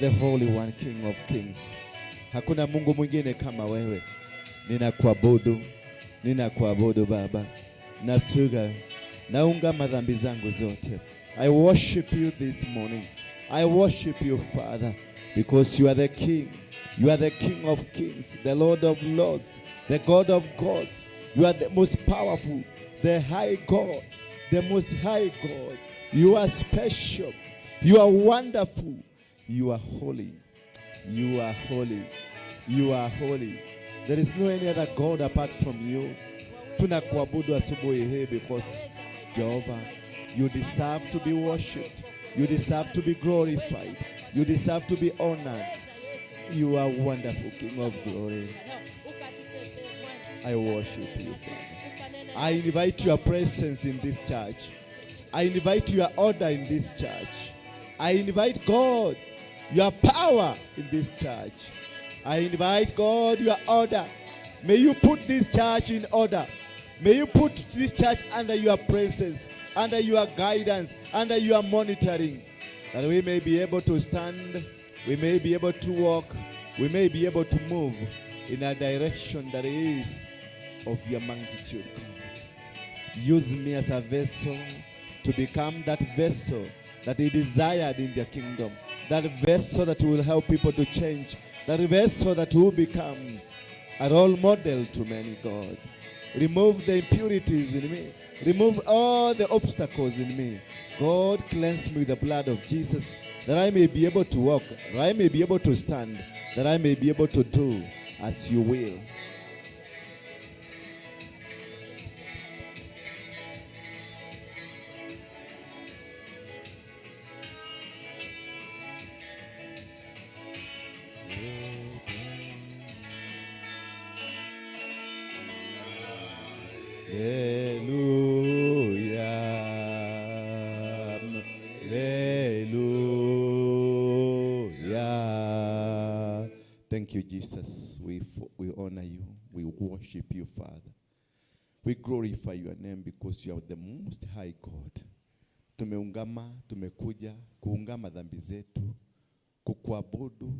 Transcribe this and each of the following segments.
The Holy One, King of Kings. Hakuna Mungu mwingine kama wewe. Ninakuabudu, ninakuabudu Baba. Natubu, naungama dhambi zangu zote. I worship you this morning. I worship you, Father, because you are the King. You are the King of kings, the Lord of lords, the God of gods. You are the most powerful, the high God, the most high God. You are special. You are wonderful. You are holy. You are holy. You are holy. There is no any other God apart from you. Tunakuabudu asubuhi hii because, Jehovah, you deserve to be worshipped. You deserve to be glorified. You deserve to be honored. You are wonderful, King of glory. I worship you, Father. I invite your presence in this church. I invite your order in this church. I invite, God, your power in this church. I invite, God, your order. May you put this church in order. May you put this church under your presence, under your guidance, under your monitoring, that we may be able to stand, we may be able to walk, we may be able to move in a direction that is of your magnitude, God. Use me as a vessel to become that vessel that He desired in the kingdom. That vessel that will help people to change. That vessel that will become a role model to many, God. Remove the impurities in me. Remove all the obstacles in me. God, cleanse me with the blood of Jesus, that I may be able to walk, that I may be able to stand, that I may be able to do as you will. Hallelujah. Hallelujah. Thank you, Jesus. We honor you. We worship you, Father. We glorify your name because you are the most high God. Tumeungama, tumekuja kuungama dhambi zetu, kukuabudu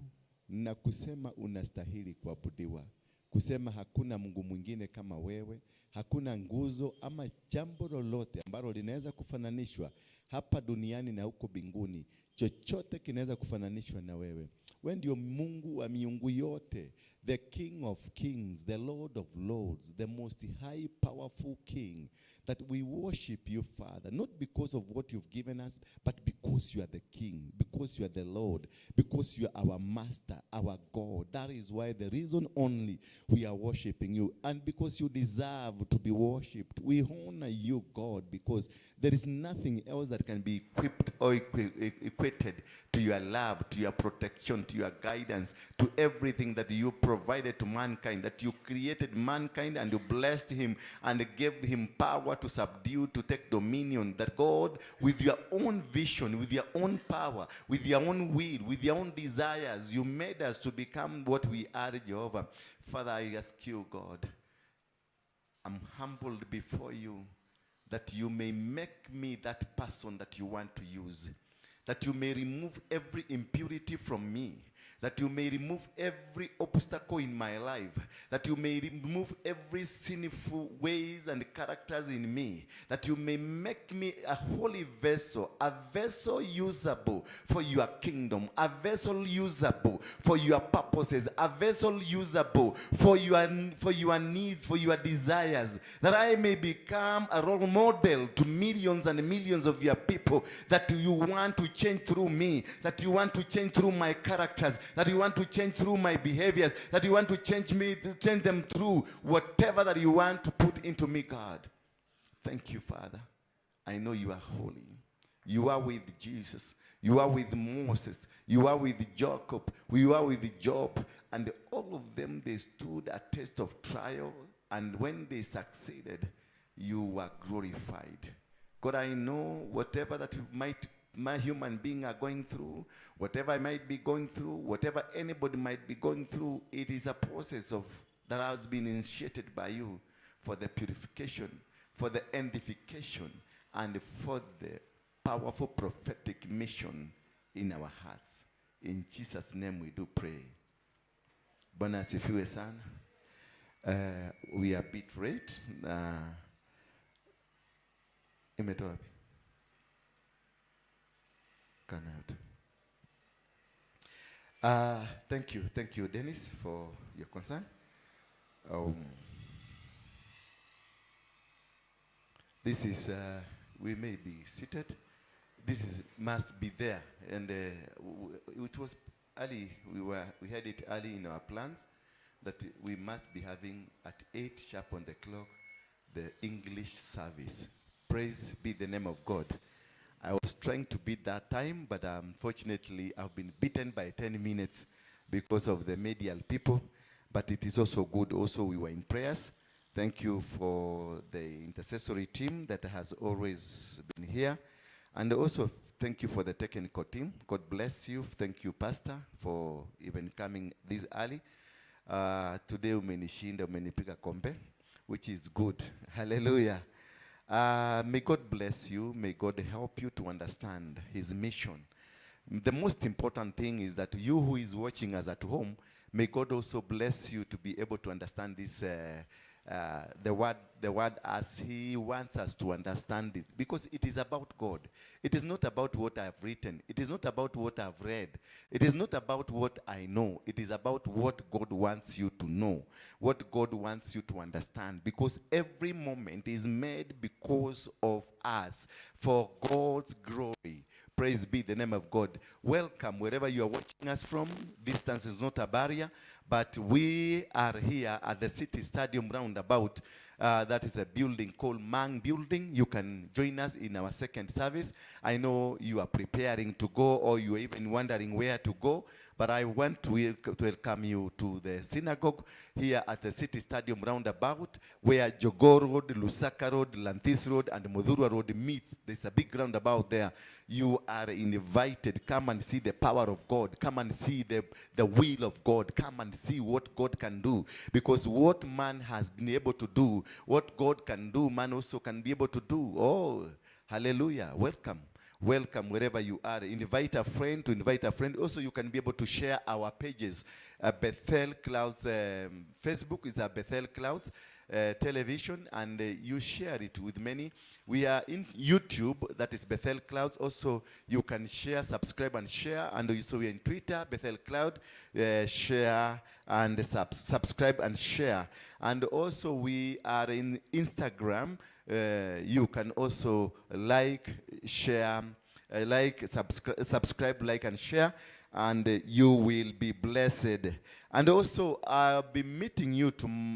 na kusema unastahili kuabudiwa, kusema hakuna Mungu mwingine kama wewe, hakuna nguzo ama jambo lolote ambalo linaweza kufananishwa hapa duniani na huko mbinguni, chochote kinaweza kufananishwa na wewe. Wewe ndio Mungu wa miungu yote, the King of kings, the Lord of lords, the most high powerful King, that we worship you, Father, not because of what you've given us, but because you are the King, because you are the Lord, because you are our Master, our God. That is why the reason only we are worshiping you, and because you deserve to be worshipped. We honor you, God, because there is nothing else that can be equipped or equated to your love, to your protection, to your guidance, to everything that you provided to mankind, that you created mankind and you blessed him and gave him power to subdue, to take dominion. That God, with your own vision, with your own power, with your own will, with your own desires, you made us to become what we are, Jehovah. Father, I ask you, God, I'm humbled before you that you may make me that person that you want to use, that you may remove every impurity from me, that you may remove every obstacle in my life, that you may remove every sinful ways and characters in me, that you may make me a holy vessel, a vessel usable for your kingdom, a vessel usable for your purposes, a vessel usable for your needs, for your desires, that I may become a role model to millions and millions of your people that you want to change through me, that you want to change through my characters, that you want to change through my behaviors, that you want to change me, to change them through whatever that you want to put into me, God. Thank you, Father. I know you are holy. You are with Jesus. You are with Moses. You are with Jacob. You are with Job. And all of them, they stood a test of trial. And when they succeeded, you were glorified. God, I know whatever that you might my human being are going through, whatever I might be going through, whatever anybody might be going through, it is a process of that has been initiated by you for the purification, for the edification, and for the powerful prophetic mission in our hearts. In Jesus' name we do pray. Bwana asifiwe sana. We are a bit late. Imetoa wapi? Kana tu. Thank you, Dennis, for your concern. This is, we may be seated. This is must be there, and it was early. We had it early in our plans that we must be having at 8 sharp on the clock the English service. Praise be the name of God. I was trying to beat that time, but unfortunately, I've been beaten by 10 minutes because of the medial people. But it is also good. Also, we were in prayers. Thank you for the intercessory team that has always been here. And also, thank you for the technical team. God bless you. Thank you, Pastor, for even coming this early. Today, umenishinda, umenipiga kombe, which is good. Hallelujah. May God bless you. May God help you to understand his mission. The most important thing is that you who is watching us at home, may God also bless you to be able to understand this, the word as he wants us to understand it. Because it is about God. It is not about what I have written. It is not about what I've read. It is not about what I know. It is about what God wants you to know. What God wants you to understand. Because every moment is made because of us. For God's glory. Praise be the name of God. Welcome wherever you are watching us from. Distance is not a barrier, but we are here at the City Stadium roundabout. That is a building called Mang Building. You can join us in our second service. I know you are preparing to go, or you are even wondering where to go, but I want to welcome you to the synagogue here at the City Stadium roundabout, where Jogoo Road, Lusaka Road, Lantis Road, and Muthurwa Road meets. There's a big roundabout there. You are invited. Come and see the power of God. Come and see the will of God. Come and see what God can do. Because what man has been able to do, what God can do, man also can be able to do. Oh, hallelujah. Welcome. Welcome wherever you are. Invite a friend to invite a friend. Also, you can be able to share our pages. Bethel Clouds, Facebook is a Bethel Clouds television, and you share it with many. We are in YouTube, that is Bethel Clouds. Also, you can share, subscribe and share. And also we are in Twitter, Bethel Cloud, share and subscribe and share. And also we are in Instagram. You can also like, share, like, subscribe, like and share, and you will be blessed. And also, I'll be meeting you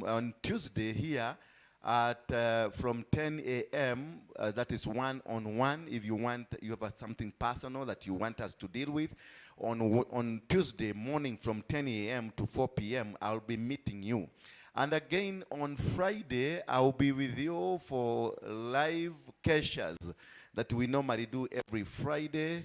on Tuesday here at from 10 a.m. That is one-on-one. If you want, you have something personal that you want us to deal with, on Tuesday morning from 10 a.m. to 4 p.m., I'll be meeting you. And again, on Friday, I'll be with you for live keshas that we normally do every Friday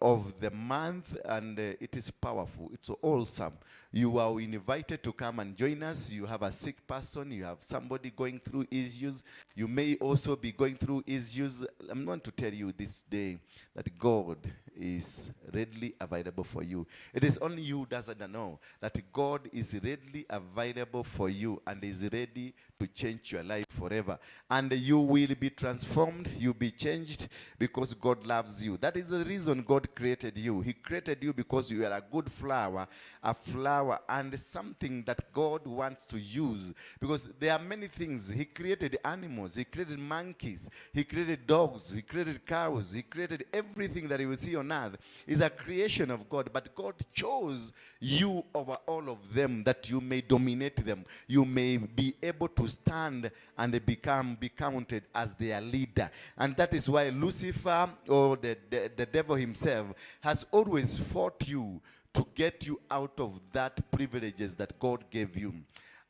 of the month, and it is powerful. It's awesome. You are invited to come and join us. You have a sick person, you have somebody going through issues. You may also be going through issues. I'm going to tell you this day that God is readily available for you. It is only you who doesn't know that God is readily available for you and is ready to change your life forever. And you will be transformed, you'll be changed, because God loves you. That is the reason God created you. He created you because you are a good flower, a flower and something that God wants to use. Because there are many things. He created animals, He created monkeys, He created dogs, He created cows, He created everything that you will see on earth is a creation of God. But God chose you over all of them that you may dominate them. You may be able to stand and be counted as their leader. And that is why Lucifer, or the devil himself, has always fought you to get you out of that privileges that God gave you.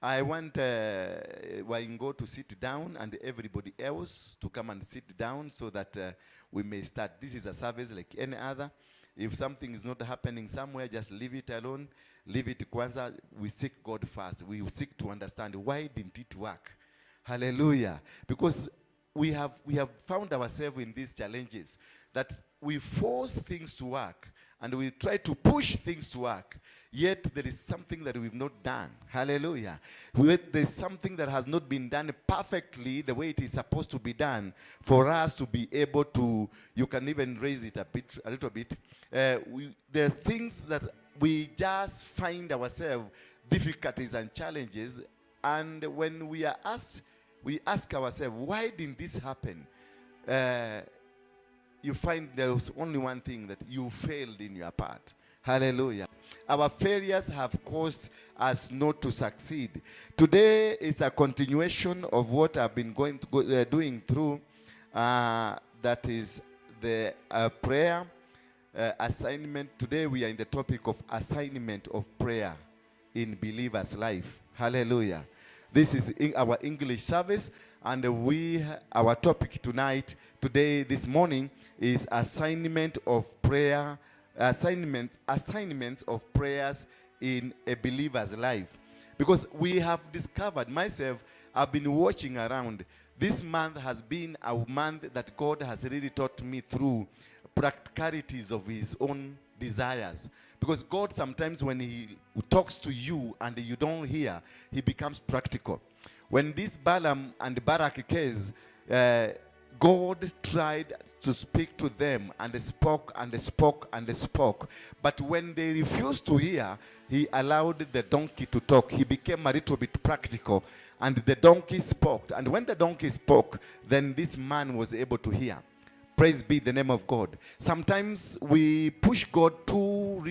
I want Waingo to sit down and everybody else to come and sit down so that we may start. This is a service like any other. If something is not happening somewhere, just leave it alone. Leave it kwanza. We seek God first. We seek to understand why didn't it work. Hallelujah. Because we have found ourselves in these challenges that we force things to work. and we try to push things to work. Yet there is something that we've not done. Hallelujah. There's something that has not been done perfectly the way it is supposed to be done for us to be able to, you can even raise it a bit, a little bit. There are things that we just find ourselves difficulties and challenges. And when we are asked, we ask ourselves, why didn't this happen? You find there was only one thing, that you failed in your part. Hallelujah. Our failures have caused us not to succeed. Today is a continuation of what I've been going to go, doing through. That is the prayer assignment. Today we are in the topic of assignment of prayer in believers' life. Hallelujah. This is in our English service, and our topic tonight, today, this morning, is assignment of prayer, assignments of prayers in a believer's life. Because we have discovered, myself, I've been watching around. This month has been a month that God has really taught me through practicalities of his own desires. Because God sometimes when he talks to you and you don't hear, he becomes practical. When this Balaam and Barak case, God tried to speak to them and spoke and spoke and spoke. But when they refused to hear, he allowed the donkey to talk. He became a little bit practical, and the donkey spoke. And when the donkey spoke, then this man was able to hear. Praise be the name of God. Sometimes we push God too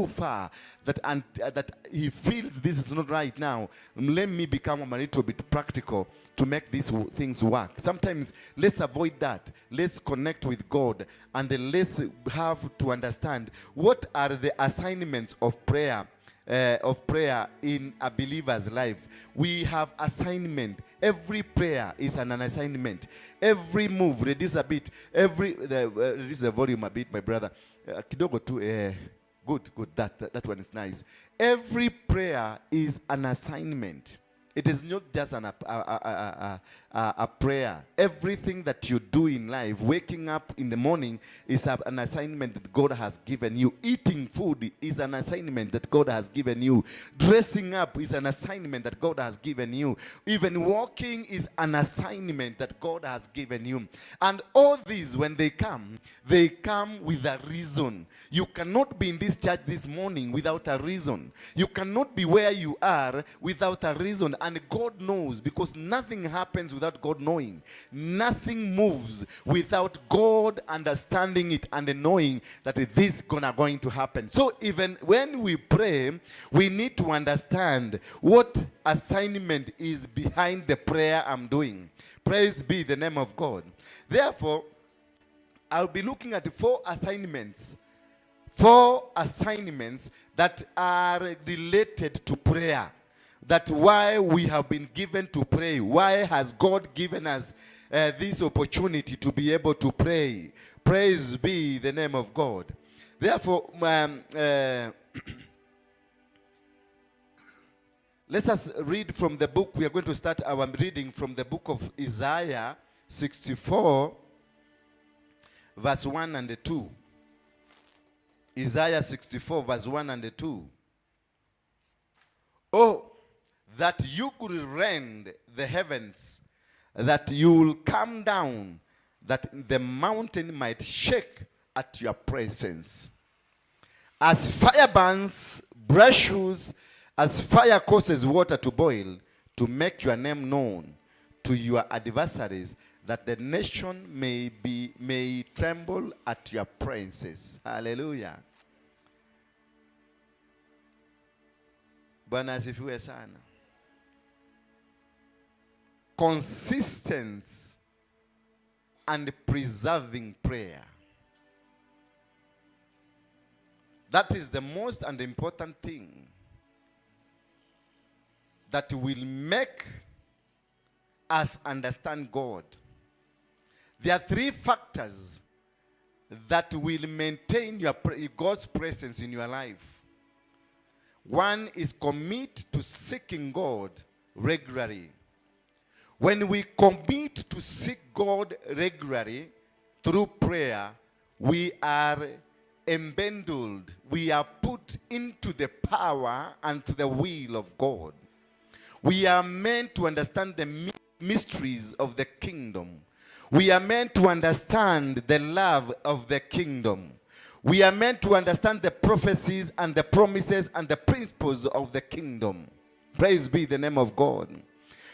far that he feels this is not right now. Let me become a little bit practical to make these things work. Sometimes let's avoid that. Let's connect with God, and then let's have to understand what are the assignments of prayer. Of prayer in a believer's life. We have assignment. Every prayer is an assignment. Every move, reduce a bit. Reduce the volume a bit, my brother. Kidogo tu, good, good. That one is nice. Every prayer is an assignment. It is not just a prayer. Everything that you do in life, waking up in the morning is an assignment that God has given you. Eating food is an assignment that God has given you. Dressing up is an assignment that God has given you. Even walking is an assignment that God has given you. And all these, when they come with a reason. You cannot be in this church this morning without a reason. You cannot be where you are without a reason. And God knows, because nothing happens without God knowing. Nothing moves without God understanding it and knowing that this is going to happen. So even when we pray, we need to understand what assignment is behind the prayer I'm doing. Praise be the name of God. Therefore, I'll be looking at four assignments. Four assignments that are related to prayer. That why we have been given to pray. Why has God given us this opportunity to be able to pray? Praise be the name of God. Therefore, let us read from the book. We are going to start our reading from the book of Isaiah 64, verse 1 and 2. Isaiah 64, verse 1 and 2. Oh, that you could rend the heavens, that you will come down, that the mountain might shake at your presence. As fire burns brushwood, as fire causes water to boil, to make your name known to your adversaries, that the nation may tremble at your presence. Hallelujah. Bwana asifiwe sana. Consistency and preserving prayer. That is the most and important thing that will make us understand God. There are three factors that will maintain your God's presence in your life. One is commit to seeking God regularly. When we commit to seek God regularly through prayer, we are embedded, we are put into the power and to the will of God. We are meant to understand the mysteries of the kingdom. We are meant to understand the love of the kingdom. We are meant to understand the prophecies and the promises and the principles of the kingdom. Praise be the name of God.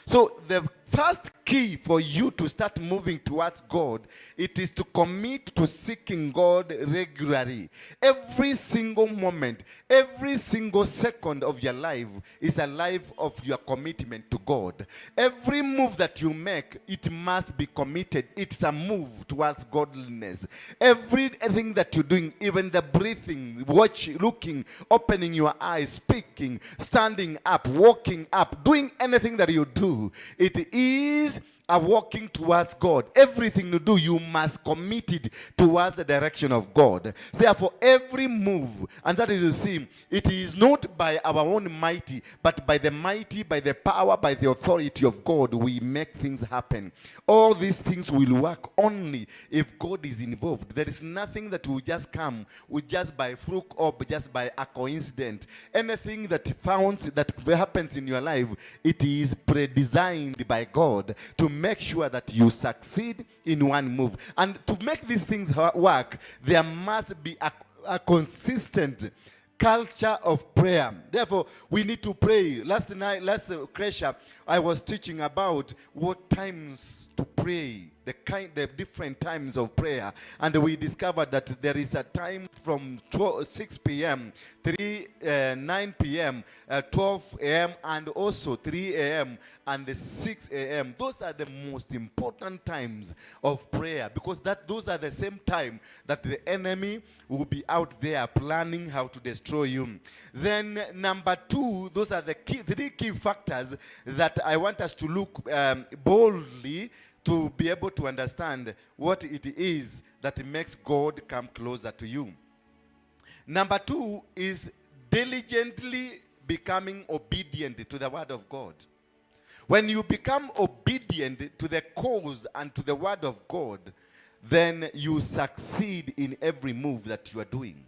So the first key for you to start moving towards God, it is to commit to seeking God regularly. Every single moment, every single second of your life is a life of your commitment to God. Every move that you make, it must be committed. It's a move towards godliness. Everything that you're doing, even the breathing, watching, looking, opening your eyes, speaking, standing up, walking up, doing anything that you do, it is a walking towards God. Everything you do, you must commit it towards the direction of God. Therefore, every move, and that is, you see, it is not by our own mighty, but by the mighty, by the power, by the authority of God, we make things happen. All these things will work only if God is involved. There is nothing that will just come with just by fluke or just by a coincidence. Anything that that happens in your life, it is predesigned by God to make sure that you succeed in one move. And to make these things work, there must be a consistent culture of prayer. Therefore, we need to pray. Last night, last Kresha, I was teaching about what times to pray, the different times of prayer, and we discovered that there is a time from 6 p.m., 9 p.m., 12 a.m., and also 3 a.m. and 6 a.m. Those are the most important times of prayer, because those are the same time that the enemy will be out there planning how to destroy you. Then number two, those are the three key factors that I want us to look boldly to be able to understand what it is that makes God come closer to you. Number two is diligently becoming obedient to the word of God. When you become obedient to the cause and to the word of God, then you succeed in every move that you are doing.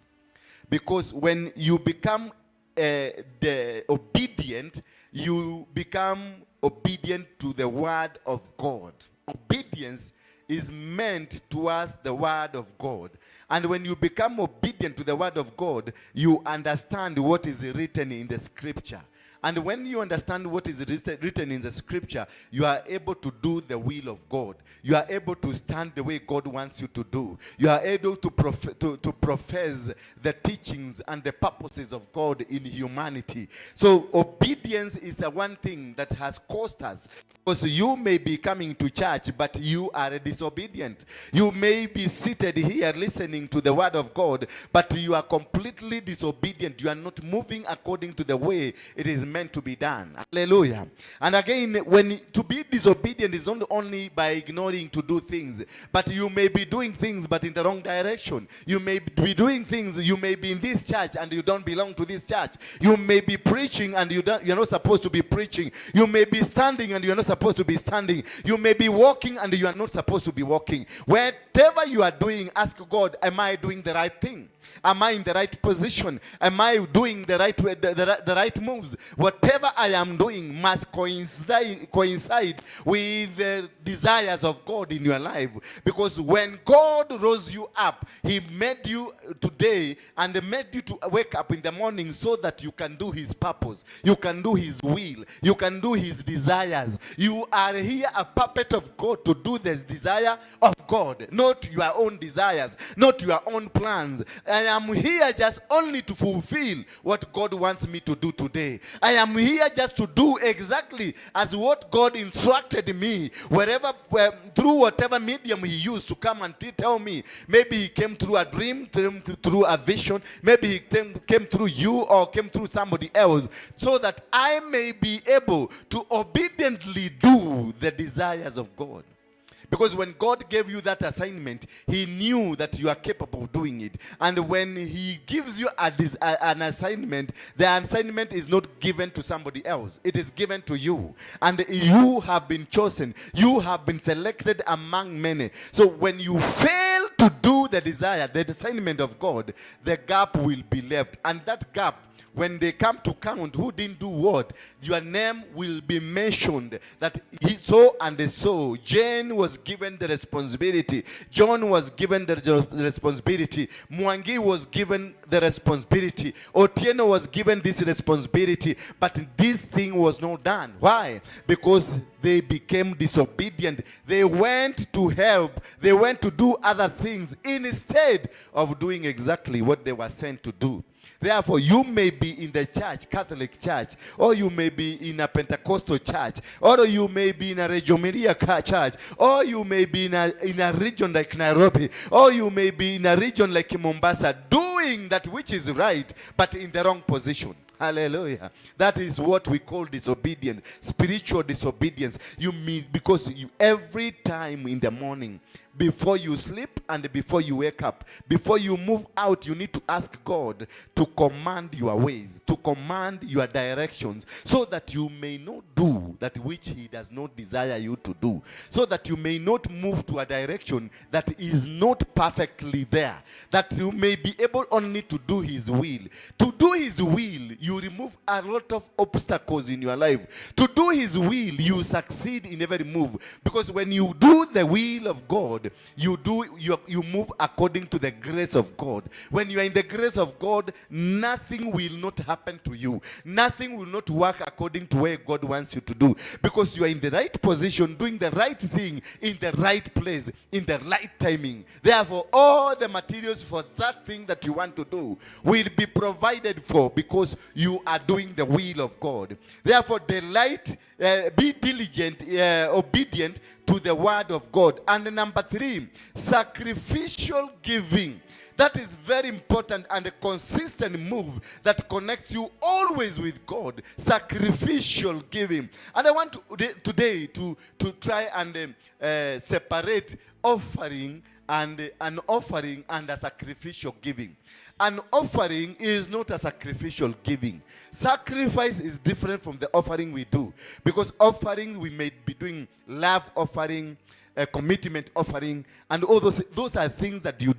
Because when you become the obedient, you become obedient to the word of God. Obedience is meant towards the word of God. And when you become obedient to the word of God, you understand what is written in the scripture. And when you understand what is written in the scripture, you are able to do the will of God. You are able to stand the way God wants you to do. You are able to profess the teachings and the purposes of God in humanity. So obedience is a one thing that has cost us. Because you may be coming to church, but you are disobedient. You may be seated here listening to the word of God, but you are completely disobedient. You are not moving according to the way it is meant to be done. Hallelujah. And again, when to be disobedient is not only by ignoring to do things, but you may be doing things but in the wrong direction. You may be doing things, you may be in this church and you don't belong to this church. You may be preaching and you're not supposed to be preaching. You may be standing and you're not supposed to be standing. You may be walking and you are not supposed to be walking. Whatever you are doing, ask God, am I doing the right thing? Am I in the right position? Am I doing the right way, the right moves? Whatever I am doing must coincide with the desires of God in your life. Because when God rose you up, He made you today and made you to wake up in the morning so that you can do His purpose. You can do His will. You can do His desires. You are here a puppet of God to do the desire of God, not your own desires, not your own plans. I am here just only to fulfill what God wants me to do today. I am here just to do exactly as what God instructed me, through whatever medium He used to come and tell me. Maybe He came through a dream, through a vision. Maybe He came through you or came through somebody else, so that I may be able to obediently do the desires of God. Because when God gave you that assignment, He knew that you are capable of doing it. And when He gives you an assignment, the assignment is not given to somebody else. It is given to you. And you have been chosen. You have been selected among many. So when you fail to to do the desire, the assignment of God, the gap will be left. And that gap, when they come to count who didn't do what, your name will be mentioned that he so and so. Jane was given the responsibility. John was given the responsibility. Mwangi was given the responsibility. Otieno was given this responsibility. But this thing was not done. Why? Because they became disobedient. They went to help. They went to do other things instead of doing exactly what they were sent to do. Therefore, you may be in the church, Catholic Church, or you may be in a Pentecostal church, or you may be in a Reggio Maria church, or you may be in a region like Nairobi, or you may be in a region like Mombasa, doing that which is right, but in the wrong position. Hallelujah. That is what we call disobedience, spiritual disobedience. You mean because you, every time in the morning, before you sleep and before you wake up, before you move out, you need to ask God to command your ways, to command your directions, so that you may not do that which He does not desire you to do, so that you may not move to a direction that is not perfectly there, that you may be able only to do His will. To do His will, you remove a lot of obstacles in your life. To do His will, you succeed in every move. Because when you do the will of God, you move according to the grace of God. When you are in the grace of God, nothing will not happen to you. Nothing will not work according to where God wants you to do. Because you are in the right position, doing the right thing, in the right place, in the right timing. Therefore, all the materials for that thing that you want to do will be provided for because you are doing the will of God. Therefore, delight, be diligent, obedient to the word of God. And number three, sacrificial giving. That is very important and a consistent move that connects you always with God. Sacrificial giving. And I want to, today to try and separate offering and an offering and a sacrificial giving. An offering is not a sacrificial giving. Sacrifice is different from the offering we do. Because offering, we may be doing love offering, a commitment offering, and all those are things that you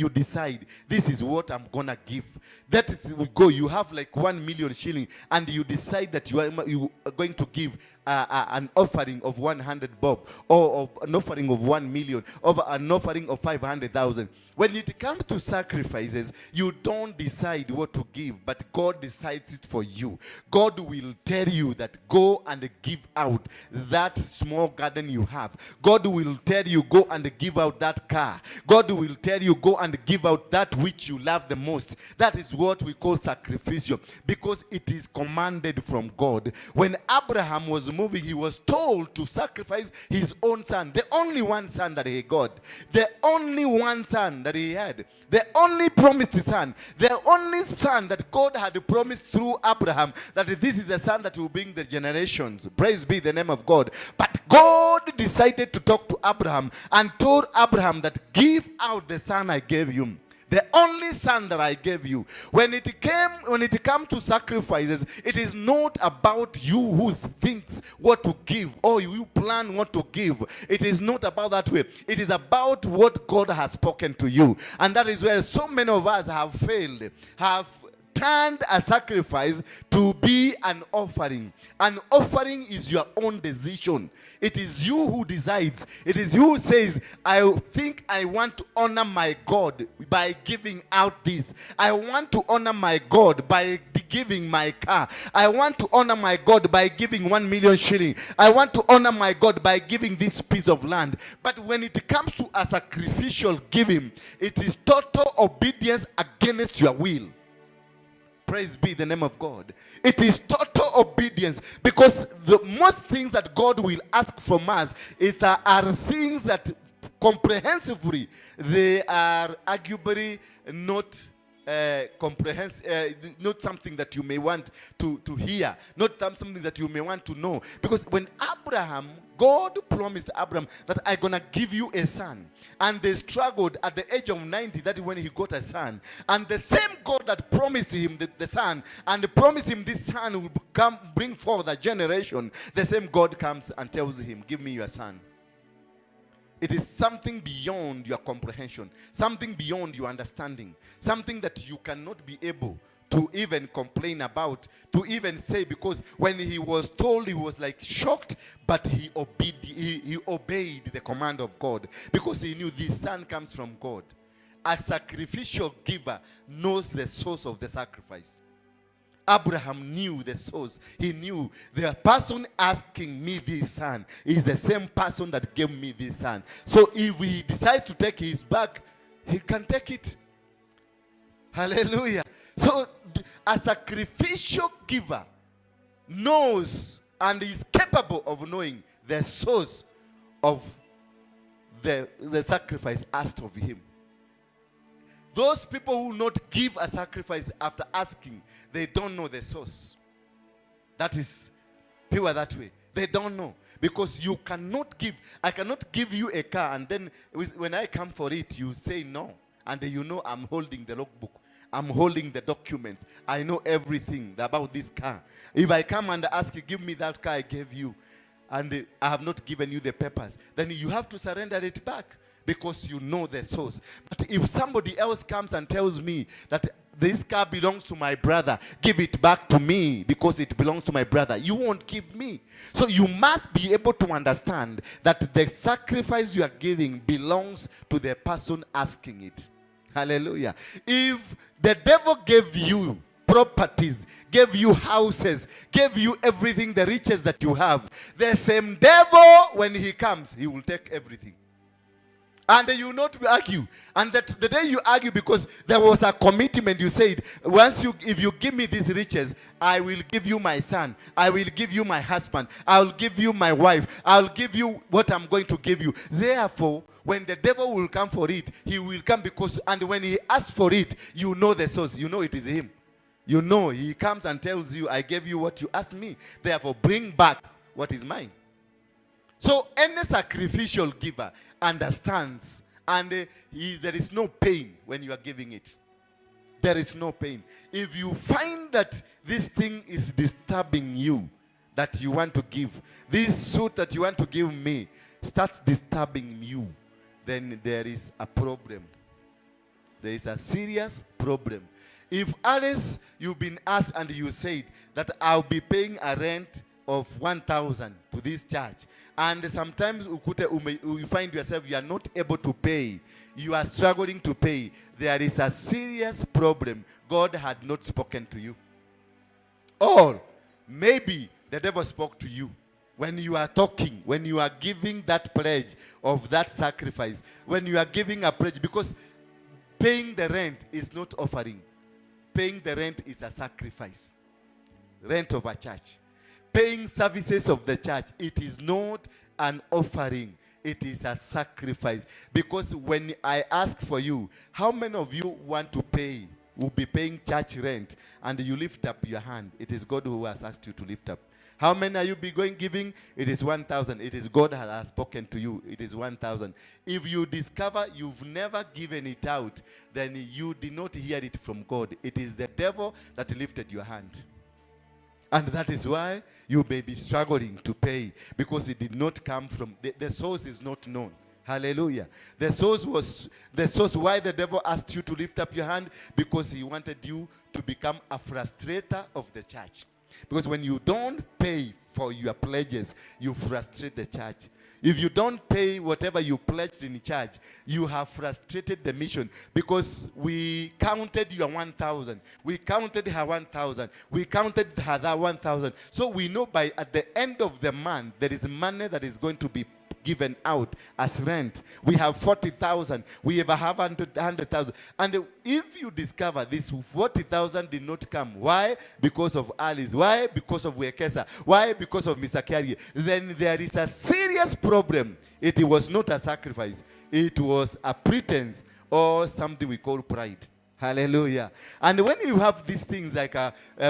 decide, this is what I'm gonna give. That is, we go, you have like 1 million shilling, and you decide that you are going to give an offering of 100 bob, or of an offering of 1 million, or an offering of 500,000. When it comes to sacrifices, you don't decide what to give, but God decides it for you. God will tell you that go and give out that small garden you have. God will tell you go and give out that car. God will tell you go and give out that which you love the most. That is what we call sacrificial, because it is commanded from God. When Abraham was moving, he was told to sacrifice his own son, the only one son that he got, the only one son that he had, the only promised son, the only son that God had promised through Abraham, that this is the son that will bring the generations. Praise be the name of God. But God decided to talk to Abraham and told Abraham that give out the son I gave you. The only son that I gave you. When it came to sacrifices, it is not about you who thinks what to give or you plan what to give. It is not about that way. It is about what God has spoken to you. And that is where so many of us have failed, have turned a sacrifice to be an offering. An offering is your own decision. It is you who decides. It is you who says, I think I want to honor my God by giving out this. I want to honor my God by giving my car. I want to honor my God by giving 1 million shilling. I want to honor my God by giving this piece of land. But when it comes to a sacrificial giving, it is total obedience against your will. Praise be the name of God. It is total obedience, because the most things that God will ask from us are things that comprehensively they are arguably not comprehensive, not something that you may want to hear, not something that you may want to know. Because when Abraham, God promised Abraham that I'm gonna give you a son. And they struggled at the age of 90, that is when he got a son. And the same God that promised him the son and promised him this son will come bring forth a generation, the same God comes and tells him, give me your son. It is something beyond your comprehension, something beyond your understanding, something that you cannot be able to even complain about, to even say, because when he was told, he was like shocked, but he obeyed the command of God because he knew this son comes from God. A sacrificial giver knows the source of the sacrifice. Abraham knew the source. He knew the person asking me this son is the same person that gave me this son. So if he decides to take his back, he can take it. Hallelujah. So a sacrificial giver knows and is capable of knowing the source of the sacrifice asked of him. Those people who not give a sacrifice after asking, they don't know the source. That is pure that way. They don't know. Because you cannot give. I cannot give you a car and then when I come for it, you say no. And you know I'm holding the logbook. I'm holding the documents. I know everything about this car. If I come and ask you, give me that car I gave you, and I have not given you the papers, then you have to surrender it back because you know the source. But if somebody else comes and tells me that this car belongs to my brother, give it back to me because it belongs to my brother, you won't give me. So you must be able to understand that the sacrifice you are giving belongs to the person asking it. Hallelujah. If the devil gave you properties, gave you houses, gave you everything, the riches that you have, the same devil, when he comes, he will take everything. And you will not argue. And that the day you argue, because there was a commitment, you said, if you give me these riches, I will give you my son, I will give you my husband, I will give you my wife, I will give you what I'm going to give you. Therefore, when the devil will come for it, he will come because, and when he asks for it, you know the source, you know it is him. You know, he comes and tells you, I gave you what you asked me. Therefore, bring back what is mine. So any sacrificial giver understands, and there is no pain when you are giving it. There is no pain. If you find that this thing is disturbing you, that you want to give, this suit that you want to give me starts disturbing you, then there is a problem. There is a serious problem. If Alice, you've been asked and you said that I'll be paying a rent of 1,000 to this church, and sometimes you find yourself you are not able to pay, you are struggling to pay, there is a serious problem. God had not spoken to you. Or maybe the devil spoke to you when you are talking, when you are giving that pledge of that sacrifice, when you are giving a pledge, because paying the rent is not offering. Paying the rent is a sacrifice. Rent of a church. Paying services of the church, it is not an offering. It is a sacrifice. Because when I ask for you, how many of you want to pay, will be paying church rent, and you lift up your hand? It is God who has asked you to lift up. How many are you be going giving? It is 1,000. It is God that has spoken to you. It is 1,000. If you discover you've never given it out, then you did not hear it from God. It is the devil that lifted your hand. And that is why you may be struggling to pay, because it did not come from, the source is not known. Hallelujah. The source was, the source why the devil asked you to lift up your hand, because he wanted you to become a frustrator of the church. Because when you don't pay for your pledges, you frustrate the church. If you don't pay whatever you pledged in church, you have frustrated the mission. Because we counted your 1,000. We counted her 1,000. We counted her that 1,000. So we know by at the end of the month, there is money that is going to be given out as rent. We have 40,000. We have 100,000. And if you discover this 40,000 did not come, why? Because of Alice. Why? Because of Wekesa. Why? Because of Mr. Kiarie. Then there is a serious problem. It was not a sacrifice. It was a pretense or something we call pride. Hallelujah. And when you have these things like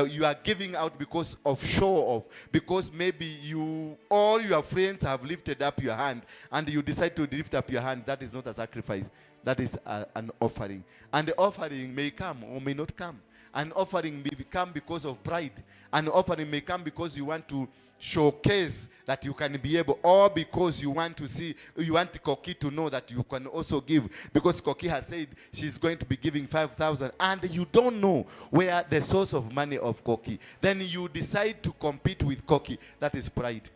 you are giving out because of show off, because maybe you all your friends have lifted up your hand and you decide to lift up your hand, that is not a sacrifice. That is an offering. And the offering may come or may not come. An offering may come because of pride. An offering may come because you want to showcase that you can be able, or because you want to see, you want Koki to know that you can also give. Because Koki has said she's going to be giving 5,000, and you don't know where the source of money of Koki. Then you decide to compete with Koki. That is pride.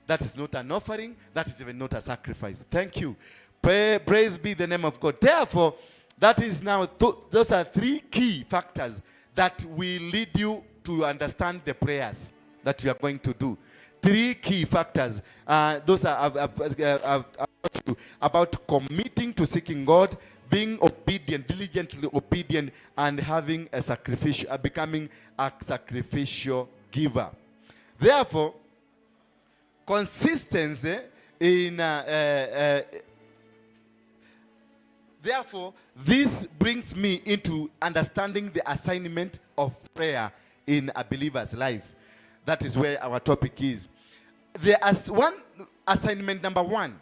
That is not an offering. That is even not a sacrifice. Thank you. Praise be the name of God. Therefore, that is now, those are three key factors that will lead you to understand the prayers that you are going to do. Three key factors. Those are I've taught you about committing to seeking God, being obedient, diligently obedient, and having a sacrificial, becoming a sacrificial giver. Therefore, consistency in therefore, this brings me into understanding the assignment of prayer in a believer's life. That is where our topic is. There is one assignment number one.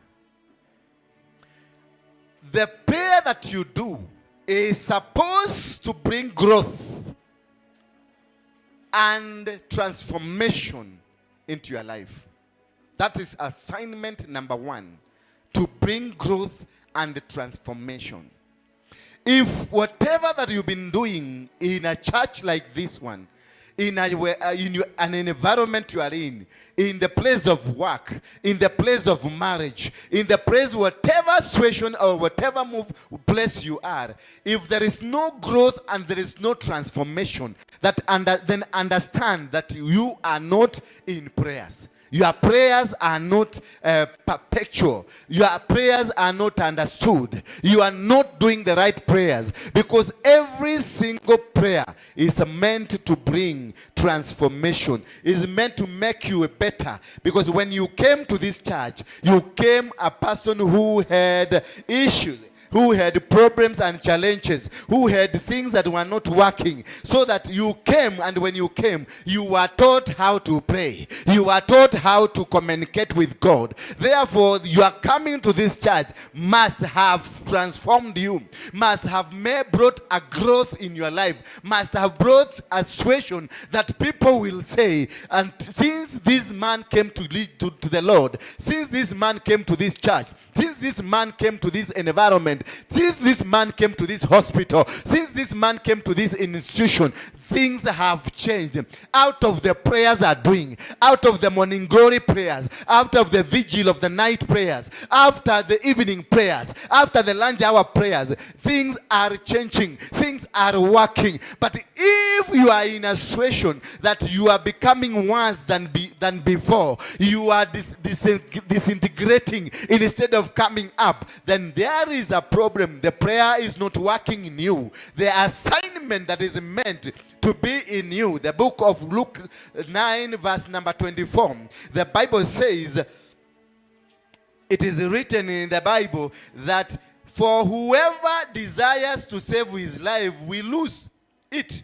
The prayer that you do is supposed to bring growth and transformation into your life. That is assignment number one, to bring growth and transformation. If whatever that you've been doing in a church like this one, in an environment you are in the place of work, in the place of marriage, in the place, whatever situation or whatever move place you are, if there is no growth and there is no transformation, then understand that you are not in prayers. Your prayers are not perpetual. Your prayers are not understood. You are not doing the right prayers, because every single prayer is meant to bring transformation. Is meant to make you better. Because when you came to this church, you came a person who had issues, who had problems and challenges, who had things that were not working, so that you came, and when you came, you were taught how to pray. You were taught how to communicate with God. Therefore, your coming to this church must have transformed you, must have brought a growth in your life, must have brought a situation that people will say, and since this man came to lead to the Lord, since this man came to this church, since this man came to this environment, since this man came to this hospital, since this man came to this institution, things have changed. Out of the prayers are doing, out of the morning glory prayers, out of the vigil of the night prayers, after the evening prayers, after the lunch hour prayers, things are changing, things are working. But if you are in a situation that you are becoming worse than before, you are disintegrating instead of coming up, then there is a problem. The prayer is not working in you. The assignment that is meant to be in you. The book of Luke 9 verse number 24. The Bible says, it is written in the Bible that for whoever desires to save his life will lose it.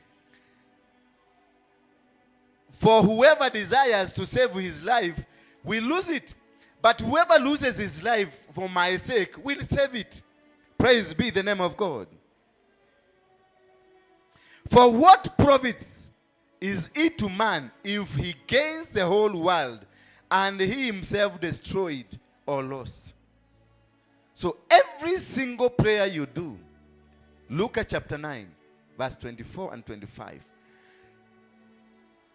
For whoever desires to save his life will lose it. But whoever loses his life for my sake will save it. Praise be the name of God. For what profits is it to man if he gains the whole world and he himself destroyed or lost? So every single prayer you do, Luke chapter 9, verse 24 and 25.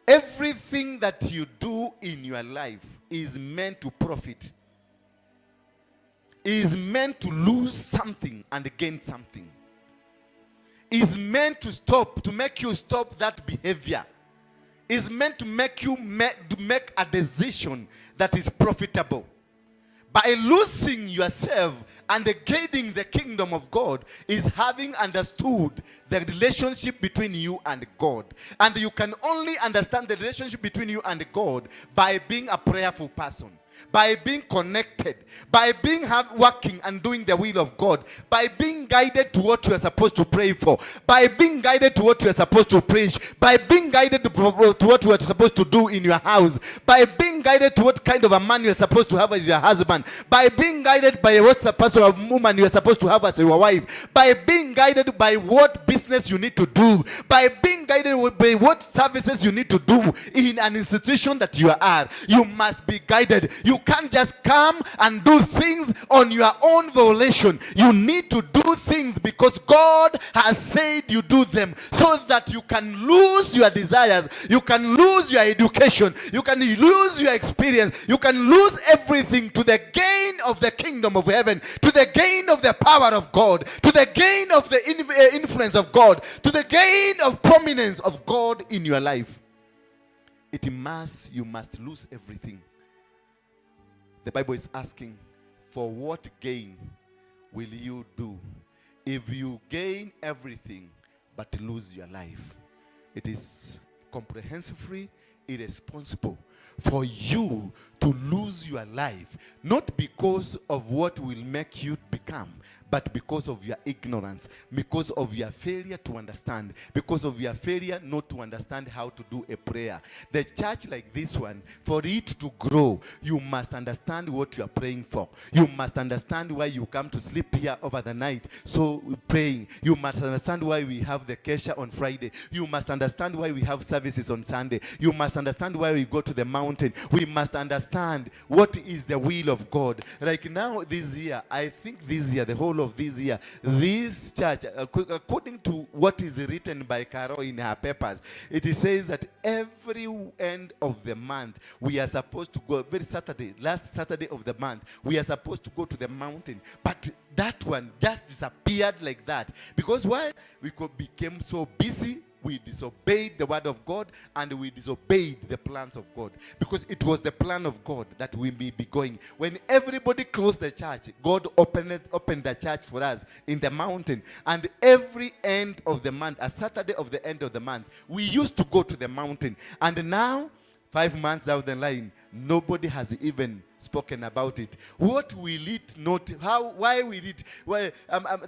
Everything that you do in your life is meant to profit. Is meant to lose something and gain something. Is meant to stop, to make you stop that behavior. Is meant to make you make a decision that is profitable. By losing yourself and gaining the kingdom of God is having understood the relationship between you and God. And you can only understand the relationship between you and God by being a prayerful person. By being connected, by being working and doing the will of God, by being guided to what you are supposed to pray for, by being guided to what you are supposed to preach, by being guided to what you are supposed to do in your house, by being guided to what kind of a man you are supposed to have as your husband, by being guided by what supposed of a woman you are supposed to have as your wife, by being guided by what business you need to do, by being guided by what services you need to do in an institution that you are. You must be guided. You can't just come and do things on your own volition. You need to do things because God has said you do them, so that you can lose your desires, you can lose your education, you can lose your experience, you can lose everything to the gain of the kingdom of heaven, to the gain of the power of God, to the gain of the influence of God, to the gain of prominence of God in your life. You must lose everything. The Bible is asking, for what gain will you do if you gain everything but lose your life? It is comprehensively irresponsible for you to lose your life, not because of what will make you become, but because of your ignorance, because of your failure to understand, because of your failure not to understand how to do a prayer. The church like this one, for it to grow, you must understand what you are praying for. You must understand why you come to sleep here over the night, so praying. You must understand why we have the Kesha on Friday. You must understand why we have services on Sunday. You must understand why we go to the mountain. We must understand what is the will of God. Like now this year, I think this year, the whole of this year, this church, according to what is written by Carol in her papers, it says that every end of the month, we are supposed to go, every Saturday, last Saturday of the month, we are supposed to go to the mountain. But that one just disappeared like that. Because why? We became so busy. We disobeyed the word of God and we disobeyed the plans of God. Because it was the plan of God that we may be going. When everybody closed the church, God opened the church for us in the mountain. And every end of the month, a Saturday of the end of the month, we used to go to the mountain. And now, 5 months down the line, nobody has even spoken about it. What will it not? How? Why will it? Well,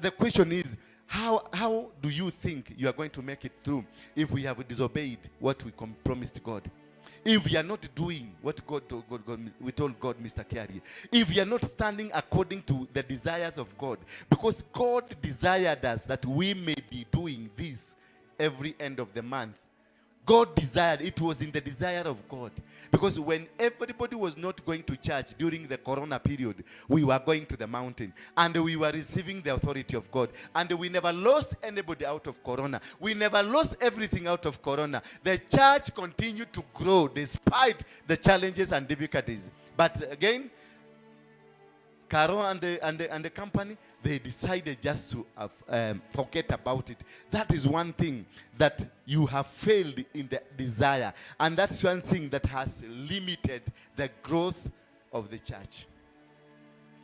the question is, how do you think you are going to make it through if we have disobeyed what we promised God? If we are not doing what we told God, Mr. Kiarie, if we are not standing according to the desires of God, because God desired us that we may be doing this every end of the month. God desired, it was in the desire of God. Because when everybody was not going to church during the corona period, we were going to the mountain and we were receiving the authority of God. And we never lost anybody out of corona. We never lost everything out of corona. The church continued to grow despite the challenges and difficulties. But again, Caro and the company, they decided just to forget about it. That is one thing that you have failed in the desire. And that's one thing that has limited the growth of the church.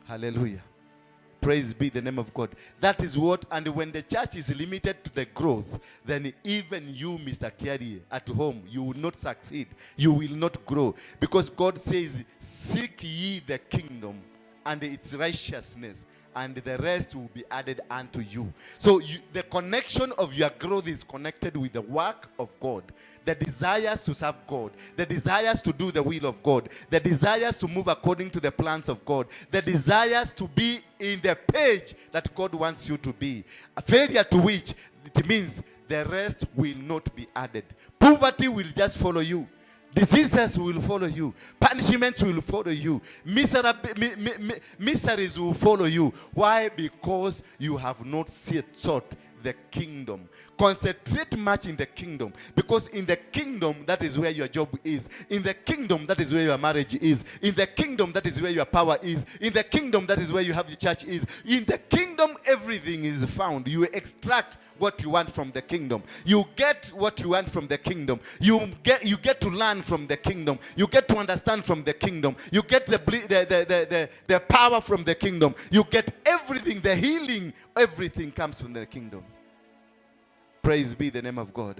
Hallelujah. Praise be the name of God. That is what, and when the church is limited to the growth, then even you, Mr. Kiarie, at home, you will not succeed. You will not grow. Because God says, seek ye the kingdom and its righteousness, and the rest will be added unto you. So the connection of your growth is connected with the work of God, the desires to serve God, the desires to do the will of God, the desires to move according to the plans of God, the desires to be in the page that God wants you to be. A failure to which it means the rest will not be added. Poverty will just follow you. Diseases will follow you. Punishments will follow you. Miseries will follow you. Why? Because you have not sought the kingdom. Concentrate much in the kingdom, because in the kingdom, that is where your job is. In the kingdom, that is where your marriage is. In the kingdom, that is where your power is. In the kingdom, that is where you have the church is. In the kingdom, everything is found. You extract what you want from the kingdom. You get what you want from the kingdom. You get to learn from the kingdom. You get to understand from the kingdom. You get the power from the kingdom. You get everything, the healing, everything comes from the kingdom. Praise be the name of God.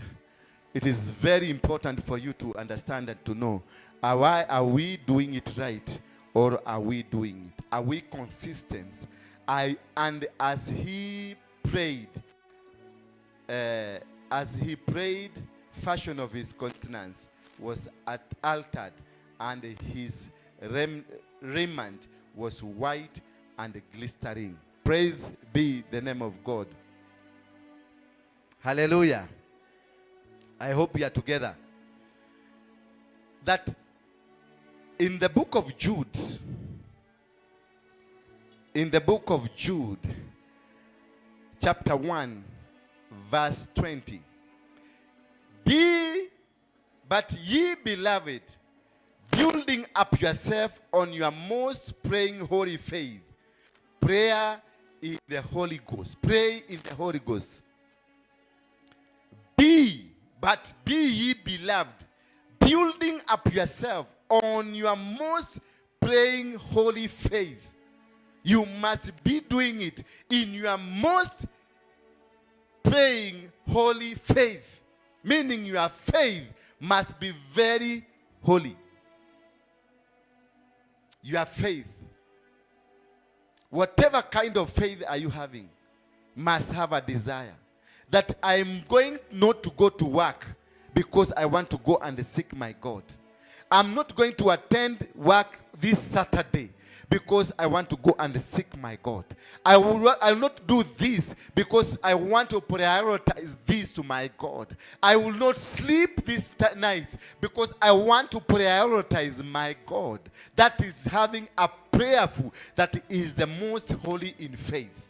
It is very important for you to understand and to know, are we doing it right Or are we doing it? Are we consistent? And as he prayed, fashion of his countenance was altered, and his raiment was white and glistering. Praise be the name of God. Hallelujah. I hope we are together. That in the book of Jude, in the book of Jude, chapter 1, verse 20. But ye beloved, building up yourself on your most praying holy faith, prayer in the Holy Ghost. Pray in the Holy Ghost. But be ye beloved, building up yourself on your most praying holy faith. You must be doing it in your most praying holy faith. Meaning your faith must be very holy. Your faith. Whatever kind of faith are you having, must have a desire. That I'm going not to go to work because I want to go and seek my God. I'm not going to attend work this Saturday because I want to go and seek my God. I will not do this because I want to prioritize this to my God. I will not sleep this night because I want to prioritize my God. That is having a prayerful that is the most holy in faith.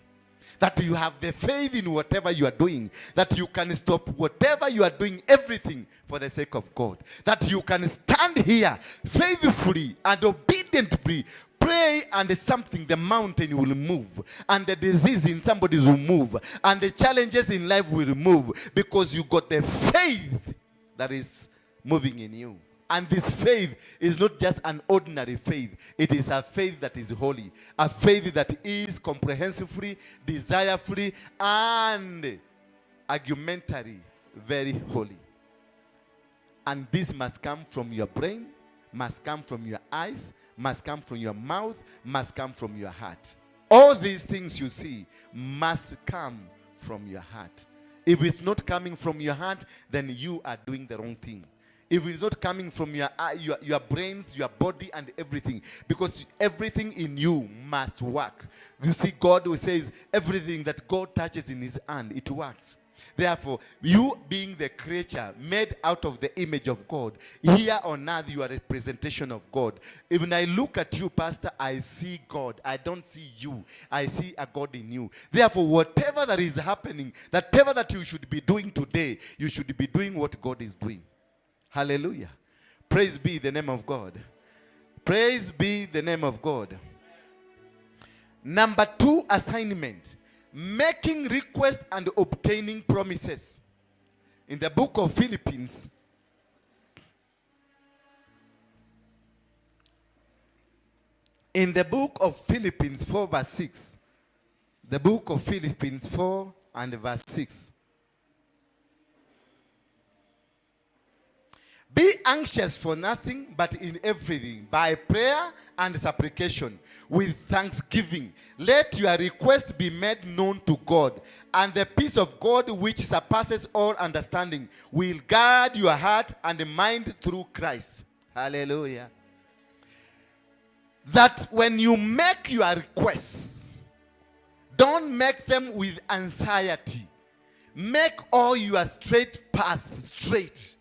That you have the faith in whatever you are doing. That you can stop whatever you are doing, everything for the sake of God. That you can stand here faithfully and obediently, pray, and something, the mountain will move. And the disease in somebody will move. And the challenges in life will move. Because you got the faith that is moving in you. And this faith is not just an ordinary faith. It is a faith that is holy. A faith that is comprehensively, desirefully, and argumentally very holy. And this must come from your brain, must come from your eyes, must come from your mouth, must come from your heart. All these things you see must come from your heart. If it's not coming from your heart, then you are doing the wrong thing. If it's not coming from your brains, your body, and everything, because everything in you must work. You see, God who says everything that God touches in his hand, it works. Therefore, you being the creature made out of the image of God, here on earth you are a representation of God. Even I look at you, Pastor, I see God. I don't see you. I see a God in you. Therefore, whatever that is happening, whatever that you should be doing today, you should be doing what God is doing. Hallelujah. Praise be the name of God. Praise be the name of God. Number 2 assignment. Making requests and obtaining promises. In the book of Philippians, in the book of Philippians 4 verse 6, the book of Philippians 4 and verse 6. Be anxious for nothing, but in everything, by prayer and supplication, with thanksgiving, let your requests be made known to God. And the peace of God, which surpasses all understanding, will guard your heart and mind through Christ. Hallelujah. That when you make your requests, don't make them with anxiety. Make all your straight path straight.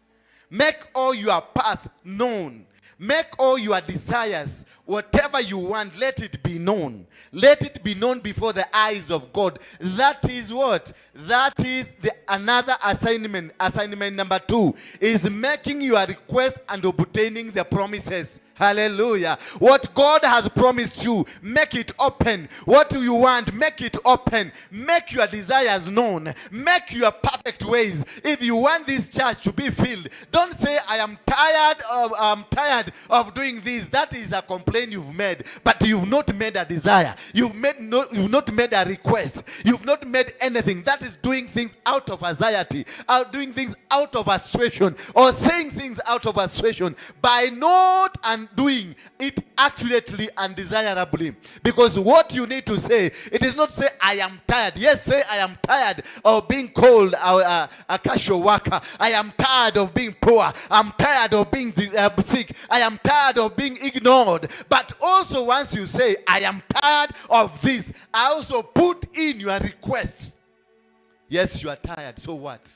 Make all your path known. Make all your desires, whatever you want, let it be known. Let it be known before the eyes of God. That is what? That is the another assignment. Assignment number 2 is making your request and obtaining the promises. Hallelujah. What God has promised you, make it open. What you want, make it open. Make your desires known. Make your perfect ways. If you want this church to be filled, don't say, I'm tired of doing this. That is a complaint you've made, but you've not made a desire. You've not made a request. You've not made anything. That is doing things out of anxiety, out doing things out of frustration, or saying things out of frustration by not and and doing it accurately and desirably. Because what you need to say, it is not say, I am tired. Yes, say, I am tired of being called a casual worker. I am tired of being poor. I'm tired of being sick. I am tired of being ignored. But also, once you say, I am tired of this, I also put in your request. Yes, you are tired. So what?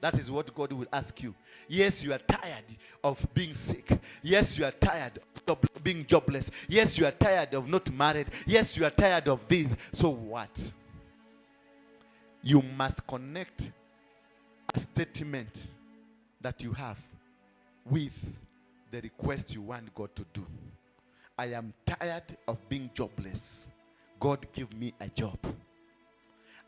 That is what God will ask you. Yes, you are tired of being sick. Yes, you are tired of being jobless. Yes, you are tired of not married. Yes, you are tired of this. So what? You must connect a statement that you have with the request you want God to do. I am tired of being jobless. God, give me a job.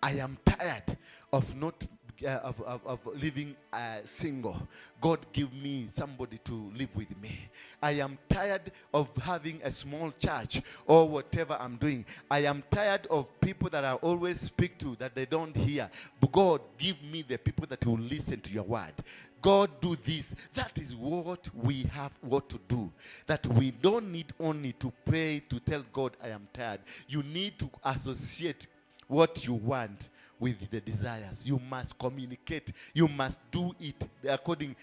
I am tired of not of living single. God, give me somebody to live with me. I am tired of having a small church or whatever I'm doing. I am tired of people that I always speak to that they don't hear. But God, give me the people that will listen to your word. God, do this. That is what we have what to do. That we don't need only to pray to tell God, I am tired. You need to associate what you want with the desires. You must communicate. You must do it according,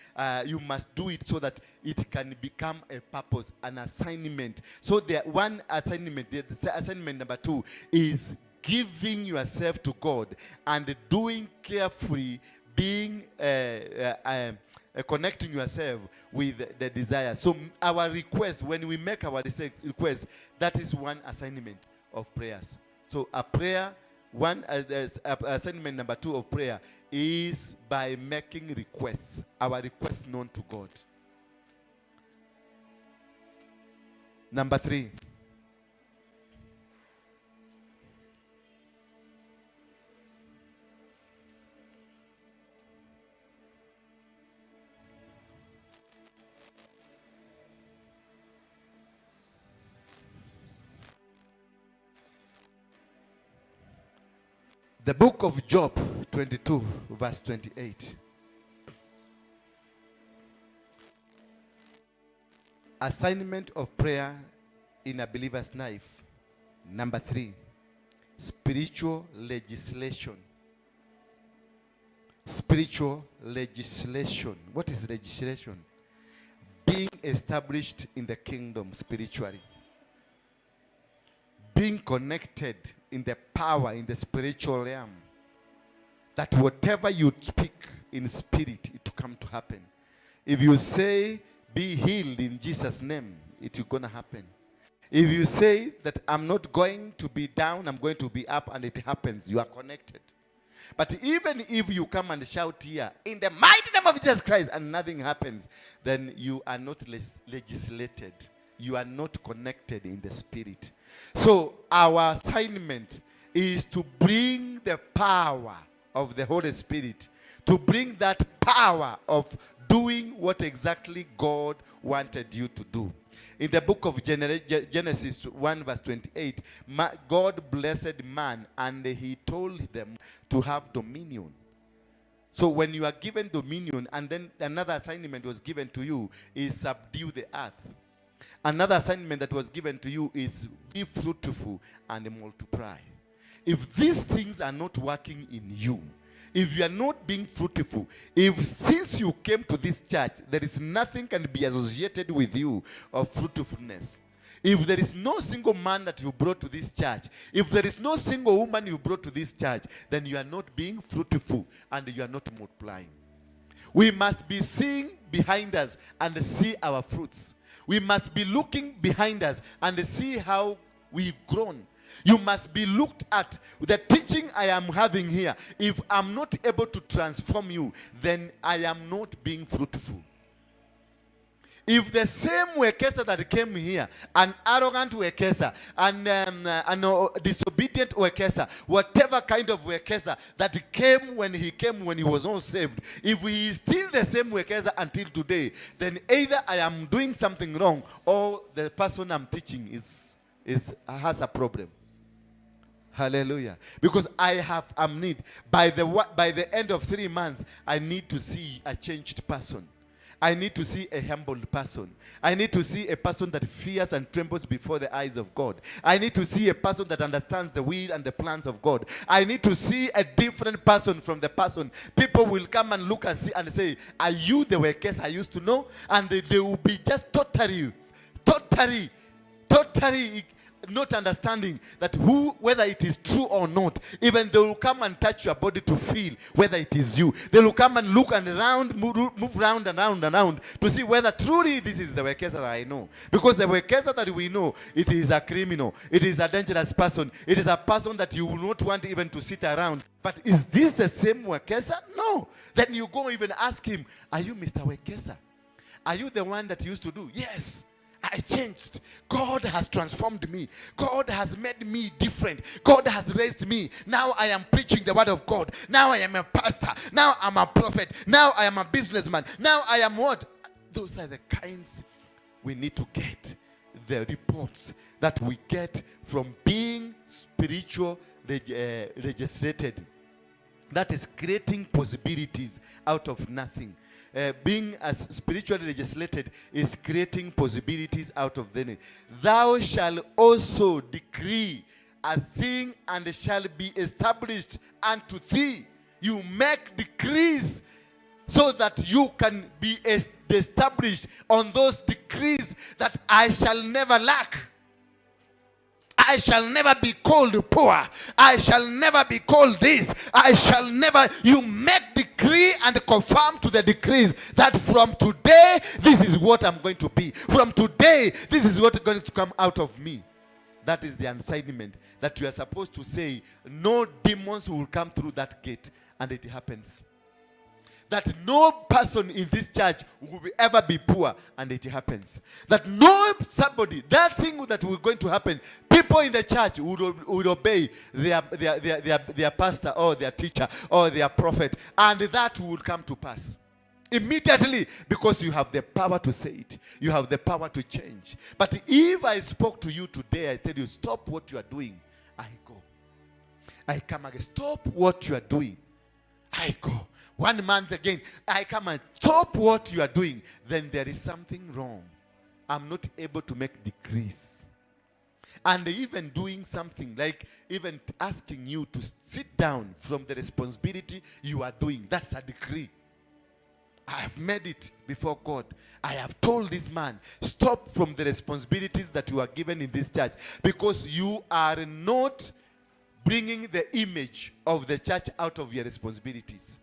you must do it so that it can become a purpose, an assignment. So the one assignment, the assignment number 2 is giving yourself to God and doing carefully, being connecting yourself with the desire. So our request, when we make our request, that is one assignment of prayers. So a prayer, one, there's, assignment number 2 of prayer is by making requests, our requests known to God. Number 3. The book of Job 22, verse 28. Assignment of prayer in a believer's life. Number 3, spiritual legislation. Spiritual legislation. What is legislation? Being established in the kingdom spiritually. Being connected in the power, in the spiritual realm. That whatever you speak in spirit, it will come to happen. If you say, be healed in Jesus' name, it is going to happen. If you say that I'm not going to be down, I'm going to be up, and it happens, you are connected. But even if you come and shout here, in the mighty name of Jesus Christ, and nothing happens, then you are not legislated. You are not connected in the spirit. So our assignment is to bring the power of the Holy Spirit, to bring that power of doing what exactly God wanted you to do. In the book of Genesis 1 verse 28, God blessed man and he told them to have dominion. So when you are given dominion, and then another assignment was given to you is subdue the earth. Another assignment that was given to you is be fruitful and multiply. If these things are not working in you, if you are not being fruitful, if since you came to this church, there is nothing can be associated with you of fruitfulness. If there is no single man that you brought to this church, if there is no single woman you brought to this church, then you are not being fruitful and you are not multiplying. We must be seeing behind us and see our fruits. We must be looking behind us and see how we've grown. You must be looked at. The teaching I am having here, if I'm not able to transform you, then I am not being fruitful. If the same Wekesa that came here, an arrogant Wekesa, an disobedient Wekesa, whatever kind of Wekesa that came when he came when he was not saved, if he is still the same Wekesa until today, then either I am doing something wrong or the person I'm teaching has a problem. Hallelujah. Because I have a need. By the end of 3 months, I need to see a changed person. I need to see a humble person. I need to see a person that fears and trembles before the eyes of God. I need to see a person that understands the will and the plans of God. I need to see a different person from the person. People will come and look and see and say, are you the Wekesa I used to know? And they will be just totally, totally, totally not understanding that whether it is true or not. Even they will come and touch your body to feel whether it is you. They will come and look and round, move round and round and round to see whether truly this is the Wekesa that I know. Because the Wekesa that we know, it is a criminal. It is a dangerous person. It is a person that you will not want even to sit around. But is this the same Wekesa? No. Then you go even ask him, are you Mr. Wekesa? Are you the one that used to do? Yes. I changed. God has transformed me. God has made me different. God has raised me. Now I am preaching the word of God. Now I am a pastor. Now I'm a prophet. Now I am a businessman. Now I am what? Those are the kinds we need to get. The reports that we get from being spiritual legislated. That is creating possibilities out of nothing. Being as spiritually legislated is creating possibilities out of the. Thou shalt also decree a thing and shall be established unto thee. You make decrees so that you can be established on those decrees that I shall never lack. I shall never be called poor. I shall never be called this. I shall never. You make decree and confirm to the decrees that from today, this is what I'm going to be. From today, this is what is going to come out of me. That is the assignment that you are supposed to say, no demons will come through that gate. And it happens. That no person in this church will ever be poor, and it happens. That no somebody, that thing that will going to happen, people in the church would obey their pastor or their teacher or their prophet, and that would come to pass. Immediately, because you have the power to say it. You have the power to change. But if I spoke to you today, I tell you, stop what you are doing, I go. I come again, stop what you are doing. I go. 1 month again, I come and stop what you are doing. Then there is something wrong. I'm not able to make decrees. And even doing something like even asking you to sit down from the responsibility you are doing, that's a decree. I have made it before God. I have told this man, stop from the responsibilities that you are given in this church, because you are not bringing the image of the church out of your responsibilities.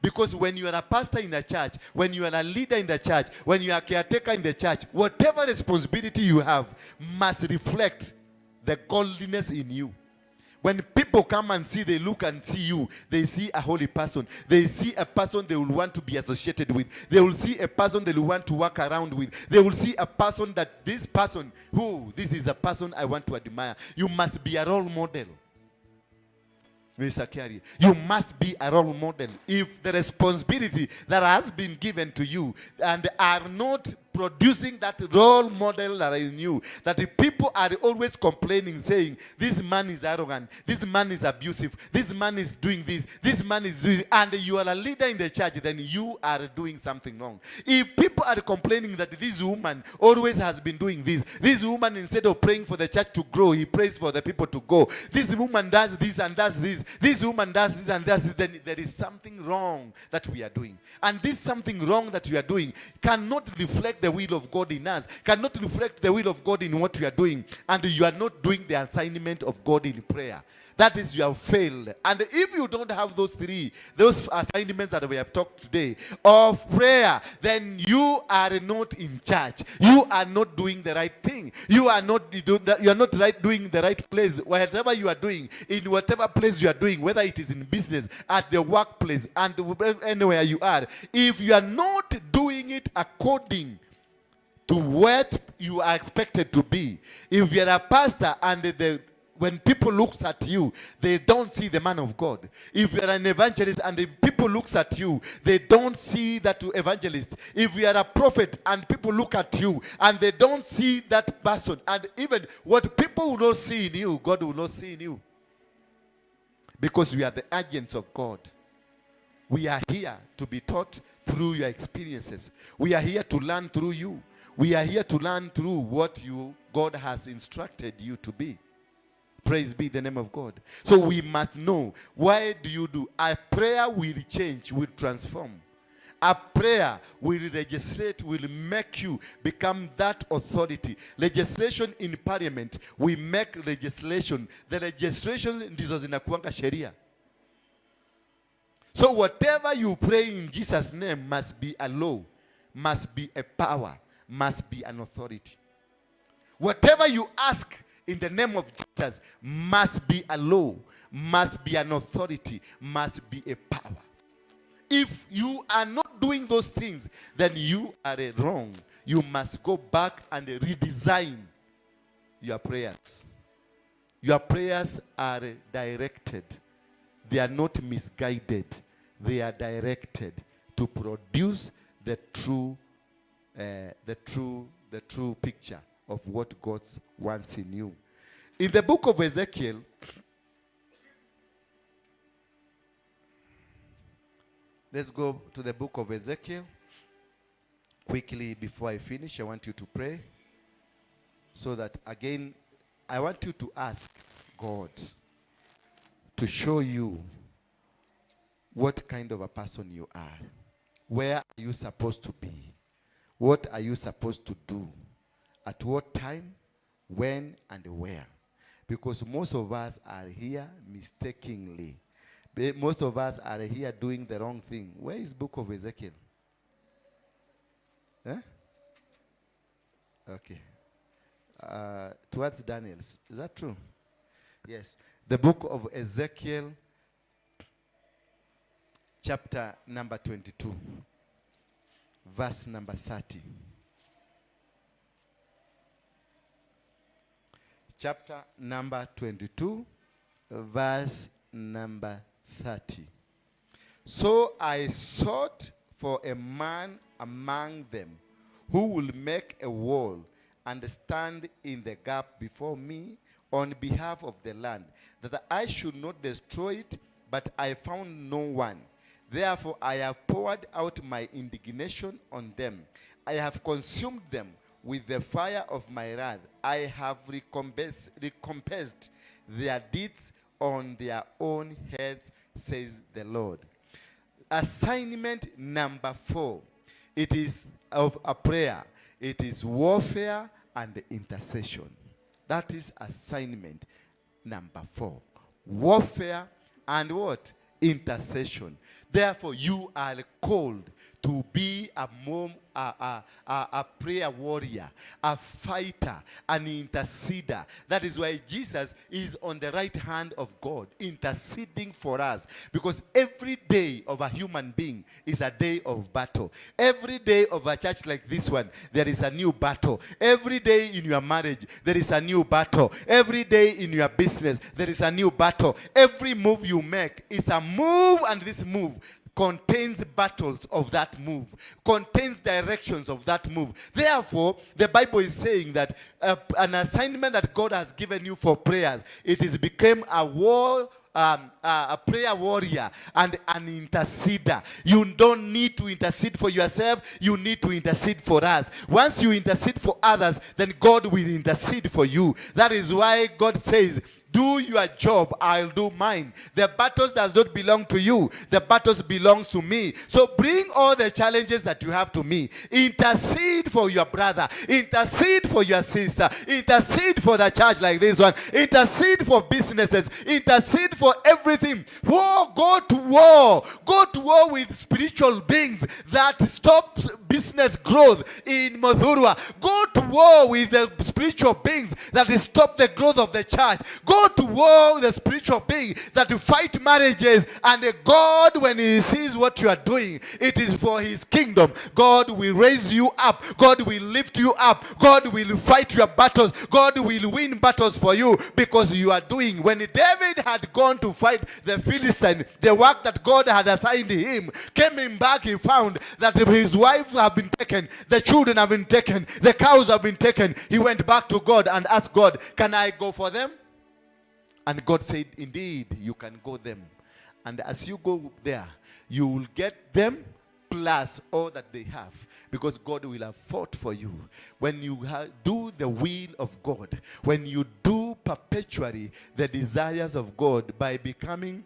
Because when you are a pastor in the church, when you are a leader in the church, when you are a caretaker in the church, whatever responsibility you have must reflect the godliness in you. When people come and see, they look and see you, they see a holy person. They see a person they will want to be associated with. They will see a person they will want to work around with. They will see a person that this person, who, this is a person I want to admire. You must be a role model. Mr. Kerry, you must be a role model. If the responsibility that has been given to you and are not producing that role model that is new, that the people are always complaining, saying, this man is arrogant, this man is abusive, this man is doing this, this man is doing, and you are a leader in the church, then you are doing something wrong. If people are complaining that this woman always has been doing this, this woman, instead of praying for the church to grow, he prays for the people to go. This woman does this and does this, this woman does this and does this, then there is something wrong that we are doing. And this something wrong that we are doing cannot reflect the will of God in us, cannot reflect the will of God in what you are doing, and you are not doing the assignment of God in prayer. That is, you have failed. And if you don't have those three, those assignments that we have talked today of prayer, then you are not in charge. You are not doing the right thing. You are not, you are not right doing the right place. Whatever you are doing, in whatever place you are doing, whether it is in business, at the workplace, and anywhere you are, if you are not doing it according to what you are expected to be, if you are a pastor and when people looks at you, they don't see the man of God. If you are an evangelist and the people looks at you, they don't see that evangelist. If you are a prophet and people look at you and they don't see that person, and even what people will not see in you, God will not see in you. Because we are the agents of God. We are here to be taught, through your experiences. We are here to learn through you. We are here to learn through what you God has instructed you to be. Praise be the name of God. So we must know, why do you do? A prayer will change, will transform. A prayer will legislate, will make you become that authority. Legislation in parliament, we make legislation. The legislation ndizo zinakuanga sheria. So whatever you pray in Jesus' name must be a law, must be a power, must be an authority. Whatever you ask in the name of Jesus must be a law, must be an authority, must be a power. If you are not doing those things, then you are wrong. You must go back and redesign your prayers. Your prayers are directed. They are not misguided. They are directed to produce the true picture of what God wants in you. In the book of Ezekiel, let's go to the book of Ezekiel. Quickly, before I finish, I want you to pray. So that, again, I want you to ask God to show you what kind of a person you are. Where are you supposed to be? What are you supposed to do? At what time, when, and where? Because most of us are here mistakenly. Most of us are here doing the wrong thing. Where is book of Ezekiel? Eh? Okay. Towards Daniel's. Is that true? Yes. The book of Ezekiel, chapter number 22, verse number 30. Chapter number 22, verse number 30. So I sought for a man among them who will make a wall and stand in the gap before me on behalf of the land, that I should not destroy it, but I found no one. Therefore I have poured out my indignation on them. I have consumed them with the fire of my wrath. I have recompensed their deeds on their own heads, says the Lord. Assignment number 4. It is of a prayer. It is warfare and intercession. That is assignment number 4. Warfare and what? Intercession. Therefore, you are called to be a prayer warrior, a fighter, an interceder. That is why Jesus is on the right hand of God, interceding for us. Because every day of a human being is a day of battle. Every day of a church like this one, there is a new battle. Every day in your marriage, there is a new battle. Every day in your business, there is a new battle. Every move you make is a move, and this move contains battles of that move, contains directions of that move. Therefore, the Bible is saying that an assignment that God has given you for prayers, it is become a war, a prayer warrior and an interceder. You don't need to intercede for yourself. You need to intercede for us. Once you intercede for others, then God will intercede for you. That is why God says, do your job, I'll do mine. The battles does not belong to you. The battles belongs to me. So bring all the challenges that you have to me. Intercede for your brother. Intercede for your sister. Intercede for the church like this one. Intercede for businesses. Intercede for everything. War, go to war. Go to war with spiritual beings that stop business growth in Muthurwa. Go to war with the spiritual beings that stop the growth of the church. Go to war with the spiritual being that fight marriages. And God, when he sees what you are doing, it is for his kingdom. God will raise you up. God will lift you up. God will fight your battles. God will win battles for you because you are doing. When David had gone to fight the Philistine, the work that God had assigned him, came back, he found that his wife have been taken, the children have been taken, the cows have been taken. He went back to God and asked God, can I go for them? And God said, indeed, you can go them. And as you go there, you will get them plus all that they have, because God will have fought for you. When you do the will of God, when you do perpetually the desires of God by doing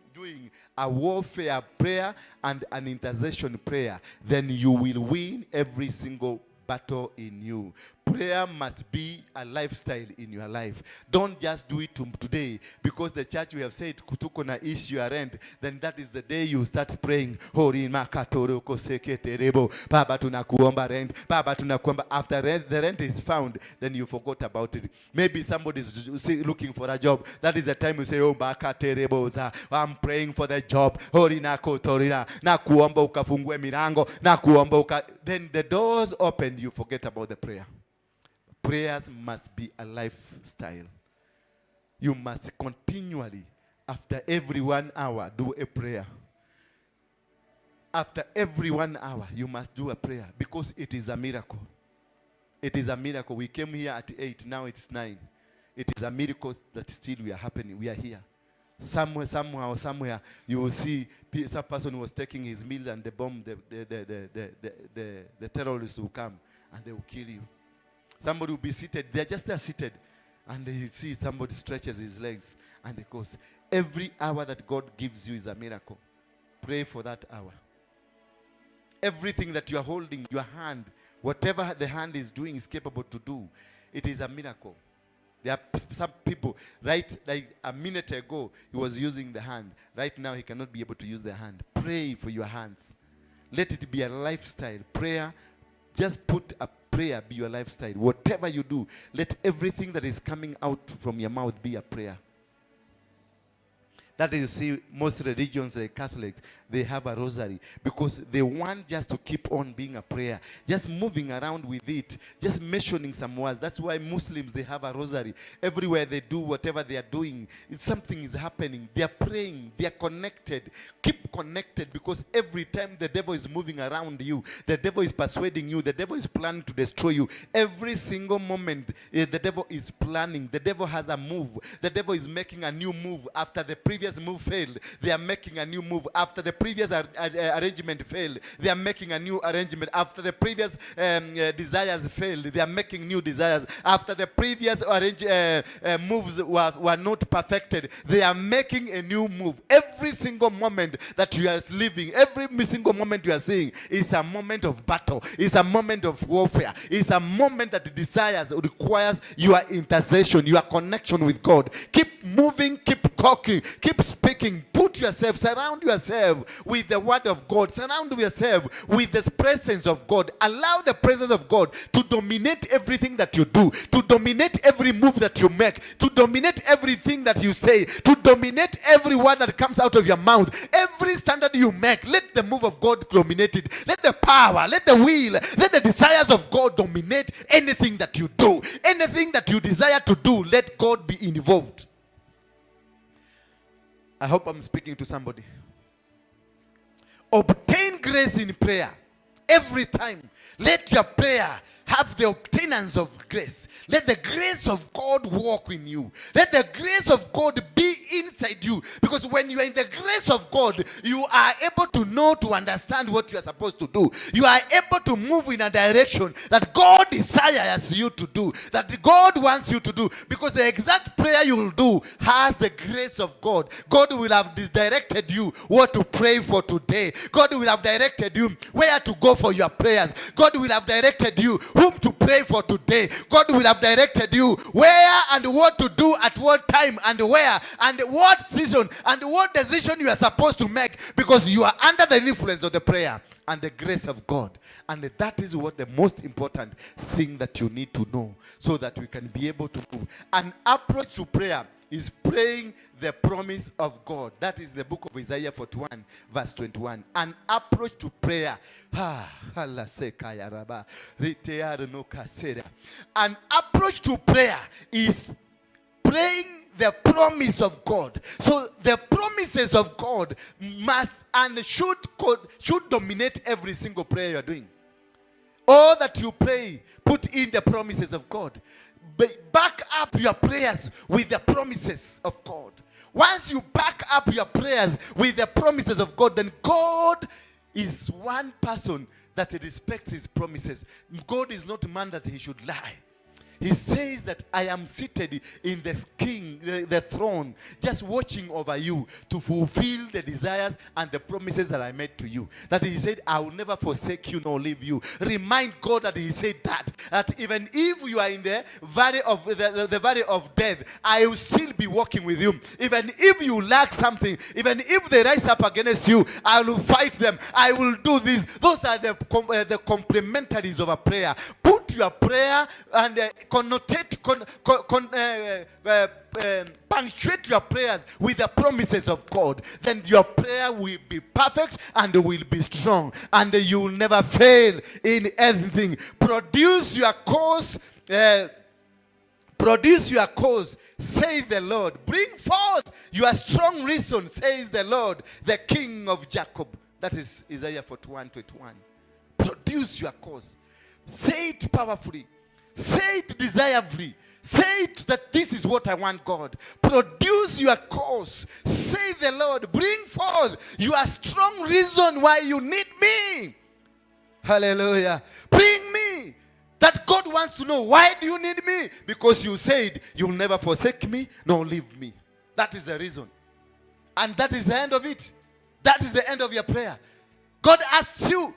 a warfare prayer and an intercession prayer, then you will win every single battle in you. Prayer must be a lifestyle in your life. Don't just do it today because the church we have said tuko na issue ya rent, then that is the day you start praying. Hori makatoro koseketerebo. Baba tunakuomba rent. Baba tunakuomba. After rent, the rent is found, then you forgot about it. Maybe somebody is looking for a job. That is the time you say, oh, makaterebo za. I'm praying for the job. Hori nakotorina. Nakuomba ukafungue milango. Nakuomba uka. Then the doors open, you forget about the prayer. Prayers must be a lifestyle. You must continually, after every 1 hour, do a prayer. After every 1 hour, you must do a prayer because it is a miracle. It is a miracle. We came here at 8, now it's 9. It is a miracle that still we are happening. We are here. Somewhere, somehow, somewhere, you will see some person was taking his meal and the bomb, the terrorists will come and they will kill you. Somebody will be seated. They are just there seated. And you see somebody stretches his legs and it goes. Every hour that God gives you is a miracle. Pray for that hour. Everything that you are holding, your hand, whatever the hand is doing is capable to do. It is a miracle. There are some people, right, like a minute ago, he was using the hand. Right now, he cannot be able to use the hand. Pray for your hands. Let it be a lifestyle. Prayer, just put a prayer be your lifestyle. Whatever you do, let everything that is coming out from your mouth be a prayer. That is, you see, most religions, like Catholics, they have a rosary because they want just to keep on being a prayer, just moving around with it, just mentioning some words. That's why Muslims, they have a rosary. Everywhere they do whatever they are doing, something is happening. They are praying. They are connected. Keep connected, because every time the devil is moving around you, the devil is persuading you, the devil is planning to destroy you. Every single moment, the devil is planning. The devil has a move. The devil is making a new move after the previous move failed. They are making a new move. After the previous arrangement failed, they are making a new arrangement. After the previous desires failed, they are making new desires. After the previous moves were not perfected, they are making a new move. Every single moment that you are living, every single moment you are seeing is a moment of battle. It's a moment of warfare. It's a moment that desires, requires your intercession, your connection with God. Keep moving, keep talking, keep speaking. Put yourself, surround yourself with the word of God. Surround yourself with the presence of God. Allow the presence of God to dominate everything that you do, to dominate every move that you make, to dominate everything that you say, to dominate every word that comes out of your mouth. Every standard you make, let the move of God dominate it. Let the power, let the will, let the desires of God dominate anything that you do. Anything that you desire to do, let God be involved. I hope I'm speaking to somebody. Obtain grace in prayer. Every time, let your prayer have the obtainance of grace. Let the grace of God walk in you. Let the grace of God be inside you. Because when you are in the grace of God, you are able to know, to understand what you are supposed to do. You are able to move in a direction that God desires you to do, that God wants you to do. Because the exact prayer you will do has the grace of God. God will have directed you what to pray for today. God will have directed you where to go for your prayers. God will have directed you whom to pray for today. God will have directed you where and what to do at what time and where and what season and what decision you are supposed to make, because you are under the influence of the prayer and the grace of God. And that is what the most important thing that you need to know, so that we can be able to move. An approach to prayer is praying the promise of God. That is the book of Isaiah 41, verse 21. An approach to prayer. An approach to prayer is praying the promise of God. So the promises of God must and should dominate every single prayer you are doing. All that you pray, put in the promises of God. Back up your prayers with the promises of God. Once you back up your prayers with the promises of God, then God is one person that respects his promises. God is not man that he should lie. He says that I am seated in the king, the throne, just watching over you to fulfill the desires and the promises that I made to you. That he said, I will never forsake you nor leave you. Remind God that he said that. That even if you are in the valley of the valley of death, I will still be walking with you. Even if you lack something, even if they rise up against you, I will fight them. I will do this. Those are the complementaries of a prayer. Put your prayer and connotate, punctuate your prayers with the promises of God. Then your prayer will be perfect and will be strong, and you will never fail in anything. Produce your cause. Produce your cause, say the Lord. Bring forth your strong reason, says the Lord, the King of Jacob. That is Isaiah 41:21. Produce your cause. Say it powerfully. Say it desirably. Say it that this is what I want, God. Produce your cause. Say the Lord. Bring forth your strong reason why you need me. Hallelujah. Bring me. That God wants to know, why do you need me? Because you said you'll never forsake me nor leave me. That is the reason. And that is the end of it. That is the end of your prayer. God asks you,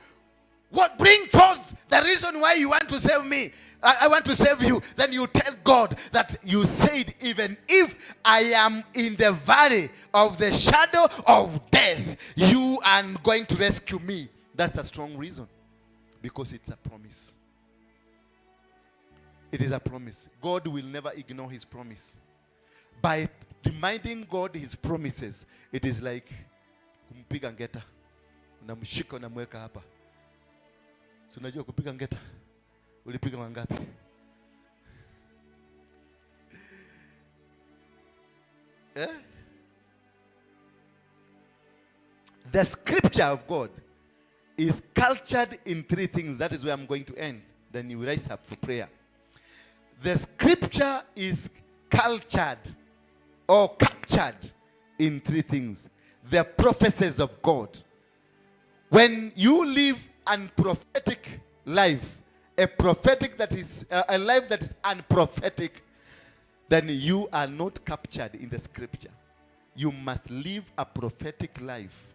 what, bring forth the reason why you want to save me. I want to save you. Then you tell God that you said, even if I am in the valley of the shadow of death, you are going to rescue me. That's a strong reason, because it's a promise. It is a promise. God will never ignore his promise. By reminding God his promises, it is like kumpiga ngeta. Unamshika, unamweka hapa. Si unajua kupiga ngeta? Ulipiga mangapi? Eh? The scripture of God is cultured in three things. That is where I'm going to end. Then you rise up for prayer. The scripture is cultured or captured in three things. The prophecies of God. When you live unprophetic life, a prophetic that is a life that is unprophetic, then you are not captured in the scripture. You must live a prophetic life.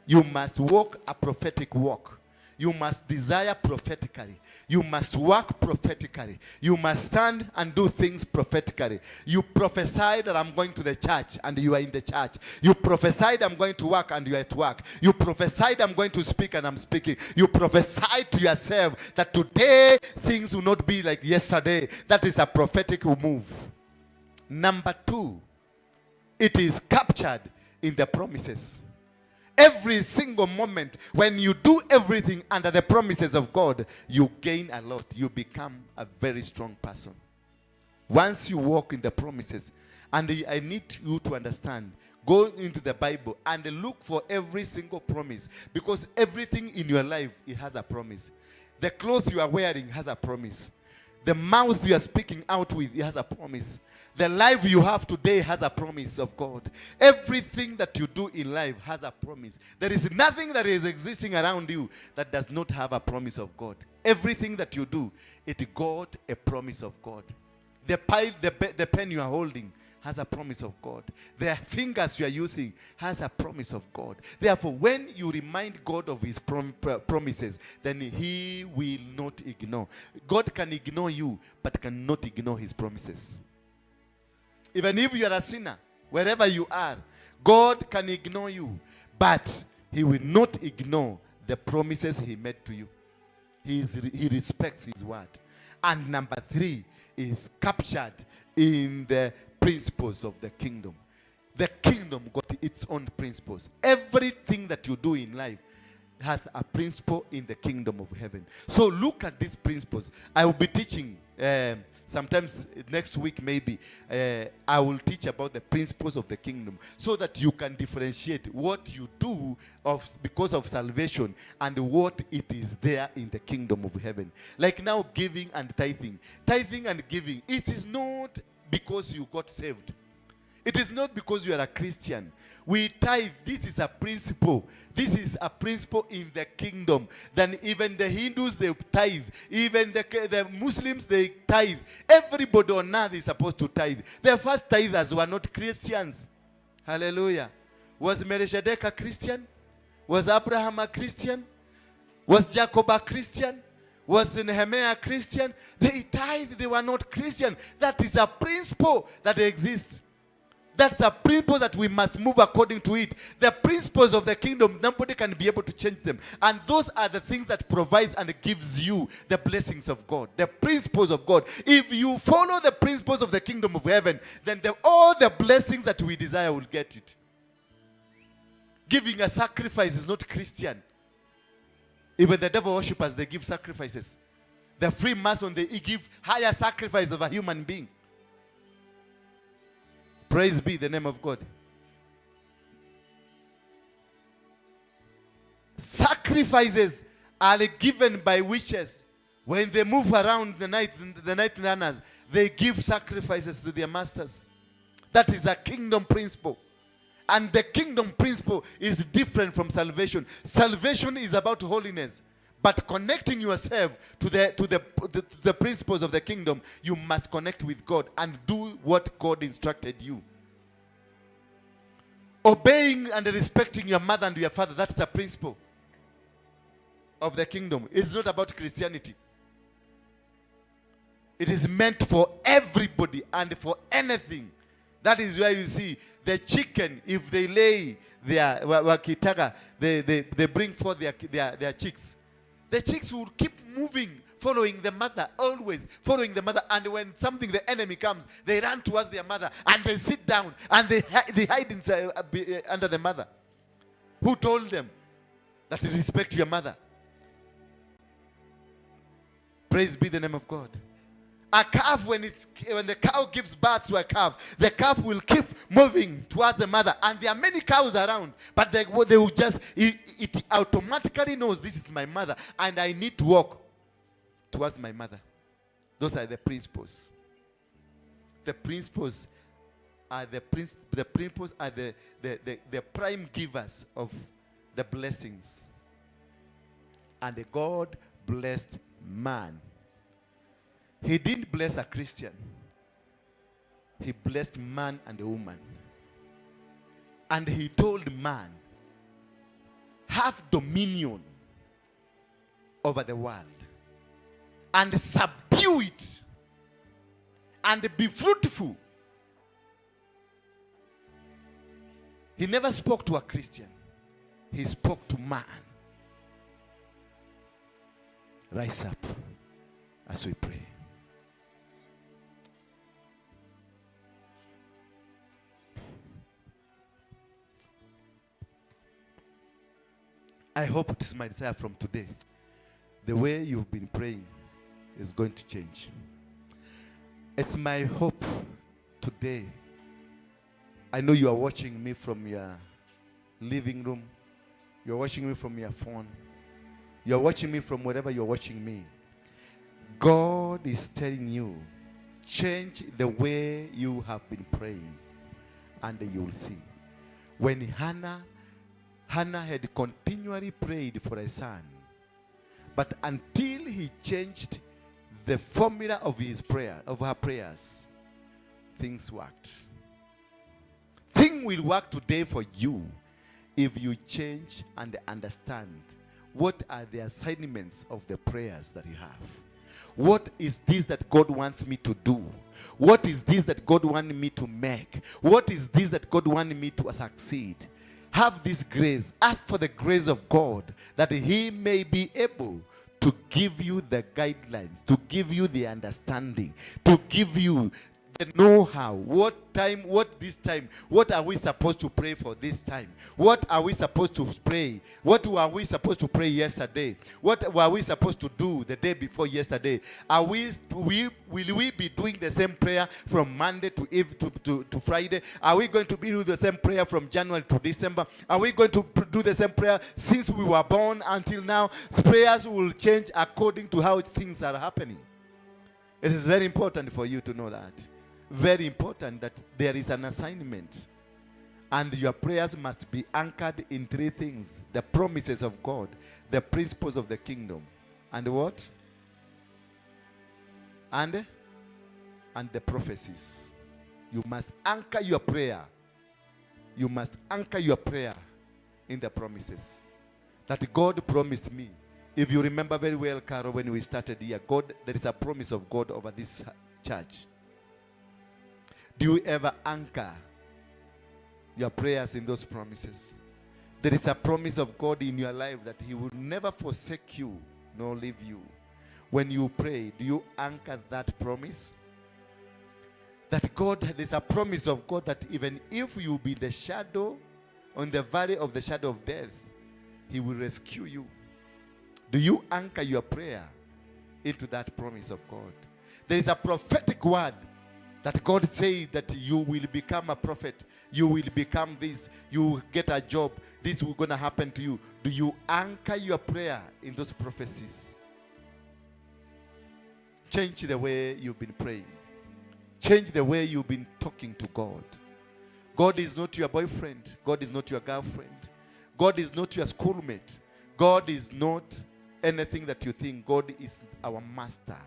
You must walk a prophetic walk. You must desire prophetically. You must work prophetically. You must stand and do things prophetically. You prophesied that I'm going to the church, and you are in the church. You prophesied I'm going to work, and you are at work. You prophesied I'm going to speak, and I'm speaking. You prophesied to yourself that today things will not be like yesterday. That is a prophetic move. Number two, it is captured in the promises. Every single moment, when you do everything under the promises of God, you gain a lot. You become a very strong person. Once you walk in the promises, and I need you to understand, go into the Bible and look for every single promise, because everything in your life, it has a promise. The clothes you are wearing has a promise. The mouth you are speaking out with, it has a promise. The life you have today has a promise of God. Everything that you do in life has a promise. There is nothing that is existing around you that does not have a promise of God. Everything that you do, it got a promise of God. The pen you are holding has a promise of God. The fingers you are using has a promise of God. Therefore, when you remind God of his promises, then he will not ignore. God can ignore you, but cannot ignore his promises. Even if you are a sinner, wherever you are, God can ignore you, but he will not ignore the promises he made to you. He respects his word. And number three is captured in the principles of the kingdom. The kingdom got its own principles. Everything that you do in life has a principle in the kingdom of heaven. So look at these principles. I will be teaching sometimes next week maybe. I will teach about the principles of the kingdom so that you can differentiate what you do because of salvation and what it is there in the kingdom of heaven. Like now, giving and tithing. Tithing and giving, it is not because you got saved. It is not because you are a Christian. We tithe. This is a principle. This is a principle in the kingdom. Then even the Hindus, they tithe. Even the Muslims, they tithe. Everybody on earth is supposed to tithe. The first tithers were not Christians. Hallelujah. Was Melchizedek a Christian? Was Abraham a Christian? Was Jacob a Christian? Was Nehemiah a Christian? They tithe. They were not Christian. That is a principle that exists. That's a principle that we must move according to it. The principles of the kingdom, nobody can be able to change them. And those are the things that provides and gives you the blessings of God. The principles of God. If you follow the principles of the kingdom of heaven, then all the blessings that we desire will get it. Giving a sacrifice is not Christian. Even the devil worshippers, they give sacrifices. The Freemason, they give higher sacrifice of a human being. Praise be the name of God. Sacrifices are given by witches. When they move around the night runners, they give sacrifices to their masters. That is a kingdom principle. And the kingdom principle is different from salvation. Salvation is about holiness. But connecting yourself to the principles of the kingdom, you must connect with God and do what God instructed you. Obeying and respecting your mother and your father, that's a principle of the kingdom. It's not about Christianity. It is meant for everybody and for anything. That is where you see the chicken, if they lay their wakitaga, they bring forth their chicks. The chicks will keep moving, following the mother, always following the mother. And when something, the enemy comes, they run towards their mother and they sit down and they hide inside, under the mother. Who told them that to respect your mother? Praise be the name of God. A calf, when the cow gives birth to a calf, the calf will keep moving towards the mother. And there are many cows around, but they will just, it automatically knows this is my mother and I need to walk towards my mother. Those are the principles. The principles are the principles are the prime givers of the blessings. And the God blessed man. He didn't bless a Christian. He blessed man and a woman. And he told man, have dominion over the world and subdue it and be fruitful. He never spoke to a Christian. He spoke to man. Rise up as we pray. I hope it is my desire from today. The way you've been praying is going to change. It's my hope today. I know you are watching me from your living room. You're watching me from your phone. You're watching me from wherever you're watching me. God is telling you, change the way you have been praying, and you will see. When Hannah had continually prayed for a son, but until he changed the formula of his prayer, of her prayers, things worked. Things will work today for you if you change and understand what are the assignments of the prayers that you have. What is this that God wants me to do? What is this that God wants me to make? What is this that God wants me to succeed? Have this grace. Ask for the grace of God that he may be able to give you the guidelines, to give you the understanding, to give you the know-how. What time, what this time, what are we supposed to pray for this time? What are we supposed to pray? What were we supposed to pray yesterday? What were we supposed to do the day before yesterday? Will we be doing the same prayer from Monday to Eve to Friday? Are we going to be doing the same prayer from January to December? Are we going to do the same prayer since we were born until now? Prayers will change according to how things are happening. It is very important for you to know that. very important that there is an assignment. And your prayers must be anchored in three things: the promises of God, the principles of the kingdom, and what? And the prophecies. You must anchor your prayer. You must anchor your prayer in the promises that God promised me. If you remember very well, Carol, when we started here, God, there is a promise of God over this church. Do you ever anchor your prayers in those promises? There is a promise of God in your life that He will never forsake you nor leave you. When you pray, do you anchor that promise? That God, there's a promise of God that even if you be the shadow, on the valley of the shadow of death, He will rescue you. Do you anchor your prayer into that promise of God? There is a prophetic word that God said that you will become a prophet, you will become this, you will get a job, this will gonna happen to you. Do you anchor your prayer in those prophecies? Change the way you've been praying. Change the way you've been talking to God. God is not your boyfriend. God is not your girlfriend. God is not your schoolmate. God is not anything that you think. God is our master.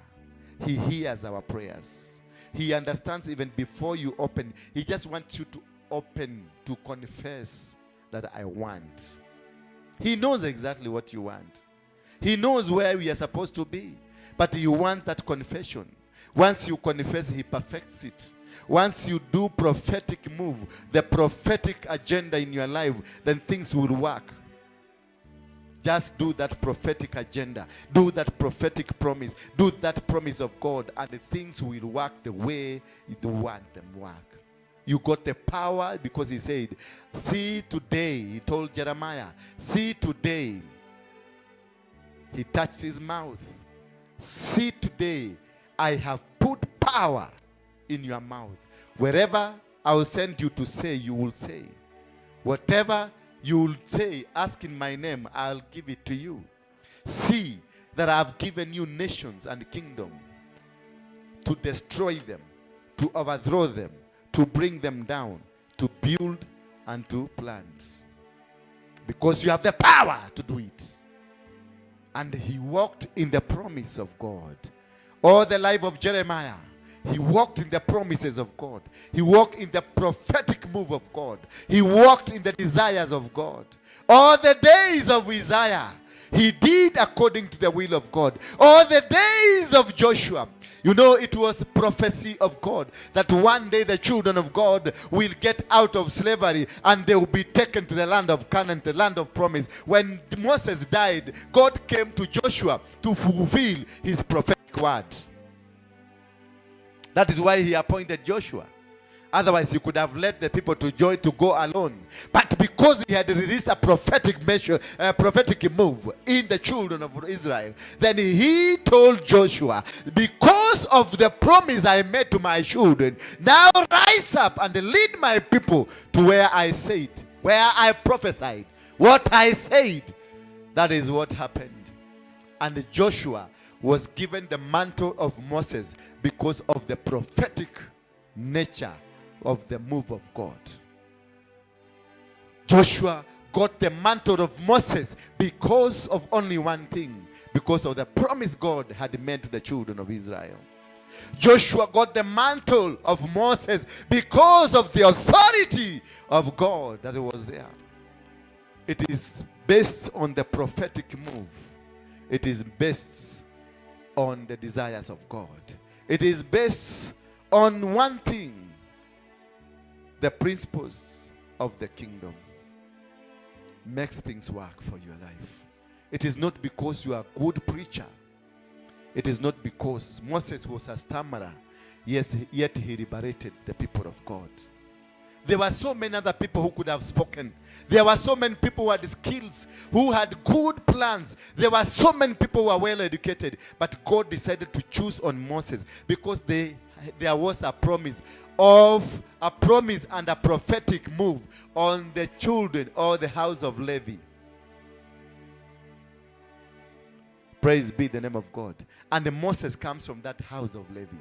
He hears our prayers. He understands even before you open. He just wants you to open, to confess that I want. He knows exactly what you want. He knows where we are supposed to be. But he wants that confession. Once you confess, he perfects it. Once you do prophetic move, the prophetic agenda in your life, then things will work. Just do that prophetic agenda. Do that prophetic promise. Do that promise of God, and the things will work the way you want them work. You got the power because he said, see today, he told Jeremiah, see today. He touched his mouth. See today, I have put power in your mouth. Wherever I will send you to say, you will say. Whatever you will say, ask in my name, I'll give it to you. See that I have given you nations and kingdom to destroy them, to overthrow them, to bring them down, to build and to plant. Because you have the power to do it. And he walked in the promise of God. All the life of Jeremiah, he walked in the promises of God. He walked in the prophetic move of God. He walked in the desires of God. All the days of Isaiah, he did according to the will of God. All the days of Joshua, you know, it was prophecy of God that one day the children of God will get out of slavery and they will be taken to the land of Canaan, the land of promise. When Moses died, God came to Joshua to fulfill his prophetic word. That is why he appointed Joshua. Otherwise, he could have led the people to join, to go alone. But because he had released a prophetic measure, a prophetic move in the children of Israel, then he told Joshua, because of the promise I made to my children, now rise up and lead my people to where I said, where I prophesied, what I said. That is what happened. And Joshua was given the mantle of Moses because of the prophetic nature of the move of God. Joshua got the mantle of Moses because of only one thing, because of the promise God had made to the children of Israel. Joshua got the mantle of Moses because of the authority of God that was there. It is based on the prophetic move. It is based on the desires of God. It is based on one thing, the principles of the kingdom. Makes things work for your life. It is not because you are a good preacher. It is not because Moses was a stammerer, yes, yet he liberated the people of God. There were so many other people who could have spoken. There were so many people who had skills, who had good plans. There were so many people who were well educated. But God decided to choose on Moses because there was a promise of a promise and a prophetic move on the children or the house of Levi. Praise be the name of God. And Moses comes from that house of Levi.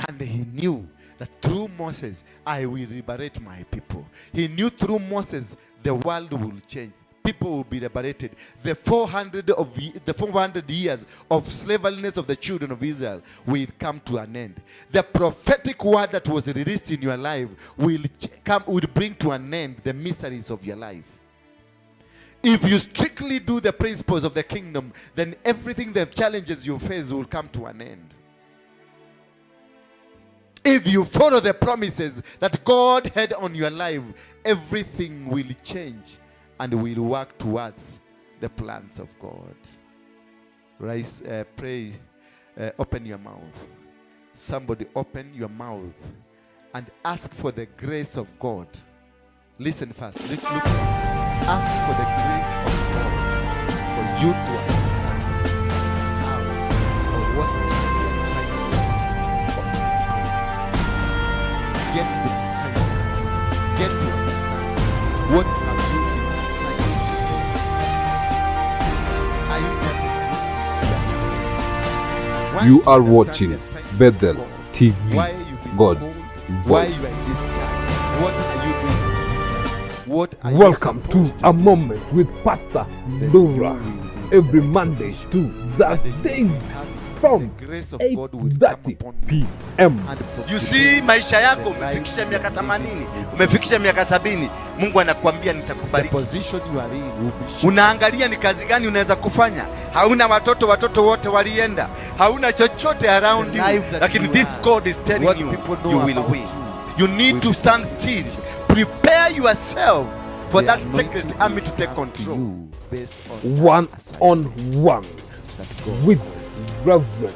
And he knew that through Moses, I will liberate my people. He knew through Moses, the world will change. People will be liberated. The 400 years of slaveliness of the children of Israel will come to an end. The prophetic word that was released in your life will bring to an end the miseries of your life. If you strictly do the principles of the kingdom, then everything, the challenges you face will come to an end. If you follow the promises that God had on your life, everything will change and will work towards the plans of God. Rise, pray, open your mouth. Somebody open your mouth and ask for the grace of God. Listen first. Look, look. Ask for the grace of God for you to understand how or what the assignments of the grace. Get the assignment. Get to understand what have you been assigned to do. Are you just existing? Just exist. Once You are understand watching the assignment of Bethel God, TV. why you been God called, why voice. you are in this church, what are you doing in this church? What are you Welcome to supposed to A do? Moment with Pastor Then Dora. you will be in Every the right Monday position. to And you will Thursday be having from the grace of God will come 8:30 upon you. p.m. And from You today, see, maisha yako the life umefikisha you miaka are living 80, will be umefikisha miaka 70, Mungu anakuambia The nitakubariki. position you are in will be shifted. Unaangalia ni kazi gani unaweza kufanya. Hauna watoto, watoto wote walienda, hauna chochote around The you, life that lakini you this are, God is telling what you, people know you will about win. you You need will to be stand still. Prepare yourself for The that anointing secret will army to take come to control. you based on that One assignment on one that God with called you. Reverend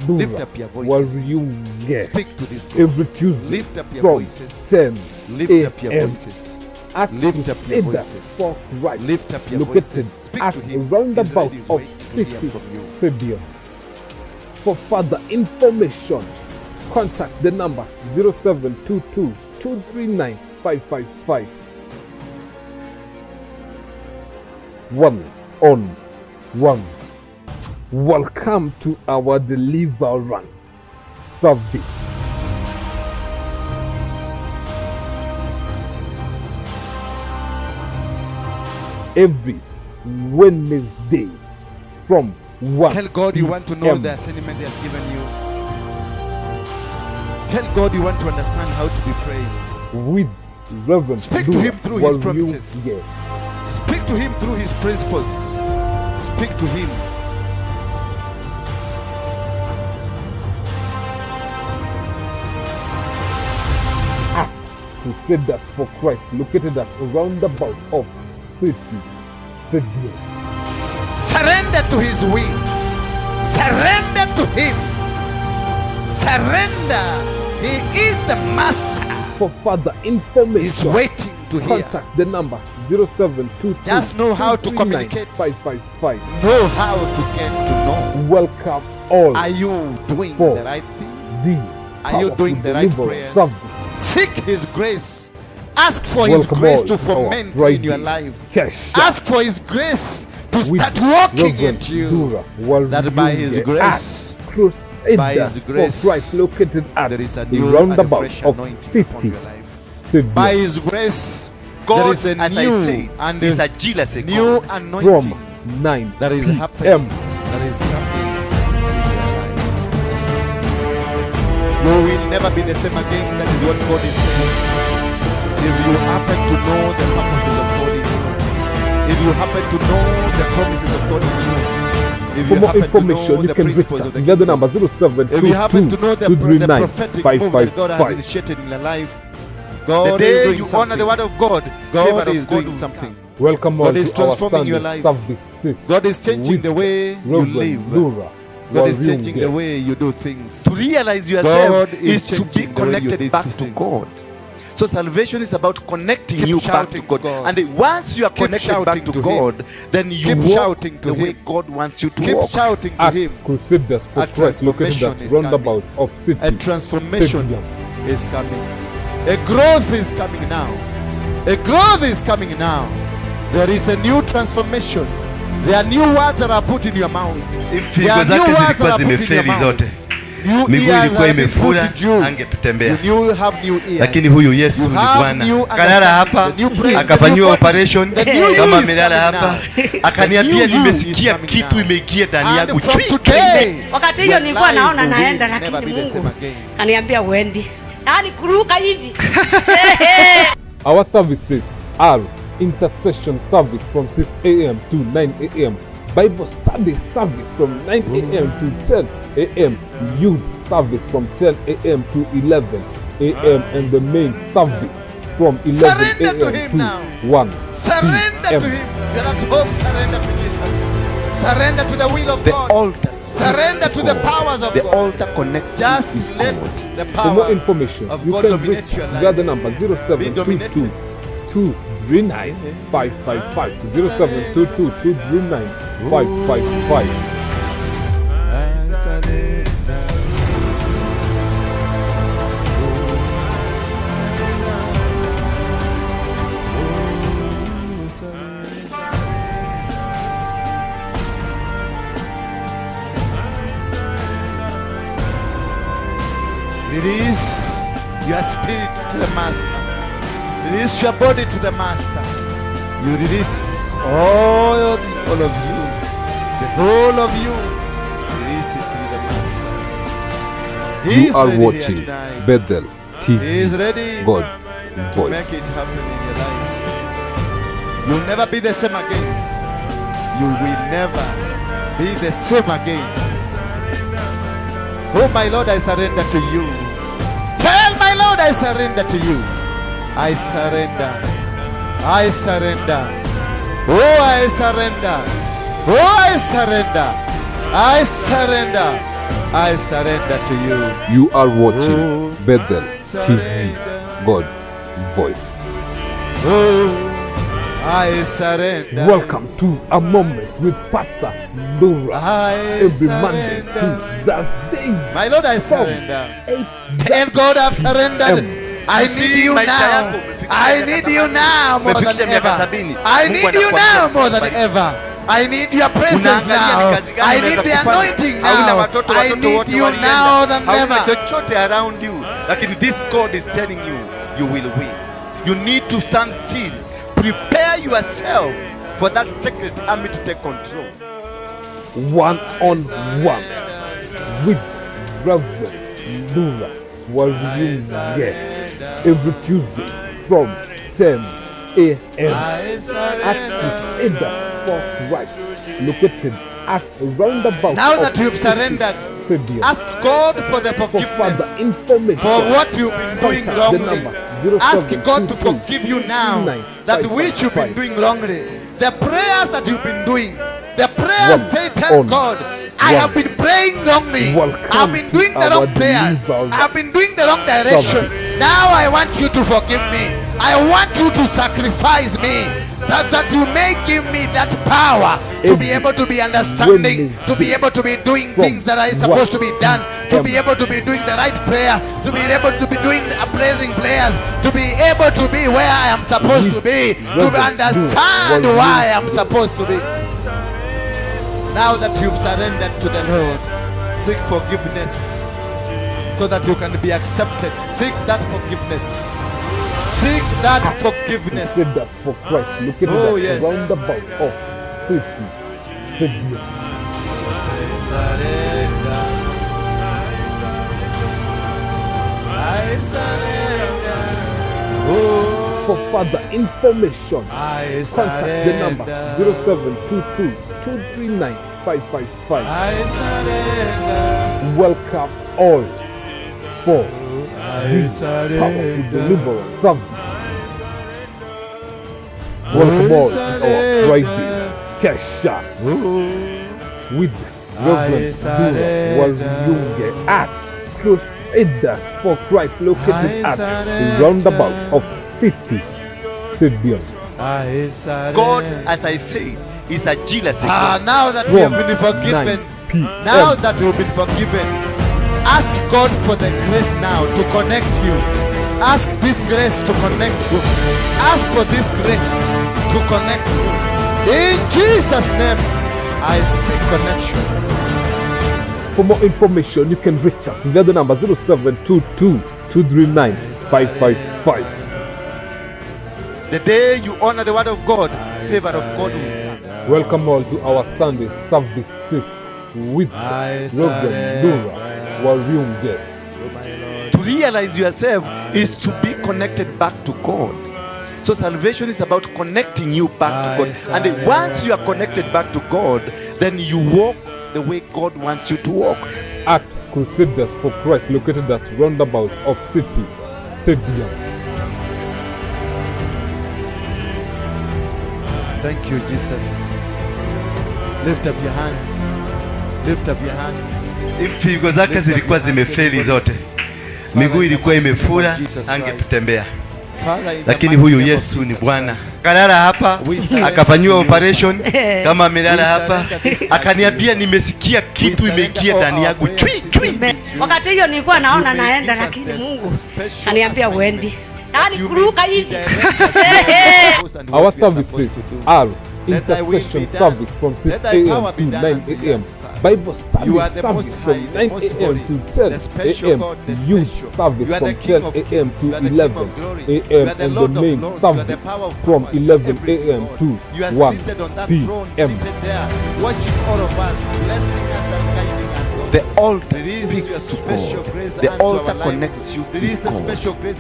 Lift Dora up your voices. Waruinge. Speak to this God. Every Tuesday Lift up your from voices. 10 Lift up your a.m. voices. at Lift up your Crusader voices. for Christ, Lift up your located voices. Speak at to him. His roundabout lady is of waiting to hear City from you. Stadium. For further information, contact the number 0722 239 555. One on one. Welcome to our deliverance service. Every Wednesday from 1 Tell God you want to know p.m. the assignment He has given you. Tell God you want to understand how to be praying. with Reverend Speak to Dora him through his Waruinge. promises. Speak to him through his principles. Speak to him. At Crusaders for Christ, located at roundabout of City Stadium. Surrender to his will. Surrender to him. Surrender. He is the master. For further He's information, waiting to hear. contact the number 0722 Just know how to 239 communicate. 555. Know how to get to know. Welcome all Are you doing For the right thing? the Are you powerful doing the right deliverance prayers? service. Seek his grace. Ask for his Welcome grace all to to our foment in Friday your life. Kesha Ask for his grace to with start walking Reverend into you. Dora That by his Waruinge grace, at Crusader by his grace, for Christ, located at there is a the new and a roundabout fresh of anointing upon City your life. Stadium. By his grace, God, there is a as I new said, and is a jealous God. new anointing from 9 that is p.m. happening, that is coming in your life. You will never be the same again. That is what God is saying. If you happen to know the purposes of God in you, if you happen to know the promises of God in you, if For you more happen to information, know you the can reach principles us of the via the kingdom, number if you happen to 0722 know the 239 prophetic move that God has 555. initiated in your life, The God is day doing you honor the something. word of God, God favor of is God doing will something. Welcome all God is to our transforming your Sunday life. services God is changing with the way you Reverend live. Dora God is changing the Waruinge. way you do things. To realize yourself God is is to be changing the way you connected did back to things. God. So salvation is about connecting Keep you back to shouting to God. God. And once you are Keep connected back shouting to to Him. God, then you Keep walk shouting to the way Him. God wants you to Keep walk. shouting to At Him. Crusaders for A Christ, located transformation at is coming. roundabout of A City transformation Stadium. is coming. A growth is coming now. A growth is coming now. There is a new transformation. There are new words that are put in your mouth. There Figo are new zake words that zilikuwa are put in your zimefeli mouth. zote. New Miguu ears ilikuwa have been imefura, put in you. angetembea. You new have new ears. Lakini huyu Yesu You ni have Bwana. new Kalala understanding. hapa The new brain, the akafanyiwa new body. operation The new you kama is amelala coming hapa, now. akaniambia The new you is nimesikia coming kitu now. imeingia ndani And yangu. from Chui, chui. today, Wakati hiyo your nilikuwa life naona will naenda, never lakini be the same Mungu again. kaniambia uendi, yaani kuruka hivi. Our services are intercession service from 6 a.m. to 9 a.m., Bible study service from 9 a.m. to 10 a.m., youth service from 10 a.m. to 11 a.m., and the main service from 11 Surrender to a.m. him to now. 1 Surrender to p.m. him. You're at home, surrender to Jesus. Surrender to the will of The God. altar speaks Surrender to the God. powers of The God. altar connects you Just with let God. the For more power information, of you God can dominate reach your via life. the number Be dominated. 0722 239 555 0722 239 555. I surrender. Oh, surrender. Release your spirit to the Master. Release your body to the Master. You release all of you, the whole of you. Release it to the Master. He You is are ready here watching tonight. Bethel He is TV, ready God to Voice. make it happen in your life. You'll never be the same again. You will never be the same again. Oh, my Lord, I surrender to you. Tell my Lord, I surrender to you. I surrender. I surrender. Oh, I surrender. Oh, I surrender. I surrender. I surrender to you. You are watching Oh, Bethel TV, surrender. God Voice. Oh, I surrender. Welcome to A Moment with Pastor Nora. I Every Monday to surrender. Thursday My Lord, I from surrender. 8 Tell God I've surrendered. I need you Maisha now. yako umefikisha I miaka need you now more than Umefikisha miaka ever. 70. I Mungu need you anakuambia now more than kubariki. ever. I need your presence Unaangalia ni now. kazi gani I need unaweza the kufanya. anointing Hauna now. watoto, I watoto need wote you walienda. now than Hauna ever. chochote around you, lakini this God is telling you you will win. You need to stand still. Prepare yourself for that secret army to take control. One on one with Reverend Lura Waryunge every Tuesday from 10 a.m. I at surrender. Crusader for Christ, located at roundabout. Now of that you've surrendered, Stadium. ask God for the For forgiveness further information, for what you've been doing contact the wrongly. number Ask God to 0722 forgive you now that which you've been doing wrongly. The prayers that you've been doing, the prayers One say, tell on God, I one. have been praying wrongly. Welcome I've been doing to the wrong our prayers. deliverance I've been doing the wrong direction. service. Now I want you to forgive me. I want you to sacrifice me that you may give me that power to be Every able to be understanding, Wednesday to be able to be doing from things that are supposed to be done, to be 1 able to be doing the right prayer, to be able to be doing the praising prayers, to be able to be where I am supposed to be, to Reverend understand Lura why I am supposed to be. Now that you've surrendered to the Lord, seek forgiveness so that you can be accepted. Seek that forgiveness. Seek that forgiveness. Crusader for Christ, located Oh, at yes. roundabout of 50 Stadium. Surrender. I surrender. Oh, For further information, I contact the number surrender. 0722 239 555. I surrender. Welcome all for I powerful surrender. deliverance service. Welcome all to our Friday Kesha with Reverend Dura Waryunge at Crusader for Christ, located at the roundabout of City Stadium. I surrender. God, as I said, is a jealous God. Now that we From have been forgiven, 9 p.m. now that we've been forgiven, ask God for the grace now to connect you. Ask this grace to connect you. Ask for this grace to connect you. In Jesus' name, I seek connection. For more information, you can reach us via the number 0722 239 555. The day you honor the word of God, favor of God will come. Welcome all to our Sunday services with Reverend Nura Warunge. To realize yourself is to be connected back to God. So salvation is about connecting you back to God. And once you are connected back to God, then you walk the way God wants you to walk. At Crusaders for Christ, located at roundabout of City Stadium. Thank you, Jesus. Lift up your hands. Lift up your hands. Figo zake zilikuwa zimefeli zote, miguu ilikuwa imefura, angetembea. Lakini huyu Yesu ni Bwana. Kalala hapa akafanyiwa operation kama amelala hapa, akaniambia nimesikia kitu imeingia ndani yangu chui chui. Wakati hiyo nilikuwa naona naenda, lakini Mungu aniambia uendi, yaani kuruka hivi. Our services are intercession service from 6 a.m. to 9 a.m., Bible study service from 9 a.m. to 10 a.m., youth service from 10 a.m. to 11 a.m., and the main service from 11 a.m. to 1 p.m. The altar speaks to God. The altar connects you to God.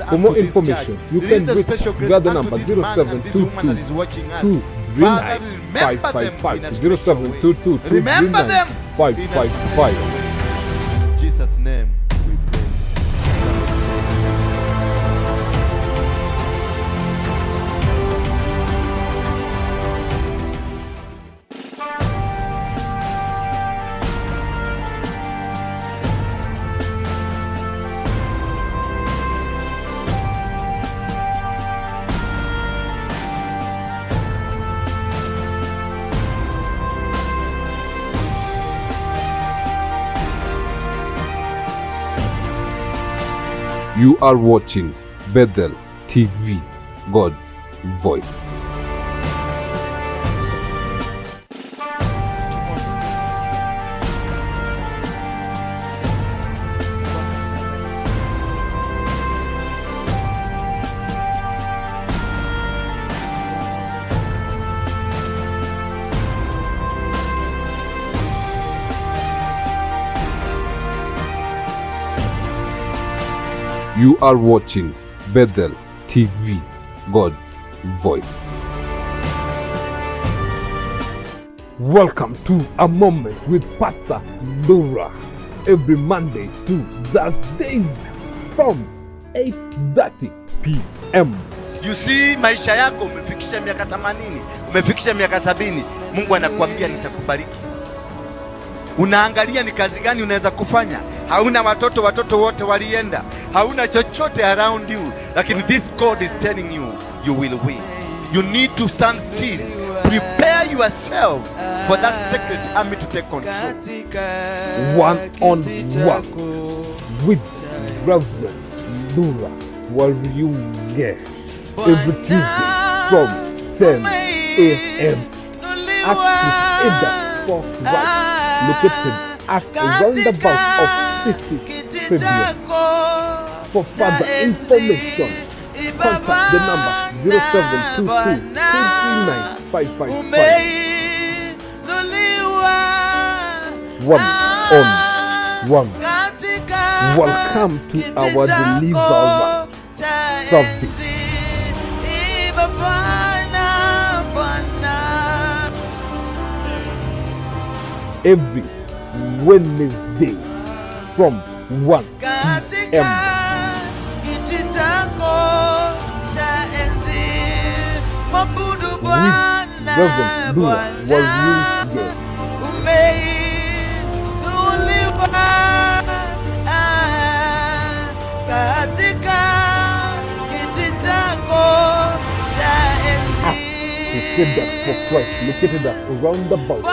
For more information, you can reach via the number 0722 239 555, 0722 239 555. In Jesus' name we pray. Somebody say, You are watching Bethel TV, God's Voice. You are watching Bethel TV, God's Voice. Welcome to A Moment with Pastor Laura, every Monday to Thursday from 8:30 p.m. You see, maisha yako umefikisha miaka 80, umefikisha miaka 70, Mungu anakuambia nitakubariki. Unaangalia ni kazi gani unaweza kufanya. Hauna watoto, watoto wote walienda, hauna chochote around you, lakini this God is telling you, you will win. You need to stand still. Prepare yourself for that secret army to take control. One on one with Reverend Nura Warunge every Tuesday from 10 a.m. at Crusader for Christ, located at the roundabout of City Stadium. For further information, contact the number 0722 239 555. One on one. Welcome to our deliverer service. Every Wednesday from 1 p.m. with Reverend Nura Warunge. At Crusaders for Christ, located at roundabout of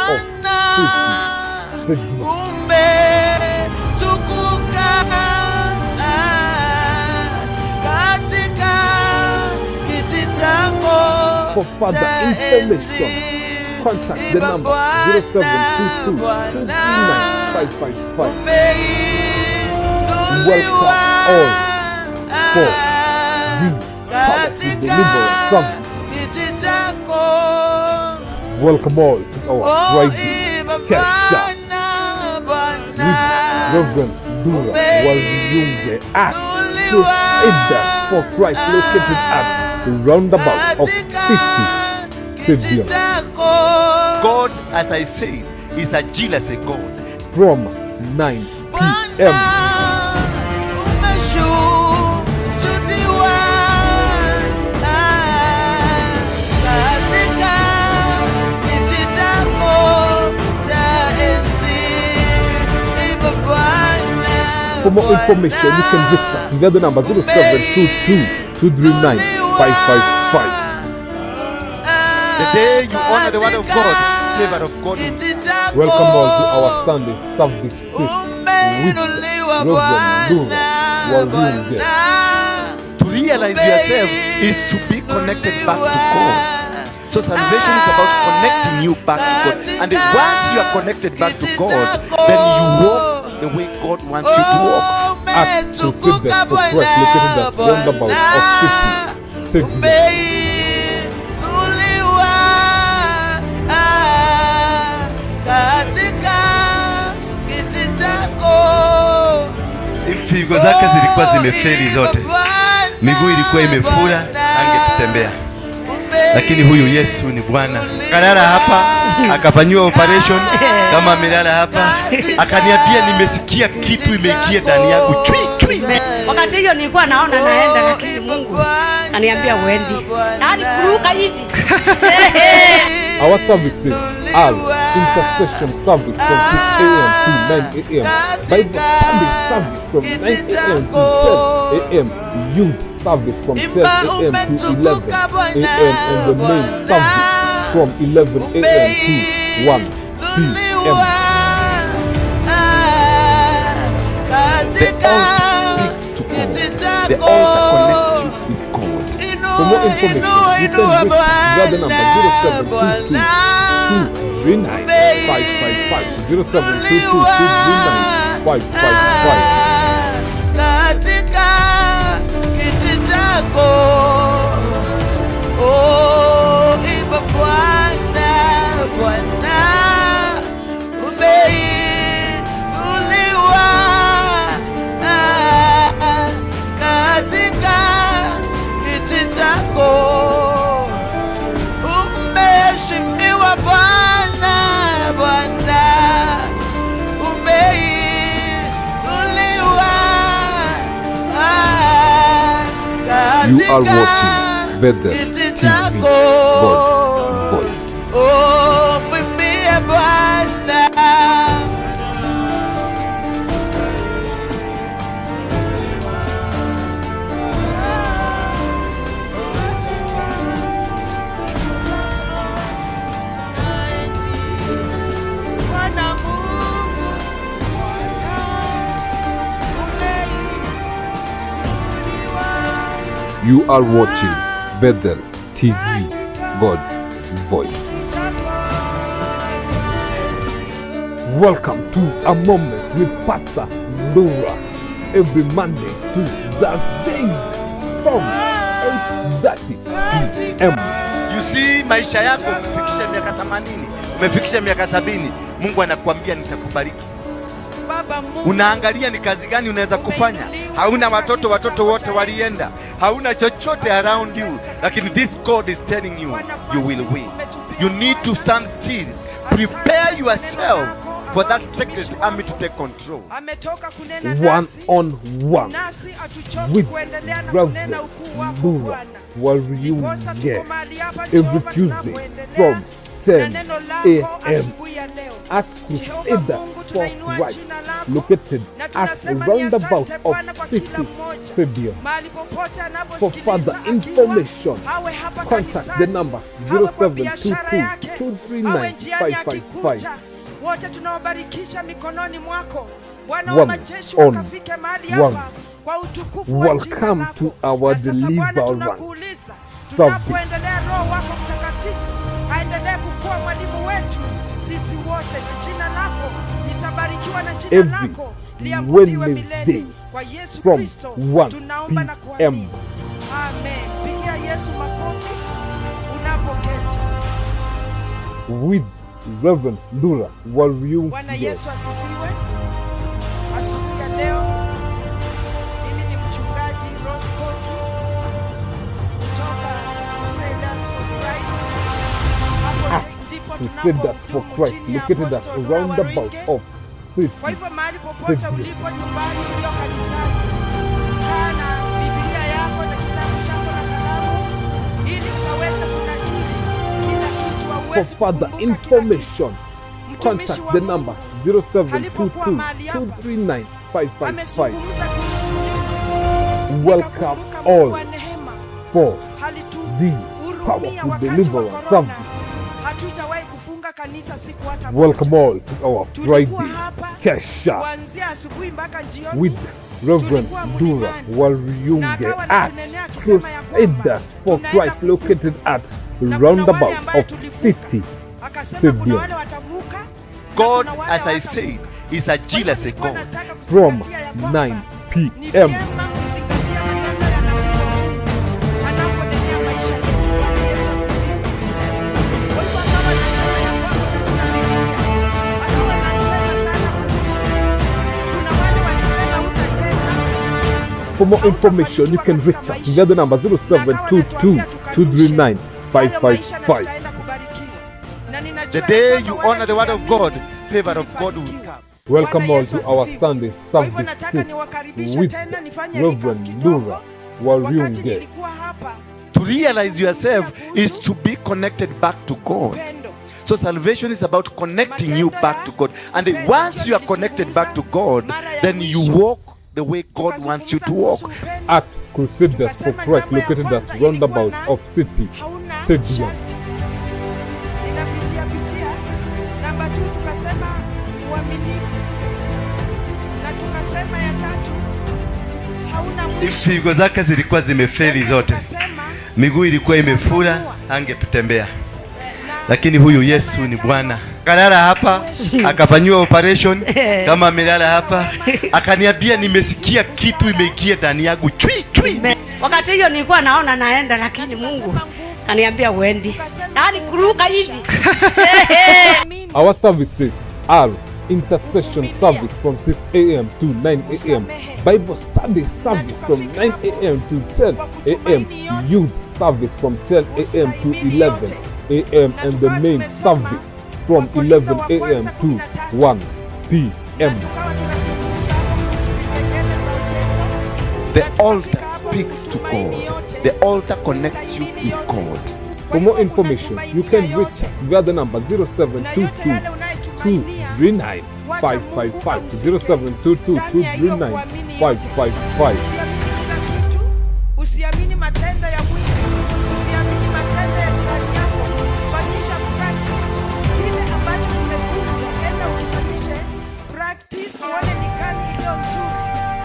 City Stadium. Umetukuka katika kiti chako For further cha information, enzi. Contact the Iba number Bwana, 0722 Bwana, 239 555. Umeinuliwa Welcome all for the Power to katika Deliver service. kiti chako. Welcome all to our Oh, Friday Iba Kesha Bwana, Bwana, with Reverend Dura Walyunge at Crusader for Christ, located at the roundabout of katika 50 kiti Stadium chako. God, as I said, is a jealous God. from 9 p.m. Bwana, umeshujudiwa, katika kiti chako cha enzi. Iba Bwana, For more information, you can reach us via the number 0722 239 555. The day you honor the word of God, favor of God will Kiti chako Welcome all to our Sunday service feast with umeinuliwa Reverend Dura Bwana, Walyunge. Bwana. To realize yourself is to be connected back to God. So salvation is about connecting you back to God. And once you are connected back to God, then you walk the way God wants you to walk. At Crusader for Christ, located at roundabout of 50 Stadium. Umeinuliwa katika kiti chako. Figo zake zilikuwa zimefeli zote, miguu ilikuwa imefura, angetembea. Lakini huyu Yesu ni Bwana. Akalala hapa, akafanyiwa operation kama amelala hapa, akaniambia nimesikia kitu imeingia ndani yangu chui chui. Wakati hiyo nilikuwa naona naenda, lakini Mungu aniambia uendi, yaani kuruka hivi. Our services are intercession service from 6 a.m. to 9 a.m., Bible study service from 9 a.m. to 10 a.m., youth service from 10 a.m. to 11 a.m., and the main service from 11 a.m. to 1 p.m. The altar speaks to God. The altar connects you with God. For more information, you can reach via the number 0722 239 555, 0722 239 555. Katika kiti chako. Oh, imba Bwana, Bwana, umeinuliwa katika kiti chako. Umeheshimiwa Bwana, Bwana, umeinuliwa You are katika watching Bethel kiti TV, chako. God's Voice. Oh, mwimbie Bwana. Bwana Mungu, Bwana, umeinuliwa You are watching Bethel TV, God's Voice. Welcome to A Moment with Pastor Ndura every Monday to Thursday from 8:30 p.m. You see, maisha yako umefikisha miaka 80, umefikisha miaka 70, Mungu anakuambia nitakubariki. Baba Mungu, Unaangalia ni kazi gani unaweza kufanya. Hauna watoto, watoto wote walienda, hauna chochote around you, lakini this God is telling you you will win. You need to stand still, prepare yourself for that secret army to take control. ametoka kunena One nasi, on one nasi hatuchoki with kuendelea na Reverend kunena ukuu wako Ndura Bwana. Ndiposa Waryunge tuko mahali hapa every Jehova, Tuesday tunapoendelea from na 10 neno lako a.m. asubuhi ya leo. at Jehova Crusader Mungu, for tunainua Christ, jina lako located na at tunasema ni roundabout asante of Bwana kwa kila 50 mmoja Stadium. mahali popote For anaposikiliza further akiwa, information, awe hapa contact the kanisani, number awe kwa biashara 0722 yake, awe 239 njiani 555. akikuja, wote tunawabarikisha mikononi mwako Bwana wa One majeshi, on wakafike mahali one. hapa kwa utukufu wa jina Welcome lako. to our Na sasa Bwana, deliverance tunakuuliza service. tunapoendelea, Roho wako Mtakatifu aendelee kukua Kuwa mwalimu wetu sisi wote, na jina lako litabarikiwa na jina Every lako liabudiwe milele. Wednesday Kwa Yesu from Kristo 1 tunaomba na p.m. kuamini. Amen. Pigia Yesu makofi unapoketi. With Reverend Ndura Bwana Waruinge. Yesu asifiwe. Asubuhi ya leo mimi ni mchungaji Rose Koki kutoka Crusaders for Christ. Hapo At ndipo Crusaders for tunapohudumu Christ, chini ya located at Apostle Dora roundabout Waruinge. of Kwa City hivyo mahali popote Stadium. ulipo, nyumbani, ulio kanisani, kaa na Biblia yako na kitabu chako na kalamu, ili ukaweze kunakili kila kitu, For auwezi further kukumbuka kila kitu. information, Mtumishi contact wa the Mungu number alipokuwa 0722 mahali hapa 239 555. amezungumza kuhusu mlima, Welcome nikakumbuka Mungu wa all neema for the alituhurumia powerful wakati wa deliverance korona. service. Hatujawahi kufunga kanisa siku hata Welcome moja. all to our Tulikuwa Friday hapa Kesha kuanzia asubuhi mpaka jioni with Reverend tulikuwa Ndura mlimani na Waruinge akawa at anatunenea akisema ya kwamba Crusaders for tunaenda Christ, kuvuka, located at na kuna wale roundabout ambaye of tulivuka. City Akasema kuna Stadium. wale watavuka na God, kuna wale as I said, hawatavuka. is a Kwa hivyo jealous nilikuwa God. nataka From kuzingatia ya kwamba 9 ni p.m. vyema kuzingatia maneno ya nabii wa Mungu anaponenea maisha yetu. Bwana Yesu asifiwe. Kwa hivyo akawa anasema ya kwamba katika Biblia, akawa anasema sana kuhusu kuna wale walisema hutajenga, For more information, you hautafanikiwa can katika reach us maisha, via the number na akawa 0722 anatuambia tukanushe 239 hayo maisha na 555. tutaenda kubarikiwa. Na ninajua The ya day kwamba you wale honor the word of tuliamini God, favor of God will tulifanikiwa. come. Welcome Bwana all Yesu to our asifiwe. Sunday Kwa hivyo service nataka niwakaribishe with tena nifanye recap Reverend kidogo. Ndura Wakati Waruinge. nilikuwa hapa To realize yourself nilizungumzia is kuhusu to be connected back to God. upendo. So salvation is about connecting you Matendo back ya to God. And upendo once ndio you are connected back to nilizungumza God, mara ya then you mwisho. walk the way God wants you Tukazungumza to walk. kuhusu upendo, At Crusaders for tukasema Christ, jambo ya located at kwanza ilikuwa roundabout na of City hauna Stadium. sharti. Ninapitia pitia. Namba 2 tukasema uaminifu, na tukasema ya tatu hauna mwisho. Figo zake zilikuwa zimefeli Na zote, tukasema, miguu ilikuwa imefura, angetembea. Lakini huyu tukasema Yesu ya ni tano, Bwana. Akalala hapa akafanyiwa operation kama amelala hapa, akaniambia nimesikia kitu imeingia ndani yangu chui chui. Wakati hiyo nilikuwa naona naenda, lakini Mungu kaniambia uendi, yaani kuruka hivi. Our services are intercession service from 6 a.m. to 9 a.m., Bible study service from 9 a.m. to 10 a.m., youth service from 10 a.m. to 11 a.m., Na and the tukawa main tumesoma service from Wakorintho 11 wa a.m. kwanza to 13 1 na p.m. tukawa tunazungumza hapo kuhusu vipengele za upendo, The na tukafika altar hapo speaks to kutumaini God. yote, The altar connects you kustahimili with yote. God. Kwa For more hivyo information, you unatumainia can reach yote, us via the number na yote 0722 yale unayetumainia 239 wacha Mungu 555 ahusike 0722 ndani ya hiyo 239 kuamini yote. 555. Usiamini kila kitu, usiamini matendo ya mwili, usiamini matendo ya jirani yako. Fanyisha practice kile ambacho tumefunzwa, enda ukifanyishe practice, uone ni gani iliyo nzuri,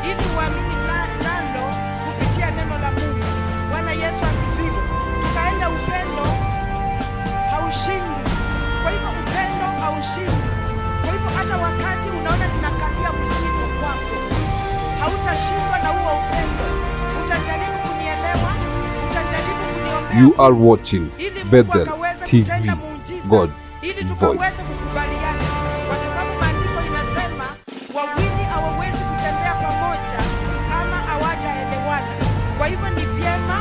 ili uamini nalo kupitia neno la Mungu. Bwana Yesu asifiwe. Tukaenda upendo haushindwi. Kwa hivyo upendo haushindwi. Kwa hivyo hata wakati unaona ninakalia mzigo kwako, hautashindwa na huo upendo. Utajaribu kunielewa, utajaribu kuniombea You are Mungu, watching ili Mungu Bethel akaweze TV, kutenda muujiza, God's ili Voice. tukaweze kukubaliana, kwa sababu maandiko inasema wawili hawawezi kutembea pamoja kama hawajaelewana. Kwa hivyo ni vyema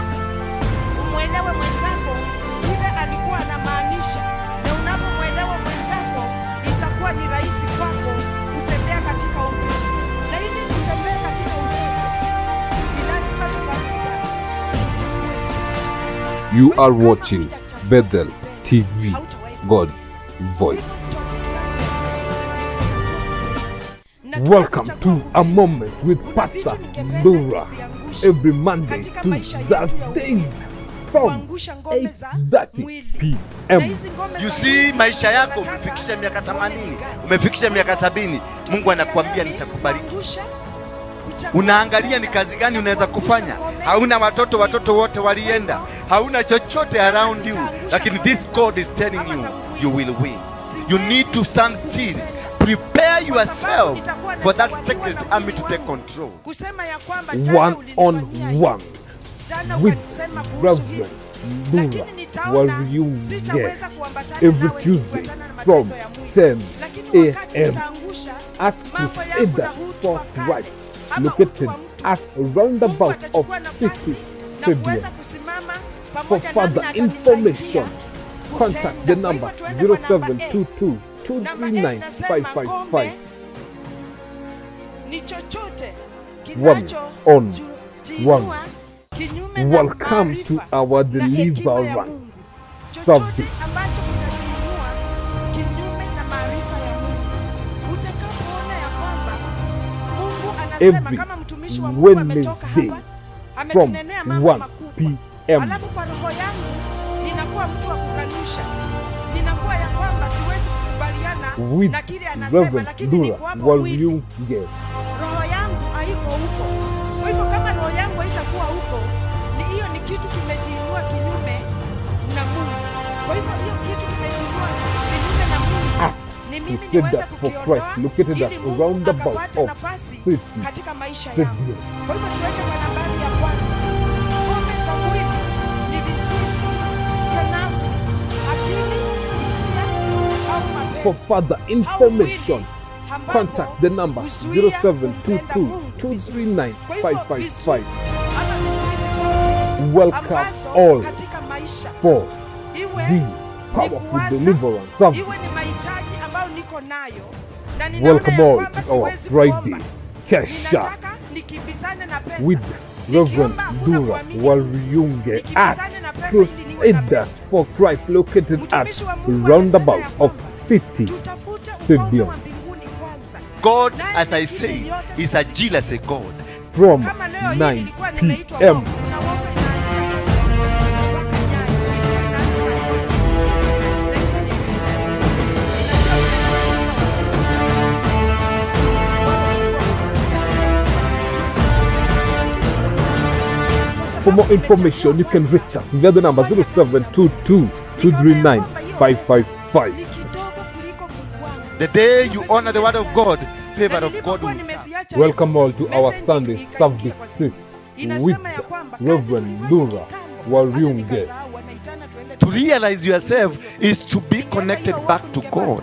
umwelewe mwenzako vile alikuwa anamaanisha, na unapomwelewa mwenzako itakuwa ni rahisi kwako kutembea katika upendo. Na ili kutembea katika upendo ni lazima tufanye tuchague. You Kwa are hivyo kama watching hujachagua Bethel upendo, TV, hautawahi God's kupenda. Voice. Kwa hivyo topic yangu ni kuchagua kupenda. Na Welcome to tunapochagua A kupenda, Moment with kuna vitu Pastor ningependa Ndura tusiangushe every Monday katika to maisha yetu ya Thursday upendo. from Kuangusha ngome za 8:30 mwili. Na p.m. hizi ngome You za see, mwili maisha yako tunataka umefikisha miaka tuone 80, ni gani. umefikisha miaka 70, Mungu anakuambia Ni nitakubariki. kuangusha, Kuchagua Unaangalia ni kupenda kazi gani na unaweza kuangusha kufanya. ngome Hauna za watoto, mwili. watoto wote Kwa walienda, hivyo, hauna chochote kama around you, sitaangusha lakini ngome this za God is telling ama you za mwili, you will win. You siwezi need to stand still, kukupenda prepare kwa sababu yourself nitakuwa for that natawaliwa secret na army mwili to take wangu control. kusema ya kwamba jana One on ulinifanyia hivi, one jana with ukanisema kuhusu hili, Reverend Ndura lakini nitaona Wariunge sitaweza kuambatana every nawe Tuesday nikifuatana na from matendo ya mwili, 10 lakini wakati a.m. nitaangusha at mambo yangu na Crusaders utu wa for kale Christ, ama utu located wa mtu, at Mungu roundabout of atachukua nafasi City na kuweza Stadium. kusimama For pamoja nami further na atanisaidia information, contact the kutenda. Kwa number hivyo tuende kwa namba A. 0722 Namba A 239 inasema 555. ngome ni chochote One on one. kinachojiinua kinyume na Welcome to maarifa our na hekima ya deliverance Mungu. Chochote service. ambacho kinajiinua kinyume na maarifa ya Mungu. Utakapoona ya kwamba Mungu anasema Every kama mtumishi wa Mungu ametoka Wednesday hapa from ametunenea mambo 1 makubwa, p.m. alafu kwa roho yangu ninakuwa mtu wa kukanusha, ninakuwa ya kwamba siwezi kukubaliana with na kile anasema, Reverend lakini Ndura niko hapo mwili Wariunge. roho yangu haiko huko. Kwa hivyo kama roho yangu haitakuwa huko, ni hiyo ni kitu kimejiinua kinyume na Mungu. Kwa hivyo hiyo kitu kimejiinua kinyume na Mungu, At ni mimi niweze Crusaders for kukiondoa Christ, located at ili Mungu roundabout akapata of nafasi City katika maisha yangu. Stadium. Kwa hivyo tuende kwa nambari ya kwanza. Ngome za mwili ni vizuizi vya nafsi, akili, hisia au For mapenzi further au information, mwili ambapo contact the number huzuia kumpenda 0722 Mungu vizuri. 239 Kwa hivyo 555. vizuizi ama vizuizi zote Welcome ambazo all katika maisha for iwe the ni powerful kuwaza, deliverance service. iwe ni mahitaji ambayo niko nayo na ninaona Welcome ya all kwamba to our siwezi Friday kuomba, Kesha ninataka nikimbizane na pesa. with Reverend Nikiomba hakuna Ndura kuamini Mungu, Wariunge at nikimbizane na pesa ili niwe na Crusaders pesa. for Christ, located at Mtumishi wa Mungu amesema roundabout ya of kwamba City tutafute ufalme Stadium wa mbinguni kwanza, God, naye as I mengine say, yote is a jealous God. from Kama leo hii 9 nilikuwa nimeitwa p.m. walk, kuna walk inaanzia mpaka Nyayo, ilikuwa inaanza saa moja na isa niuliza, For more information, you can reach us via the number 0722 239 555. Ni kidogo kuliko Mungu wangu. The day you honor the word of God, favor of God will come. Welcome all to our Sunday service with Reverend Ndura Wariunge. To realize yourself is to be connected back to God.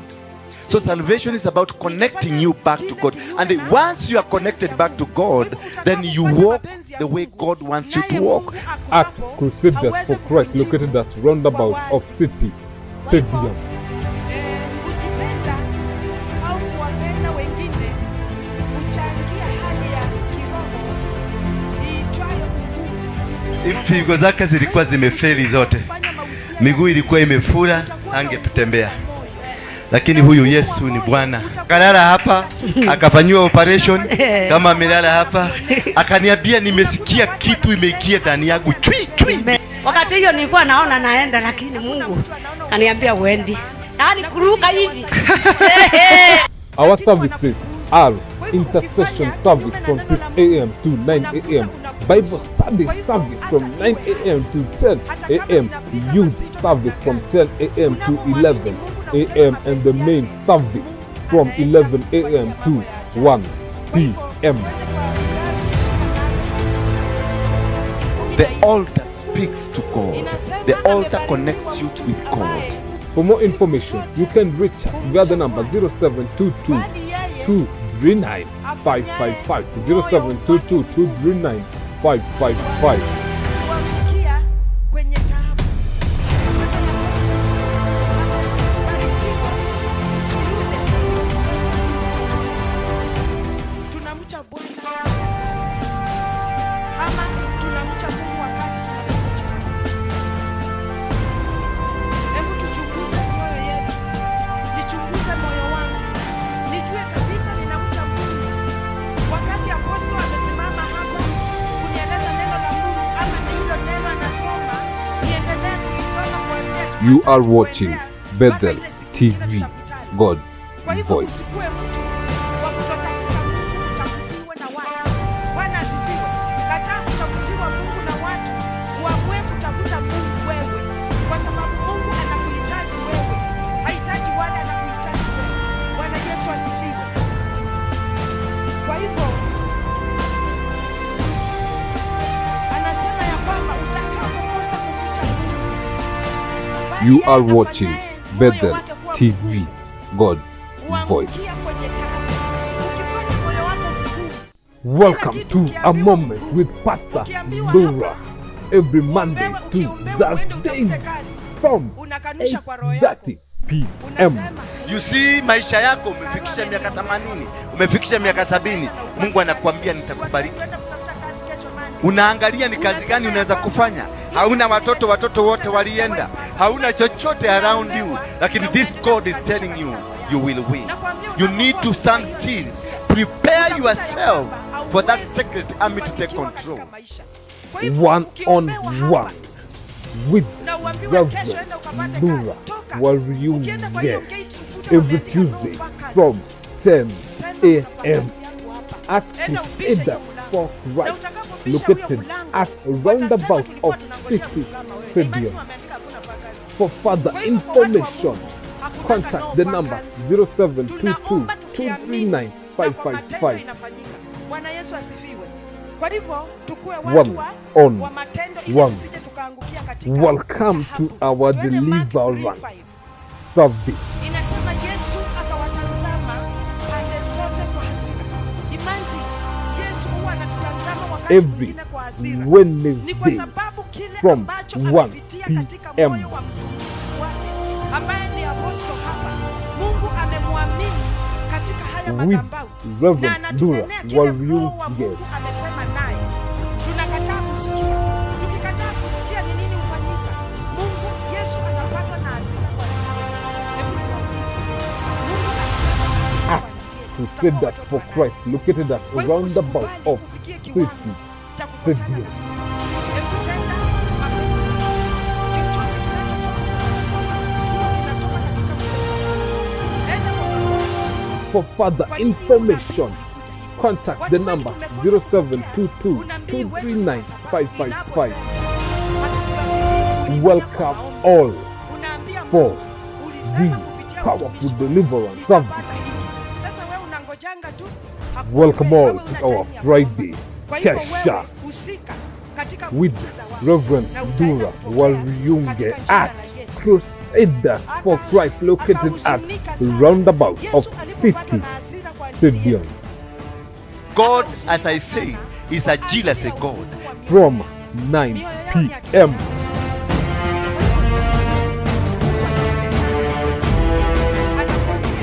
So salvation is about connecting you back to God. And once you are connected back to God, then you walk the way God wants you to walk. At Crusaders for Christ, located at roundabout of City Stadium. Kujipenda au kuwapenda wengine huchangia hali ya kiroho iitwayo ugumu. Figo zake zilikuwa zimefeli zote, miguu ilikuwa imefura, angetembea. Lakini huyu Yesu ni Bwana. Kalala hapa akafanyiwa operation kama amelala hapa, akaniambia nimesikia kitu imeingia ndani yangu chui chui. Wakati hiyo nilikuwa naona naenda, lakini Mungu kaniambia uendi, yaani kuruka hivi. Our services are intercession service from 6 a.m. to 9 a.m., Bible study service from 9 a.m. to 10 a.m., youth service from 10 a.m. to 11 a.m., and the main service from 11 a.m. to 1 p.m. The altar speaks to God. The altar connects you with God. For more information, you can reach us via the number 0722 239 555, 0722 239 555. Kuangukia kwenye taabu. Sema ya kwamba amebarikiwa mtu yule siku zote tunamcha Bwana ama tunamcha Mungu wakati tunapata. Hebu tuchunguze mioyo yetu, nichunguze moyo wangu, nijue kabisa ninamcha Mungu wakati apostol amesimama hapa kunieleza neno la Mungu, ama ni hilo neno anasoma, niendelee kuisoma kuanzia You Jumatatu are watching kuendea mpaka Bethel ile siku nyingine TV, tutakutana. God Kwa hivyo Voice. usikuwe mtu wa kutotafuta Mungu, utafutiwe na watu. Yaani You yeye are watching afanyaye moyo Bethel wake kuwa TV, mgumu, God's Voice. huangukia kwenye taabu. Ukifanya moyo wako mgumu, kila Welcome kitu to A ukiambiwa Moment mgumu, with Pastor ukiambiwa Ndura hapa every Monday uombewe, to ukiombewa uende Thursday utafute kazi, from unakanusha kwa roho yako, 8:30 p.m. unasema You see, maisha yako umefikisha miaka 80, umefikisha miaka 70, Mungu anakuambia nitakubariki. Unaangalia ni kazi gani unaweza kufanya. Hauna watoto, watoto wote walienda, hauna chochote around you, lakini this God is telling you you will win. You need to stand still, prepare yourself for that secret army to take control. One on one with Reverend Ndura Wariunge every Tuesday from 10 a.m. at Crusader for Christ, located at roundabout of City Stadium. For further information, contact the number 0722 239 555. Bwana Yesu asifiwe. Kwa hivyo tukue watu One wa, on wa matendo ili one. tusije tukaangukia katika Welcome to taabu. our Twende Mark deliverance 3:5. service. Inasema Yesu akawatazama pande zote kwa hasira. Imagine Yesu huwa anatutazama wakati Every mwingine kwa hasira. Ni kwa Wednesday sababu kile from ambacho 1 amepitia katika p.m. moyo wa mtumishi wake ambaye ni apostle hapa, Mungu amemwamini katika haya with madhabahu na Reverend Ndura anatunenea kile Roho wa Wariunge. Mungu amesema naye. Tunakataa kusikia. Tukikataa kusikia ni nini hufanyika? Mungu Yesu anapatwa na hasira kwa ajili yetu. Hebu niwaulize, Mungu akipatwa na hasira kwa At ajili yetu, tutakuwa Crusader watoto for wa nani? Christ, located at Kwa hivyo roundabout usikubali of ufikie kiwango City cha kukosana na Stadium. Mungu. Hebu tenda mapenzi ya Mungu. Chochote kinachotoka kwa Mungu, huwa kinatoka katika moyo wako. Enda kwa Mungu. For further Kwa nini unabii information, ulikuja hivyo? contact Watu the wengi number tumekosa kupokea 0722 unabii wetu ni 239 kwa sababu 555. inaposema hatukuamini uliingia kwa Welcome maombi. all Unaambia for Mungu, ulisema the kupitia powerful mtumishi wako deliverance service. nitapata hiki. Sasa wewe unangojanga tu Welcome hakuombei, all wewe to una our time ya kuomba. Friday Kwa hivyo Kesha wewe husika katika with muujiza wako Reverend na utaenda Ndura kupokea Wariunge katika jina at la Yesu. Crusader for Christ, located at Akahuzunika sana roundabout Yesu of alipopatwa City na hasira kwa ajili Stadium yetu. God, as I said, is a jealous God. from 9 Mioyo yao ni ya p.m. kibinafsi. Anakuambia,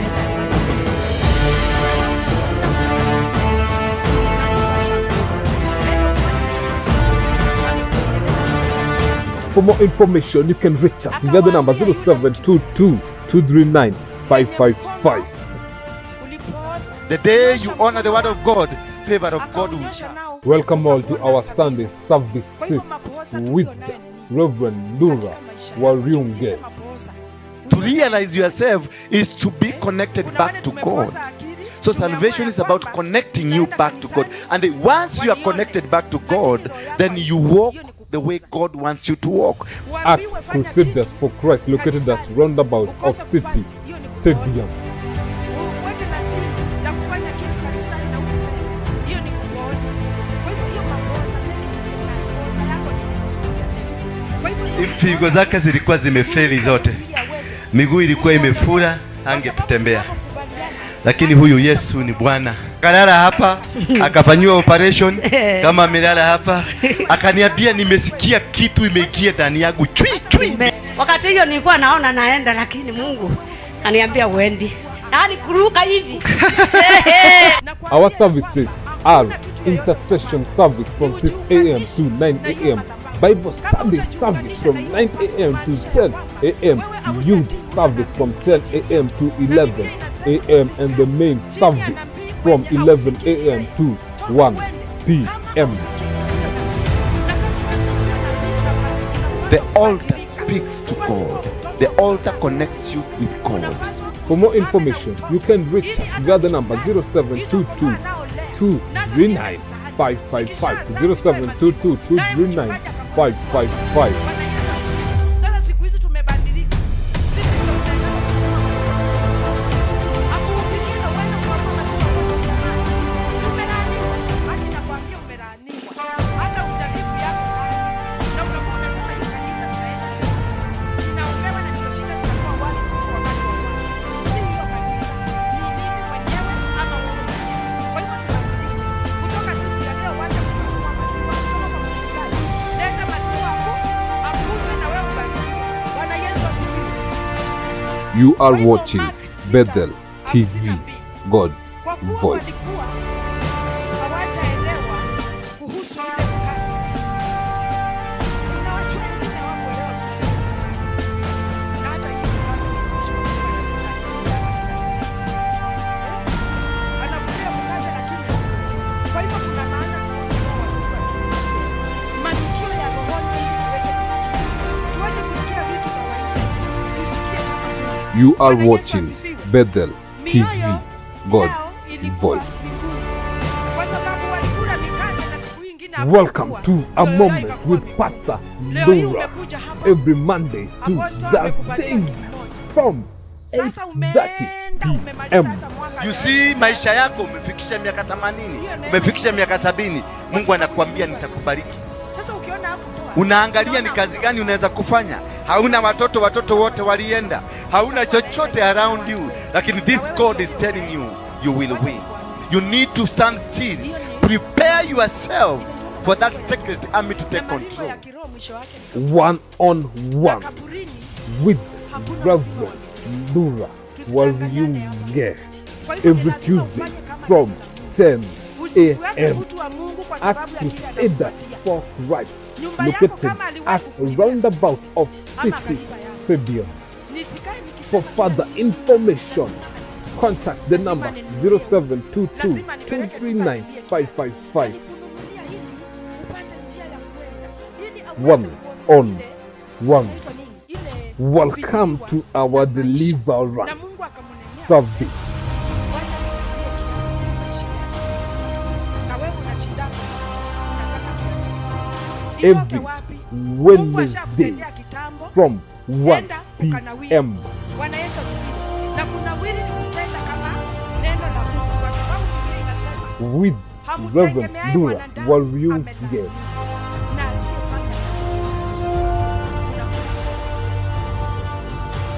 For more information, you can reach us via the number 0722 239 555. Ulipooza, The day nyosha you honor the mkono word of wako. God, favor of God will Akaunyosha come. nao Welcome all to ukapona our kabisa. Sunday Kwa services hivyo mapooza with tulio nayo ni nini? Reverend Ndura Katika maisha yako, Wariunge. jiulize mapooza. To realize yourself is to be connected Kuna back wale to God. tumepooza akili, So tumeamua salvation ya is about kwamba connecting you tutaenda back to God. kanisani, And once you are wanione, connected back to lakini God, roho yako then you walk hiyo ni the way kupuuza. God wants you to walk. At Uambiwe fanya Crusaders kitu for Christ, located at kanisani, roundabout of ukose City kufanya, hiyo ni kupuuza. Stadium. Uweke nadhiri ya kufanya kitu kanisani na ukutende, hiyo ni kupooza. Kwa hivyo hiyo mapooza mengi tulionayo, pooza yako ni nini siku ya leo? Kwa hivyo hiyo Figo mapooza zake zilikuwa zimefeli zote, ili aweze miguu ilikuwa imefura, Kwa sababu angetembea. tunapokubaliana, Lakini huyu Yesu ni Bwana. Akalala hapa akafanyiwa operation kama amelala hapa, akaniambia nimesikia kitu imeingia ndani yangu chui chui. Wakati hiyo nilikuwa naona naenda, lakini Mungu kaniambia uendi, yaani kuruka hivi. Nakwambia Our ya services kwamba are hakuna kitu yoyote intercession kufanya. service from Ni 6 a.m. to ujiunganishe 9 na hiyo a.m., madhabahu. Bible Kama study service utajiunganisha from na hiyo 9 upako, a.m. to kumaanisha ya 10 kwamba a.m., wewe hautatii youth yule service nabii from uliyechukua. 10 a.m. to Na Biblia 11 inasema a.m., and the usikae main chini ya service nabii from mwenye 11 hausikii a.m. yeye. to Toka 1 uende. Kama p.m. hausikii huyo nabii, na kama unasikia huyo nabii The unapaswa altar kubadilika. speaks to Upaswi kuwa God. mtoto The wa altar mchungaji. connects you with God. Unapaswa For more usimame na information, utoke, you can reach ili us hata via the number mchungaji, hizo 0722 kondoo anaolea, nazo ziwe 239 zisahani. 555 Zikishazaa zitoe 0722 maziwa. Naye 239 mchungaji akamwambia, 555. Bwana Yesu asifiwe. Sasa siku hizi tumebadilika. Sisi ndio tunaenda kununua maziwa. Akuhubirie na uende kununua maziwa kote mtaani. Si umelaaniwa? Haki nakwambia umelaaniwa. Hata ujaribu yako haki. Na unakuwa unasema hii kanisa tunaenda. Ninaombewa na You Kwa are hivyo watching Mark sita Bethel hamsini na TV, mbili. God's Kwa kuwa Voice. walikuwa hawajaelewa kuhusu ile mkate. Kuna watu wengine hawakuelewa kuhusu mkate. Na hata hiyo mkate ni kuhusu mkate, anashinda akila kila siku. Anakulia mkate lakini hakuli. Kwa hivyo kuna maana tuombe kwa watoto wa kiroho. Masikio ya rohoni ili tuweze kusikia. Tuache kusikia vitu kawaida. Tusikie kama Mungu. You are Bwana Yesu watching asifiwe. Bethel TV, Mioyo God's yao ilikuwa Voice. migumu kwa sababu walikula mikate na siku ingine Welcome hawakuwa. to A Mioyo yao Moment ikakuwa with migumu. Pastor Leo hii Ndura umekuja hapa, every Monday to Apostle amekupatia Thursday kitu kimoja. from Sasa 8:30 umeenda umemaliza p.m. hata mwaka You see, maisha yako umefikisha miaka 80, umefikisha miaka 70, Mungu anakuambia nitakubariki. Sasa ukiona hakutoa, Unaangalia ni unaona kazi gani unaweza kufanya. Hauna watoto, watoto wote walienda, hauna chochote around you, lakini this God is telling you you will win. You need to stand still, prepare yourself for that secret army to na take maringo control. ya kiroho mwisho wake ni One on na one kaburini with hakuna uzima wa Reverend milele. Ndura Tusidanganyane hapa. Waryunge Kwa hivyo ni every lazima Tuesday ufanye kama from neno la Mungu. 10 Usifuate a.m. utu wa Mungu kwa at sababu ya kile Crusaders anakupatia. for Christ, Nyumba yako located kama aliwahi at kukulipia roundabout of ama City akalipa yako. Stadium. Nisikae For nikisema kila further siku, information, lazima contact the lazima number ninunulie. 0722 Lazima nipeleke duka 239 nilie kiatu. 555. Alikununulia ili upate njia ya kuenda, ili aweze One kuondoa on ile one. inaitwa nini? Ile Welcome kufinyiliwa to our na maisha. Na deliverance Mungu akamnenea service. akasema, wacha nikununulie kiatu ili maisha yako. Na wewe unashindana, unataka kiatu. Itoke Every wapi? Mungu Wednesday ashakutendea kitambo. from 1 Enda ukanawiri. p.m. Bwana Yesu asifiwe. Na kunawiri ni kutenda kama neno la Mungu, kwa sababu Biblia inasema with Reverend hamtegemeaye Ndura mwanadamu Waryunge. amelaaniwa, na asiyefanya kazi basi unakuwa.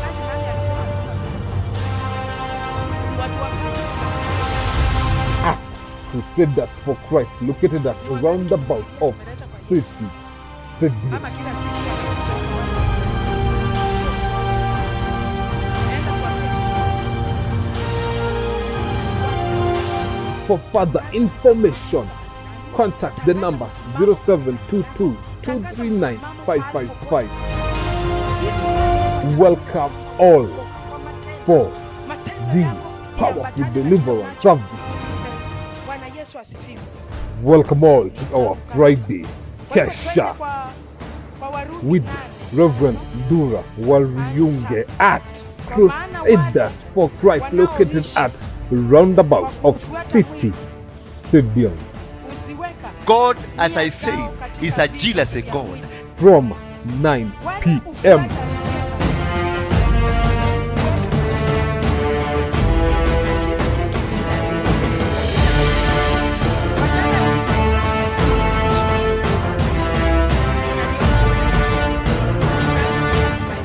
Basi nani alisema lazima tuwe? Ni watu wangapi? At Crusaders for Christ, located at Ni wangapi roundabout tumefikia of tumeleta kwa Yesu? City Stadium. Ama kila siku anakuja kuona. Enda kuambia For further information, contact the number 0722 239 555. Welcome all for the powerful deliverance service. Bwana Yesu asifiwe. Welcome all to our Friday Kwa hivyo twende Kesha kwa Warumi with 8. Reverend Ndura Waryunge at Crusaders for Christ, located at roundabout of City Stadium Usiweka God, as nia I said, zao katika is a vitu jealous vya God. mwili. From 9 Wale p.m. hufuata njia za mwili. Weka kila kitu badala ya kuweza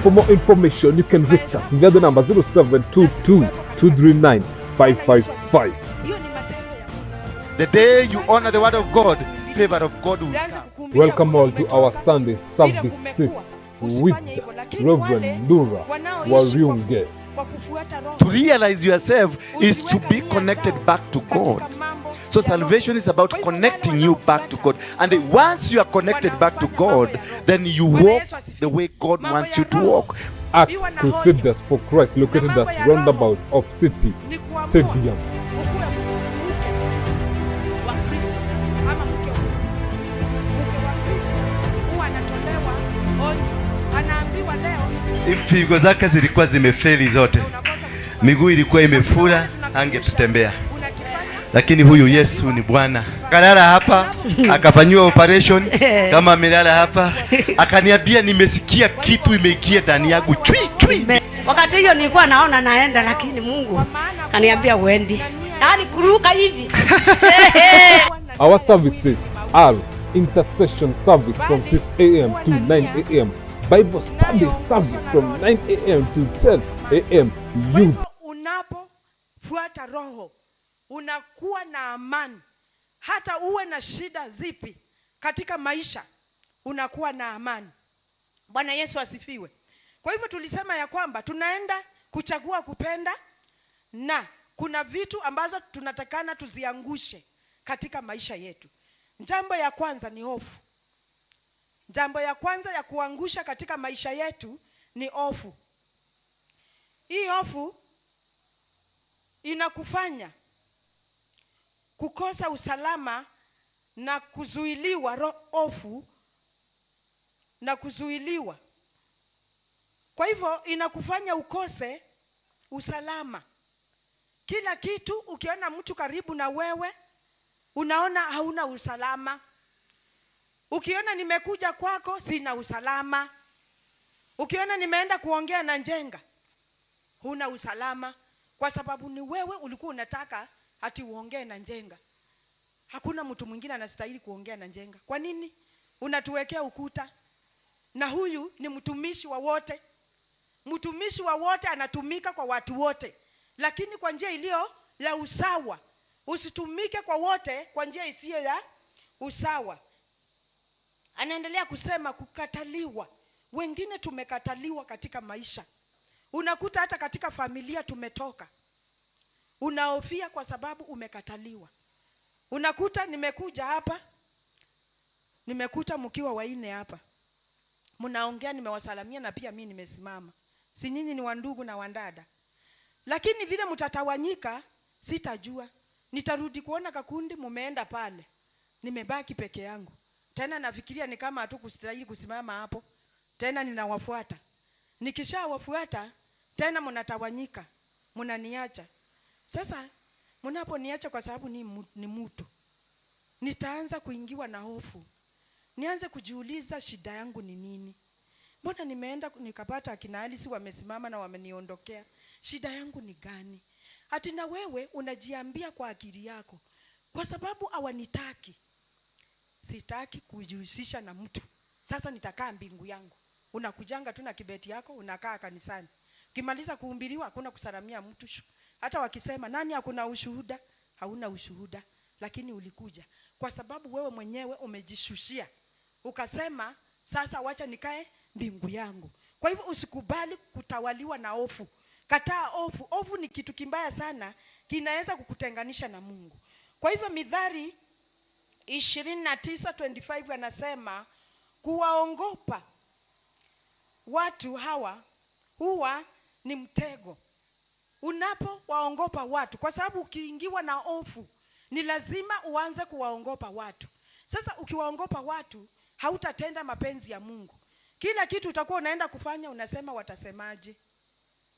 For more information, you can reach us via the number 0722 239 555. Hiyo ni matendo ya Mungu. The day you honor the word of God, favor of God will Usianze come. kukumbilia Welcome kule all to our umetoka, Sunday vile service kumekuwa. with Usifanye hivyo, lakini Reverend wale Ndura wanaoishi kwa Waryunge. kwa kufuata Roho, To realize yourself is to usiweka be nia connected zao back to katika God. mambo So ya Roho. salvation is about Kwa hivyo wale connecting you back to God. And wanaofuata once you are connected back to wanaofanya mambo God, ya Roho. then you Bwana walk Yesu asifiwe. the way God Mambo wants ya you to Roho walk. At iwa na hoja Crusaders for Christ, located mambo at ya Roho roundabout of City ni kuamua Stadium. ukuwe mke wa Kristo ama mke wa Mungu. Mke wa Kristo huwa anatolewa onyo, anaambiwa leo Figo zake zilikuwa zimefeli zote, na unakosa kukifanya. miguu ilikuwa imefura, Kuna wale tunapitisha, angetutembea. unakifanya, Lakini huyu Yesu ni Bwana. Akalala hapa akafanyiwa operation kama amelala hapa, akaniambia nimesikia kitu imeingia ndani yangu chui chui. Wakati hiyo nilikuwa naona naenda, lakini Mungu kaniambia uendi, yaani kuruka hivi. Our services are intercession service from 6 a.m. to 9 a.m., Bible study service from 9 a.m. to 10 a.m., Kwa youth hivyo unapofuata Roho unakuwa na amani, hata uwe na shida zipi katika maisha, unakuwa na amani. Bwana Yesu asifiwe. Kwa hivyo tulisema ya kwamba tunaenda Kuchagua kupenda, na kuna vitu ambazo tunatakana tuziangushe katika maisha yetu. Jambo ya kwanza ni hofu. Jambo ya kwanza ya kuangusha katika maisha yetu ni hofu. Hii hofu inakufanya kukosa usalama na kuzuiliwa, hofu na kuzuiliwa. Kwa hivyo inakufanya ukose usalama. Kila kitu ukiona mtu karibu na wewe unaona hauna usalama. Ukiona nimekuja kwako sina usalama. Ukiona nimeenda kuongea na Njenga huna usalama, kwa sababu ni wewe ulikuwa unataka ati uongee na Njenga. Hakuna mtu mwingine anastahili kuongea na Njenga. Kwa nini unatuwekea ukuta? Na huyu ni mtumishi wa wote. Mtumishi wa wote anatumika kwa watu wote, lakini kwa njia iliyo ya usawa. Usitumike kwa wote kwa njia isiyo ya usawa. Anaendelea kusema kukataliwa. Wengine tumekataliwa katika maisha. Unakuta hata katika familia tumetoka, unahofia kwa sababu umekataliwa. Unakuta nimekuja hapa, nimekuta mkiwa waine hapa mnaongea, nimewasalamia na pia mimi nimesimama, si nyinyi ni wandugu na wandada, lakini vile mtatawanyika sitajua. Nitarudi kuona kakundi mumeenda pale, nimebaki peke yangu. Tena nafikiria ni kama hatukustahili kusimama hapo tena, ninawafuata. Nikishawafuata tena mnatawanyika, mnaniacha. Sasa mnaponiacha kwa sababu ni mtu, nitaanza kuingiwa na hofu, nianze kujiuliza shida yangu ni nini? Mbona nimeenda nikapata akina Alice wamesimama na wameniondokea, shida yangu ni gani? Ati na wewe unajiambia kwa akili yako, kwa sababu hawanitaki, sitaki kujihusisha na mtu, sasa nitakaa mbingu yangu. Unakujanga tu na kibeti yako, unakaa kanisani, ukimaliza kuhubiriwa hakuna kusalamia mtu. Hata wakisema nani hakuna ushuhuda, hauna ushuhuda, lakini ulikuja kwa sababu wewe mwenyewe umejishushia, ukasema sasa wacha nikae mbingu yangu. Kwa hivyo usikubali kutawaliwa na hofu. Kataa hofu. Hofu ni kitu kibaya sana, kinaweza kukutenganisha na Mungu. Kwa hivyo Mithali 29:25 anasema kuwaongopa watu hawa huwa ni mtego. Unapowaongopa watu, kwa sababu ukiingiwa na hofu ni lazima uanze kuwaongopa watu. Sasa ukiwaongopa watu hautatenda mapenzi ya Mungu. Kila kitu utakuwa unaenda kufanya unasema watasemaje?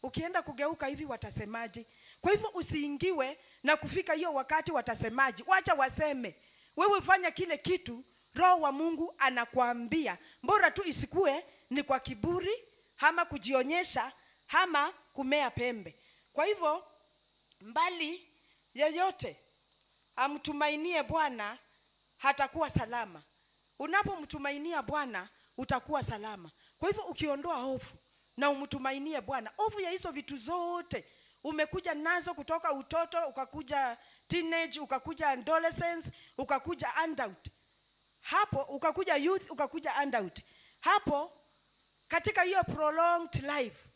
Ukienda kugeuka hivi watasemaje? Kwa hivyo usiingiwe na kufika hiyo wakati watasemaje. Wacha waseme. Wewe fanya kile kitu Roho wa Mungu anakuambia. Bora tu isikue ni kwa kiburi ama kujionyesha ama kumea pembe. Kwa hivyo mbali yeyote amtumainie Bwana hatakuwa salama. Unapomtumainia Bwana utakuwa salama. Kwa hivyo ukiondoa hofu na umtumainie Bwana, hofu ya hizo vitu zote umekuja nazo kutoka utoto, ukakuja teenage, ukakuja adolescence, ukakuja adult, hapo ukakuja youth, ukakuja adult. Hapo katika hiyo prolonged life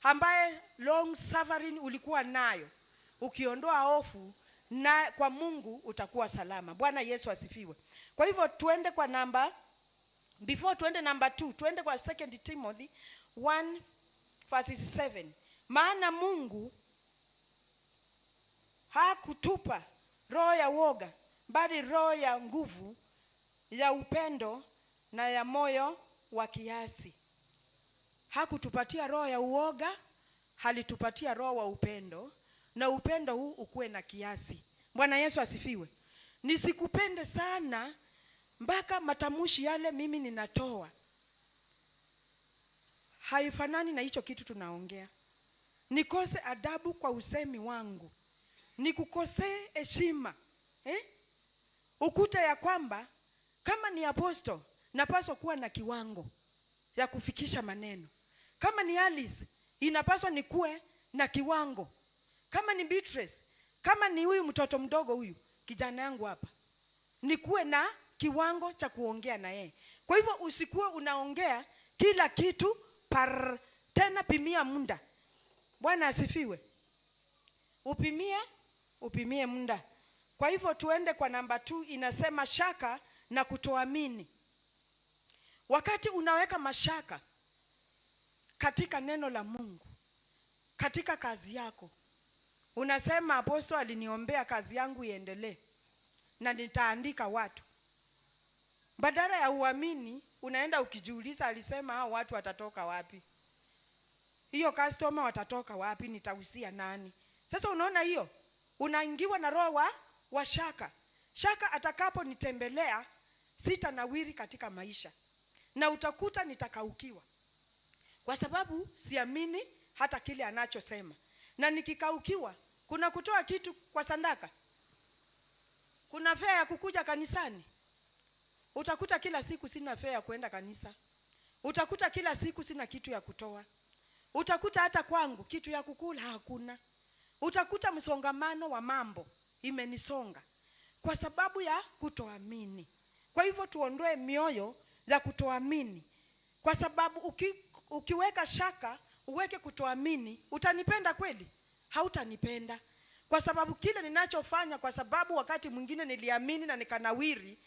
ambaye long suffering ulikuwa nayo, ukiondoa hofu na kwa Mungu utakuwa salama. Bwana Yesu asifiwe. Kwa hivyo tuende kwa namba, before tuende namba 2, tuende kwa 2 Timothy 1 verse 7. Maana Mungu hakutupa roho ya woga, bali roho ya nguvu, ya upendo na ya moyo wa kiasi. Hakutupatia roho ya uoga, alitupatia roho wa upendo, na upendo huu ukuwe na kiasi. Bwana Yesu asifiwe. Nisikupende sana mpaka matamushi yale mimi ninatoa haifanani na hicho kitu tunaongea. Nikose adabu kwa usemi wangu, nikukosee heshima, eh? Ukuta ya kwamba kama ni apostle napaswa kuwa na kiwango ya kufikisha maneno. Kama ni Alice inapaswa nikuwe na kiwango. Kama ni Beatrice, kama ni huyu mtoto mdogo huyu kijana yangu hapa, nikuwe na kiwango cha kuongea na yeye. Kwa hivyo usikuwe unaongea kila kitu par, tena pimia muda. Bwana asifiwe. Upimie muda. Kwa hivyo tuende kwa namba 2, inasema shaka na kutoamini. Wakati unaweka mashaka katika neno la Mungu, katika kazi yako, unasema apostle aliniombea kazi yangu iendelee na nitaandika watu. Badala ya uamini, unaenda ukijiuliza alisema hao watu watatoka wapi? Hiyo customer watatoka wapi? Nitahusia nani? Sasa unaona hiyo, unaingiwa na roho wa shaka. Shaka atakaponitembelea sitanawiri katika maisha, na utakuta nitakaukiwa, kwa sababu siamini hata kile anachosema. Na nikikaukiwa, kuna kutoa kitu kwa sandaka, kuna fare ya kukuja kanisani. Utakuta kila siku sina fare ya kuenda kanisa. Utakuta kila siku sina kitu ya kutoa. Utakuta hata kwangu kitu ya kukula hakuna. Utakuta msongamano wa mambo imenisonga kwa sababu ya kutoamini. Kwa hivyo tuondoe mioyo ya kutoamini, kwa sababu ukiweka shaka, uweke kutoamini, utanipenda kweli? Hautanipenda. Kwa sababu kile ninachofanya, kwa sababu wakati mwingine niliamini na nikanawiri,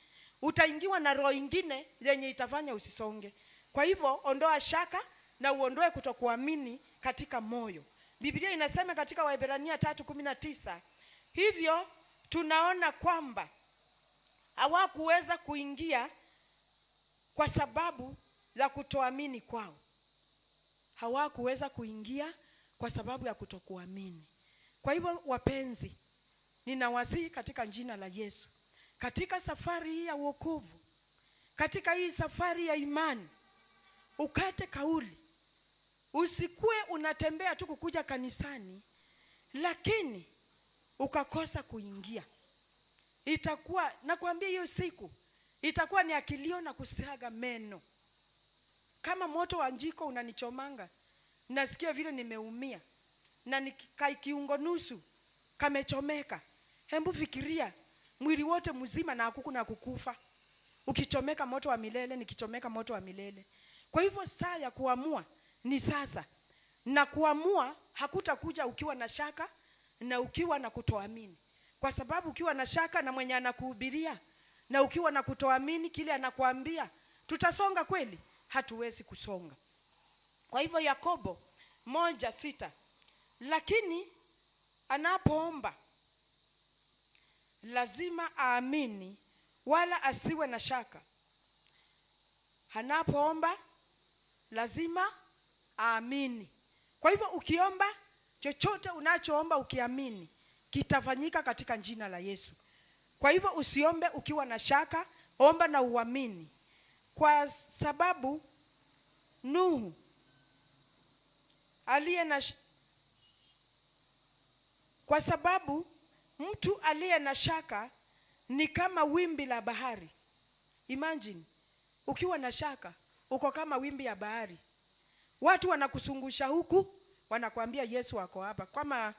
utaingiwa na roho ingine yenye itafanya usisonge. Kwa hivyo ondoa shaka na uondoe kutokuamini katika moyo. Biblia inasema katika Waebrania 3:19, hivyo tunaona kwamba hawakuweza kuingia kwa sababu ya kutoamini kwao. Hawakuweza kuingia kwa sababu ya kutokuamini. Kwa hivyo wapenzi, ninawasihi katika jina la Yesu, katika safari hii ya wokovu, katika hii safari ya imani, ukate kauli. Usikue unatembea tu kukuja kanisani, lakini ukakosa kuingia. Itakuwa, nakwambia hiyo siku, itakuwa ni akilio na kusaga meno. Kama moto wa njiko unanichomanga, nasikia vile nimeumia, na kiungo nusu kamechomeka. Hebu fikiria mwili wote mzima na hakuku na kukufa. Ukichomeka moto wa milele, nikichomeka moto wa milele. Kwa hivyo saa ya kuamua ni sasa. Na kuamua hakutakuja ukiwa na shaka na ukiwa na kutoamini. Kwa sababu ukiwa na shaka na mwenye anakuhubiria na ukiwa na kutoamini kile anakuambia, tutasonga kweli? Hatuwezi kusonga. Kwa hivyo Yakobo 1:6, lakini anapoomba lazima aamini wala asiwe na shaka. Anapoomba lazima aamini. Kwa hivyo ukiomba chochote unachoomba ukiamini kitafanyika katika jina la Yesu. Kwa hivyo usiombe ukiwa na shaka, omba na uamini. Kwa sababu Nuhu aliye na kwa sababu mtu aliye na shaka ni kama wimbi la bahari. Imagine ukiwa na shaka uko kama wimbi ya bahari. Watu wanakusungusha huku, wanakuambia Yesu ako hapa. Kama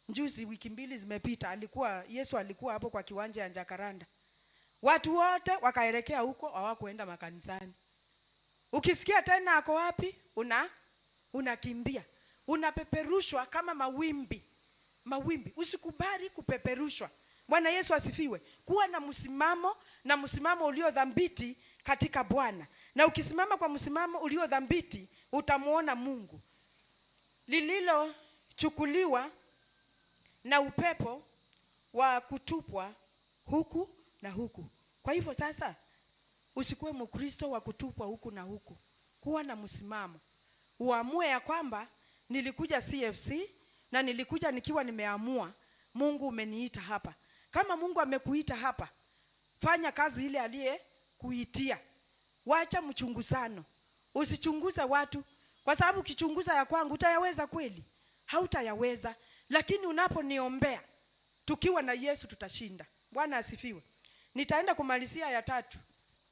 juzi wiki mbili zimepita, Yesu alikuwa hapo kwa kiwanja ya Jacaranda. Watu wote wakaelekea huko, hawakuenda makanisani. Ukisikia tena ako wapi, unakimbia. Unapeperushwa kama mawimbi. Mawimbi. Usikubali kupeperushwa. Bwana Yesu asifiwe. Kuwa na msimamo, na msimamo ulio dhabiti katika Bwana. Na ukisimama kwa msimamo ulio dhabiti, utamuona Mungu. Lililochukuliwa na upepo wa kutupwa huku na huku. Kwa hivyo sasa usikuwe Mkristo wa kutupwa huku na huku. Kuwa na msimamo. Uamue ya kwamba nilikuja CFC na nilikuja nikiwa nimeamua Mungu umeniita hapa. Kama Mungu amekuita hapa, fanya kazi ile aliyekuitia. Wacha mchunguzano. Usichunguze watu, kwa sababu ukichunguza ya kwangu utayaweza kweli? Hautayaweza. Lakini unaponiombea tukiwa na Yesu tutashinda. Bwana asifiwe. Nitaenda kumalizia ya tatu,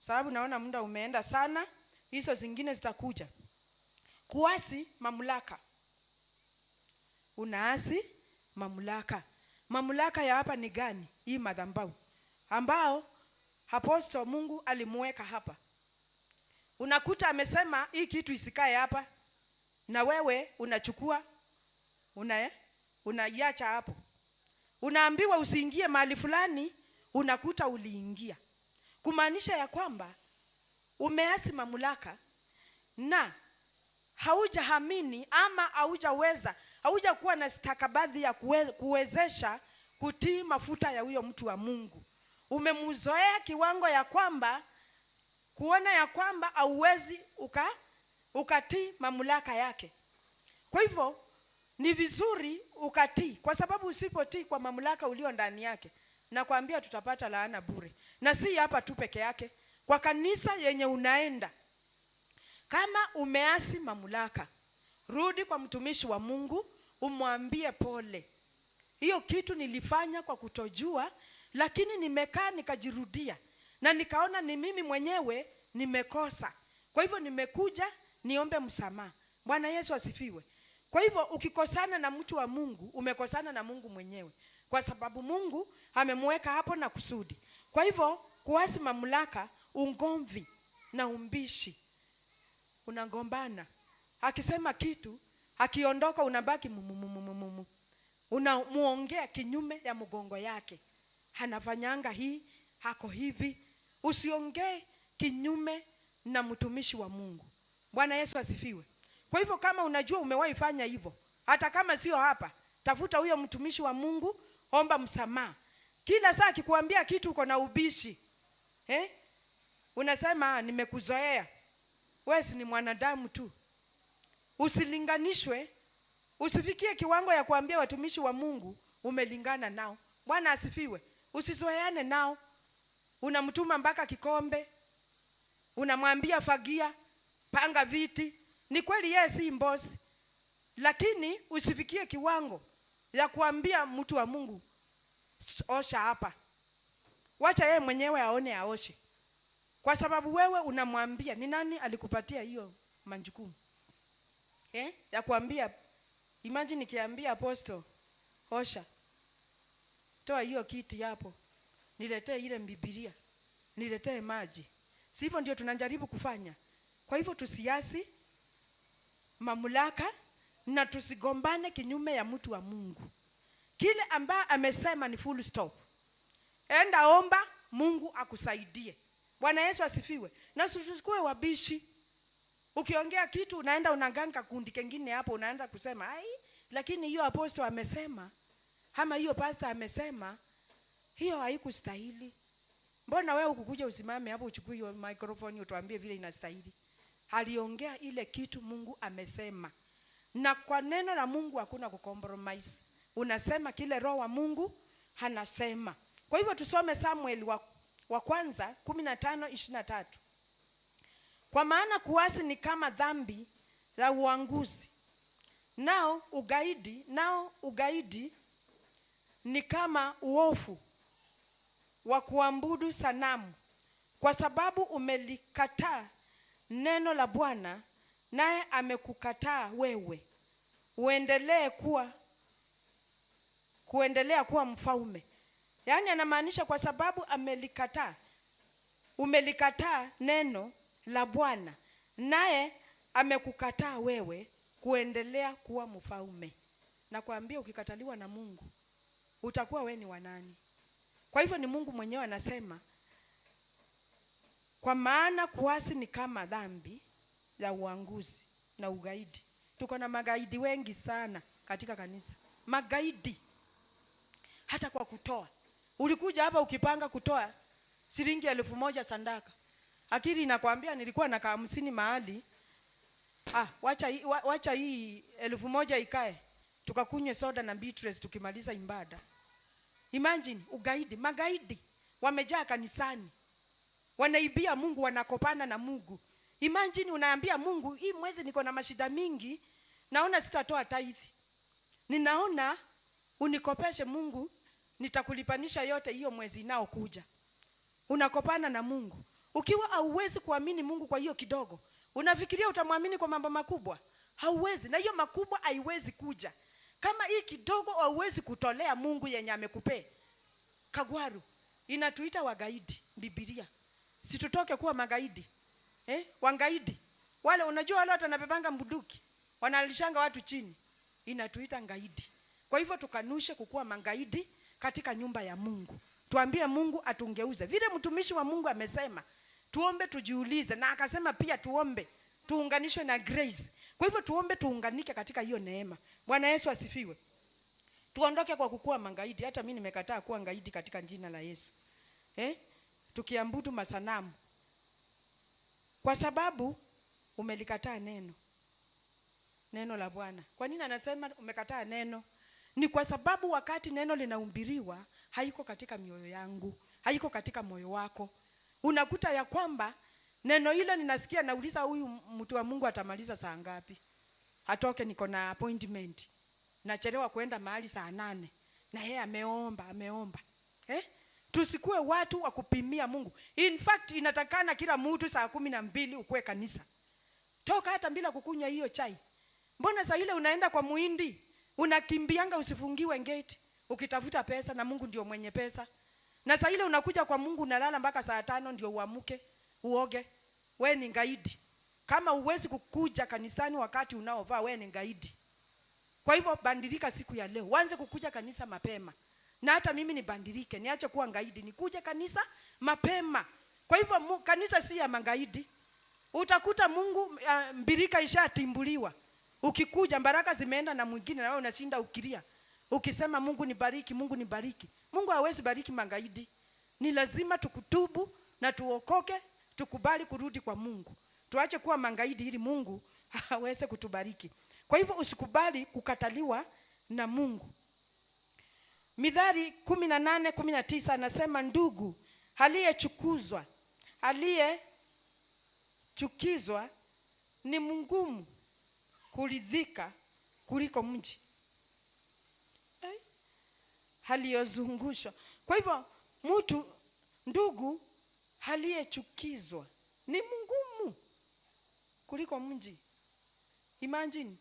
sababu naona muda umeenda sana. Hizo zingine zitakuja. Kuasi mamlaka. Unaasi mamlaka. Mamlaka ya hapa ni gani? Hii madhabahu ambao apostle Mungu alimuweka hapa. Unakuta amesema hii kitu isikae hapa, na wewe unachukua Unaiacha hapo. Unaambiwa usiingie mahali fulani, unakuta uliingia. Kumaanisha ya kwamba umeasi mamlaka na haujaamini ama haujaweza, haujakuwa na stakabadhi ya kuwezesha kutii mafuta ya huyo mtu wa Mungu. Umemzoea kiwango ya kwamba kuona ya kwamba hauwezi ukatii mamlaka yake. Kwa hivyo ni vizuri ukatii, kwa sababu usipotii kwa mamlaka ulio ndani yake, nakwambia tutapata laana bure. Na si hapa tu peke yake, kwa kanisa yenye unaenda. Kama umeasi mamlaka, rudi kwa mtumishi wa Mungu, umwambie pole. Hiyo kitu nilifanya kwa kutojua, lakini nimekaa nikajirudia na nikaona ni mimi mwenyewe nimekosa. Kwa hivyo nimekuja niombe msamaha. Bwana Yesu asifiwe. Kwa hivyo ukikosana na mtu wa Mungu, umekosana na Mungu mwenyewe, kwa sababu Mungu amemweka hapo na kusudi. Kwa hivyo kuasi mamlaka, ugomvi na umbishi. Unagombana. Akisema kitu, akiondoka unabaki mumumumumu. Unamuongea kinyume ya mgongo yake. Anafanyanga hii, hako hivi. Usiongee kinyume na mtumishi wa Mungu. Bwana Yesu asifiwe. Kwa hivyo kama unajua umewahi fanya hivyo, hata kama sio hapa, tafuta huyo mtumishi wa Mungu, omba msamaha. Kila saa akikuambia kitu uko na ubishi. Unasema nimekuzoea. Wewe si ni mwanadamu tu. Usilinganishwe, usifikie kiwango ya kuambia watumishi wa Mungu umelingana nao. Bwana asifiwe. Usizoeane nao. Unamtuma mpaka kikombe. Unamwambia fagia, panga viti. Ni kweli yeye si mbosi, lakini usifikie kiwango ya kuambia mtu wa Mungu osha hapa. Wacha yeye mwenyewe aone aoshe. Kwa sababu wewe unamwambia, ni nani alikupatia hiyo majukumu? Ya kuambia, imagine nikiambia apostle osha, toa hiyo kiti hapo, niletee ile Biblia, niletee maji. Si hivyo ndio tunajaribu kufanya? Kwa hivyo tusiasi mamlaka na tusigombane kinyume ya mtu wa Mungu. Kile ambaye amesema ni full stop. Enda omba Mungu akusaidie. Bwana Yesu asifiwe. Na usikue wabishi. Ukiongea kitu unaenda unaganga kundi kengine hapo, unaenda kusema ai, lakini hiyo apostle amesema, ama hiyo pastor amesema, hiyo haikustahili. Mbona wewe ukukuja usimame hapo uchukue hiyo microphone utuambie vile inastahili? Aliongea ile kitu Mungu amesema. Na kwa neno la Mungu hakuna kucompromise. Unasema kile Roho wa Mungu anasema. Kwa hivyo tusome Samuel wa kwanza 15:23. Kwa maana kuasi ni kama dhambi la uanguzi, nao ugaidi ni kama uofu wa kuabudu sanamu. Kwa sababu umelikataa neno la Bwana, naye amekukataa wewe uendelee kuendelea kuwa mfalme. Yaani anamaanisha kwa sababu umelikataa neno la Bwana, naye amekukataa wewe kuendelea kuwa mfalme. Nakwambia ukikataliwa na Mungu utakuwa wewe ni wa nani? Kwa hivyo ni Mungu mwenyewe anasema, kwa maana kuasi ni kama dhambi ya uanguzi na ugaidi. Tuko na magaidi wengi sana katika kanisa. Magaidi. Hata kwa kutoa. Ulikuja hapa ukipanga kutoa shilingi 1,000 sadaka. Akili inakwambia nilikuwa na 50 mahali. Wacha hii 1,000 ikae. Tukakunywe soda na Beatrice tukimaliza ibada. Imagine ugaidi, magaidi wamejaa kanisani. Wanaibia Mungu, wanakopana na Mungu. Imagine unaambia Mungu, hii mwezi niko na mashida mingi, naona sitatoa tithe. Ninaona unikopeshe Mungu, nitakulipanisha yote hiyo mwezi inayokuja. Unakopana na Mungu. Ukiwa hauwezi kuamini Mungu kwa hiyo kidogo, unafikiria utamwamini kwa mambo makubwa? Hauwezi, na hiyo makubwa haiwezi kuja. Kama hii kidogo hauwezi kutolea Mungu yenye amekupea. Kagwaru inatuita wagaidi, Biblia. Si tutoke kuwa magaidi. Wangaidi. Wale unajua wale watu wanabebanga bunduki, wanalishanga watu chini. Inatuita ngaidi. Kwa hivyo tukanushe kukuwa mangaidi katika nyumba ya Mungu. Tuambie Mungu atungeuze. Vile mtumishi wa Mungu amesema, tuombe tujiulize, na akasema pia tuombe tuunganishwe na grace. Kwa hivyo tuombe tuunganike katika hiyo neema. Bwana Yesu asifiwe. Tuondoke kwa kukua mangaidi. Hata mimi nimekataa kuwa ngaidi katika jina la Yesu. Tukiambudu masanamu. Kwa sababu umelikataa neno. Neno la Bwana. Kwa nini anasema umekataa neno? Ni kwa sababu wakati neno linahubiriwa haiko katika mioyo yangu, haiko katika moyo wako. Unakuta ya kwamba neno ile ninasikia, nauliza huyu mtu wa Mungu atamaliza saa ngapi? Atoke, niko na appointment. Nachelewa kwenda mahali saa 8. Na yeye ameomba, ameomba. Tusikue watu wa kupimia Mungu. In fact inatakana kila mtu saa 12 ukue kanisa. Toka hata bila kukunywa hiyo chai. Mbona saa ile unaenda kwa muhindi, unakimbianga usifungiwe gate ukitafuta pesa, na Mungu ndio mwenye pesa. Na saa ile unakuja kwa Mungu unalala mpaka saa 5 ndio uamuke, uoge. We ni ngaidi. Kama huwezi kukuja kanisani wakati unaovaa, we ni ngaidi. Kwa hivyo badilika siku ya leo, uanze kukuja kanisa mapema. Na hata mimi nibadilike, niache kuwa ngaidi, nikuje kanisa mapema. Kwa hivyo kanisa si ya mangaidi. Utakuta Mungu mbirika ishatimbuliwa. Ukikuja baraka zimeenda na mwingine, na wewe unashinda ukilia. Ukisema Mungu nibariki, Mungu nibariki. Mungu hawezi bariki mangaidi. Ni lazima tukutubu na tuokoke, tukubali kurudi kwa Mungu. Tuache kuwa mangaidi ili Mungu aweze kutubariki. Kwa hivyo usikubali kukataliwa na Mungu. Mithali 18:19 anasema, ndugu aliyechukizwa ni mgumu kuridhika kuliko mji aliyozungushwa. Kwa hivyo mtu ndugu aliyechukizwa ni mgumu kuliko mji. Imagine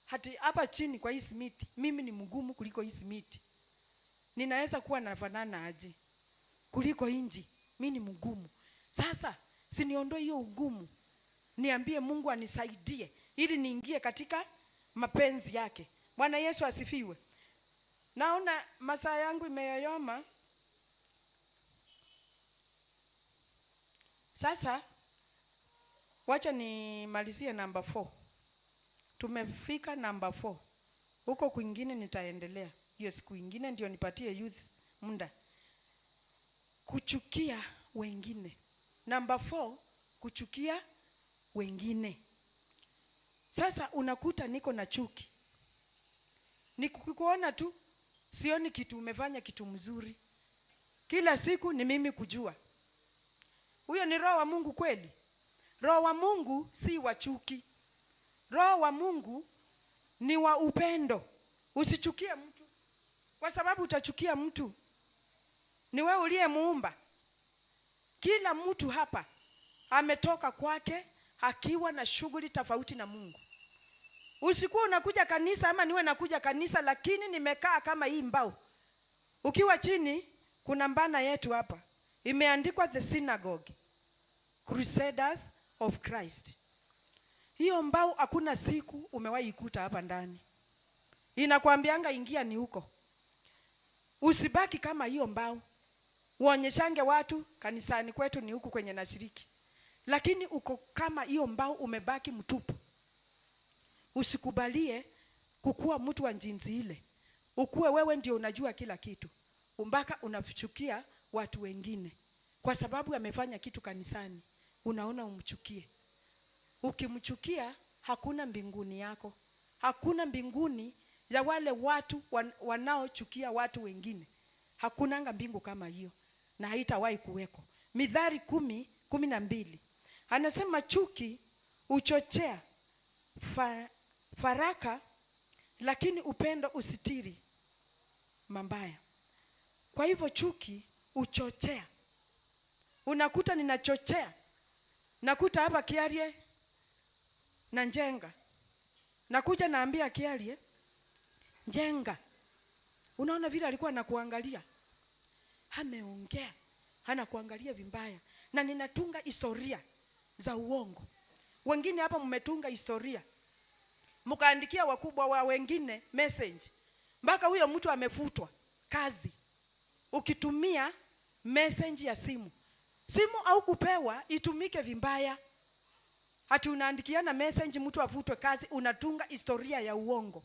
hati hapa chini kwa hii simiti, mimi ni mgumu kuliko hii simiti. Ninaweza kuwa nafanana aje kuliko inji? Mimi ni mgumu. Sasa siniondoe hiyo ugumu, niambie Mungu anisaidie ili niingie katika mapenzi yake. Bwana Yesu asifiwe. Naona masaa yangu imeyoyoma. Sasa wacha nimalizie namba 4. Tumefika namba 4. Huko kwingine nitaendelea. Hiyo siku ingine ndio nipatie youth muda. Kuchukia wengine. Namba 4, kuchukia wengine. Sasa unakuta niko na chuki. Nikikuona tu sioni kitu umefanya kitu mzuri. Kila siku ni mimi kujua. Huyo ni roho wa Mungu kweli? Roho wa Mungu si wa chuki. Roho wa Mungu ni wa upendo. Usichukie mtu. Kwa sababu utachukia mtu, ni wewe uliyemuumba. Kila mtu hapa ametoka kwake akiwa na shughuli tofauti na Mungu. Usikuwa unakuja kanisa ama niwe nakuja kanisa lakini nimekaa kama hii mbao. Ukiwa chini kuna mbana yetu hapa imeandikwa The Synagogue Crusaders of Christ. Hiyo mbao hakuna siku umewahi ikuta hapa ndani. Inakwambianga ingia ni huko. Usibaki kama hiyo mbao. Uonyeshange watu kanisani kwetu ni huku kwenye nashiriki. Lakini uko kama hiyo mbao, umebaki mtupu. Usikubalie kukua mtu wa jinsi ile. Ukue wewe ndio unajua kila kitu. Mpaka unachukia watu wengine. Kwa sababu amefanya kitu kanisani, unaona umchukie. Ukimchukia hakuna mbinguni yako. Hakuna mbinguni ya wale watu wanaochukia watu wengine. Hakunanga mbingu kama hiyo na haitawahi kuweko. Mithali 10:12 anasema chuki huchochea faraka, lakini upendo usitiri mabaya. Kwa hivyo chuki huchochea. Unakuta ninachochea. Nakuta hapa Kiarie na Njenga. Nakuja naambia Kiarie, Njenga. Unaona vile alikuwa anakuangalia. Ameongea, anakuangalia vibaya. Na ninatunga historia za uongo. Wengine hapa mmetunga historia. Mkaandikia wakubwa wa wengine message mpaka huyo mtu amefutwa kazi, ukitumia message ya simu. Simu au kupewa itumike vibaya. Hati unaandikiana message mtu avutwe kazi, unatunga historia ya uongo,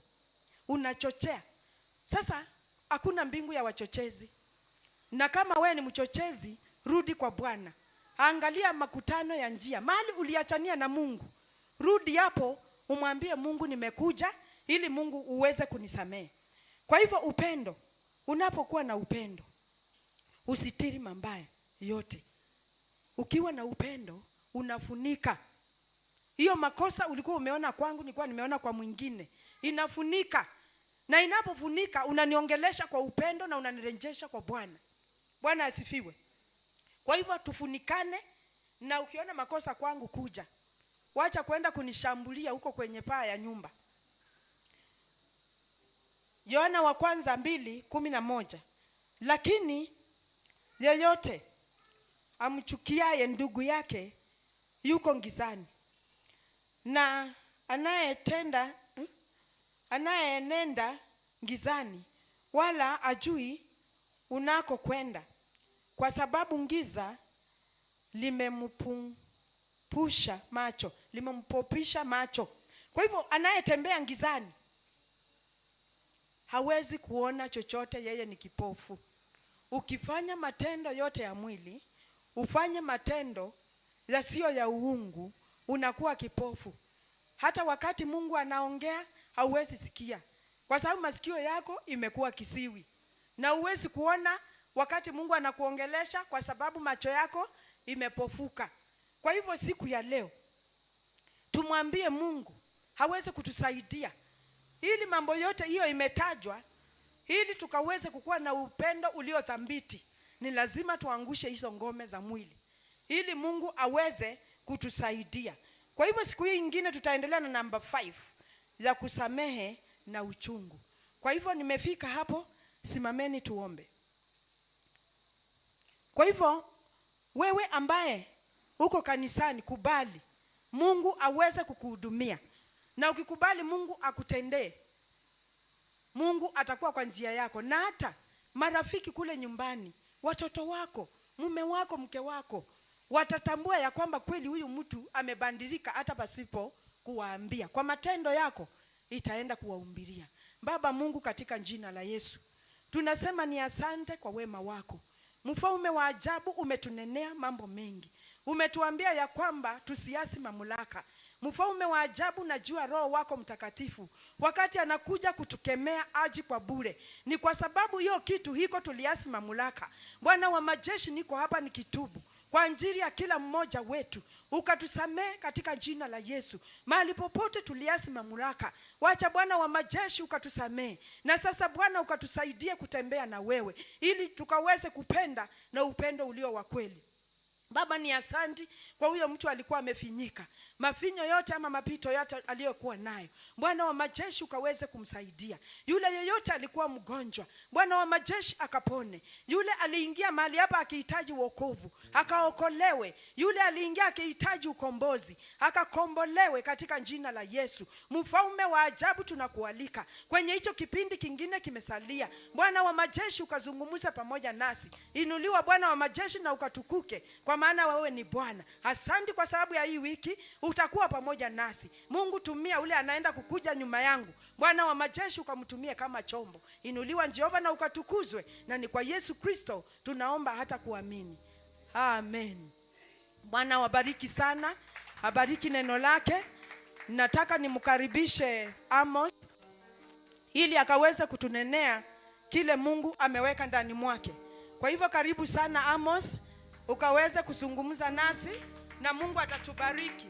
unachochea. Sasa hakuna mbingu ya wachochezi, na kama wewe ni mchochezi, rudi kwa Bwana. Angalia makutano ya njia, mahali uliachania na Mungu, rudi hapo, umwambie Mungu, nimekuja ili Mungu uweze kunisamehe. Kwa hivyo upendo, unapokuwa na upendo usitiri mabaya yote. Ukiwa na upendo unafunika hiyo makosa ulikuwa umeona kwangu, nilikuwa nimeona kwa mwingine, inafunika. Na inapofunika unaniongelesha kwa upendo na unanirejesha kwa Bwana. Bwana asifiwe. Kwa hivyo tufunikane, na ukiona makosa kwangu kuja, wacha kwenda kunishambulia huko kwenye paa ya nyumba. Yohana wa kwanza 2:11, lakini yeyote amchukiaye ndugu yake yuko gizani, na anayetenda anayenenda gizani wala ajui unakokwenda, kwa sababu giza limempupisha macho, limempopisha macho. Kwa hivyo anayetembea gizani hawezi kuona chochote, yeye ni kipofu. Ukifanya matendo yote ya mwili, ufanye matendo yasiyo ya uungu, unakuwa kipofu. Hata wakati Mungu anaongea hauwezi sikia, kwa sababu masikio yako imekuwa kisiwi, na huwezi kuona wakati Mungu anakuongelesha, kwa sababu macho yako imepofuka. Kwa hivyo siku ya leo tumwambie Mungu hawezi kutusaidia ili mambo yote hiyo imetajwa, ili tukaweze kukuwa na upendo uliothabiti, ni lazima tuangushe hizo ngome za mwili ili Mungu aweze kutusaidia. Kwa hivyo siku hii nyingine tutaendelea na namba 5 ya kusamehe na uchungu. Kwa hivyo nimefika hapo, simameni tuombe. Kwa hivyo wewe ambaye uko kanisani, kubali Mungu aweze kukuhudumia, na ukikubali Mungu akutendee, Mungu atakuwa kwa njia yako. Na hata marafiki kule nyumbani, watoto wako, mume wako, mke wako, watatambua ya kwamba kweli huyu mtu amebadilika, hata pasipo kuwaambia. Kwa matendo yako itaenda kuwahumbiria. Baba Mungu, katika jina la Yesu tunasema ni asante kwa wema wako. Mfalme wa ajabu, umetunenea mambo mengi. Umetuambia ya kwamba tusiasi mamlaka. Mfalme wa ajabu, najua Roho wako Mtakatifu wakati anakuja kutukemea aji kwa bure, ni kwa sababu hiyo kitu hiko tuliasi mamlaka. Bwana wa majeshi, niko hapa nikitubu kwa ajili ya kila mmoja wetu, ukatusamee katika jina la Yesu. Mahali popote tuliasi mamlaka, wacha Bwana wa majeshi ukatusamee. Na sasa Bwana ukatusaidie kutembea na wewe, ili tukaweze kupenda na upendo ulio wa kweli. Baba, ni asanti kwa huyo mtu alikuwa amefinyika, mafinyo yote ama mapito yote aliyokuwa nayo, Bwana wa majeshi ukaweze kumsaidia. Yule yeyote alikuwa mgonjwa, Bwana wa majeshi akapone. Yule aliingia mahali hapa akihitaji wokovu, akaokolewe. Yule aliingia akihitaji ukombozi, akakombolewe katika jina la Yesu. Mfalme wa ajabu, tunakualika kwenye hicho kipindi kingine kimesalia. Bwana wa majeshi ukazungumza pamoja nasi. Inuliwa Bwana wa majeshi na ukatukuke, kwa maana wewe ni Bwana. Asante kwa sababu ya hii wiki utakuwa pamoja nasi. Mungu, tumia ule anaenda kukuja nyuma yangu, Bwana wa majeshi ukamtumie kama chombo. Inuliwa Jehova na ukatukuzwe, na ni kwa Yesu Kristo tunaomba hata kuamini, amen. Bwana wabariki sana, abariki neno lake. Nataka nimkaribishe Amos ili akaweze kutunenea kile Mungu ameweka ndani mwake. Kwa hivyo karibu sana Amos, ukaweze kuzungumza nasi na Mungu atatubariki.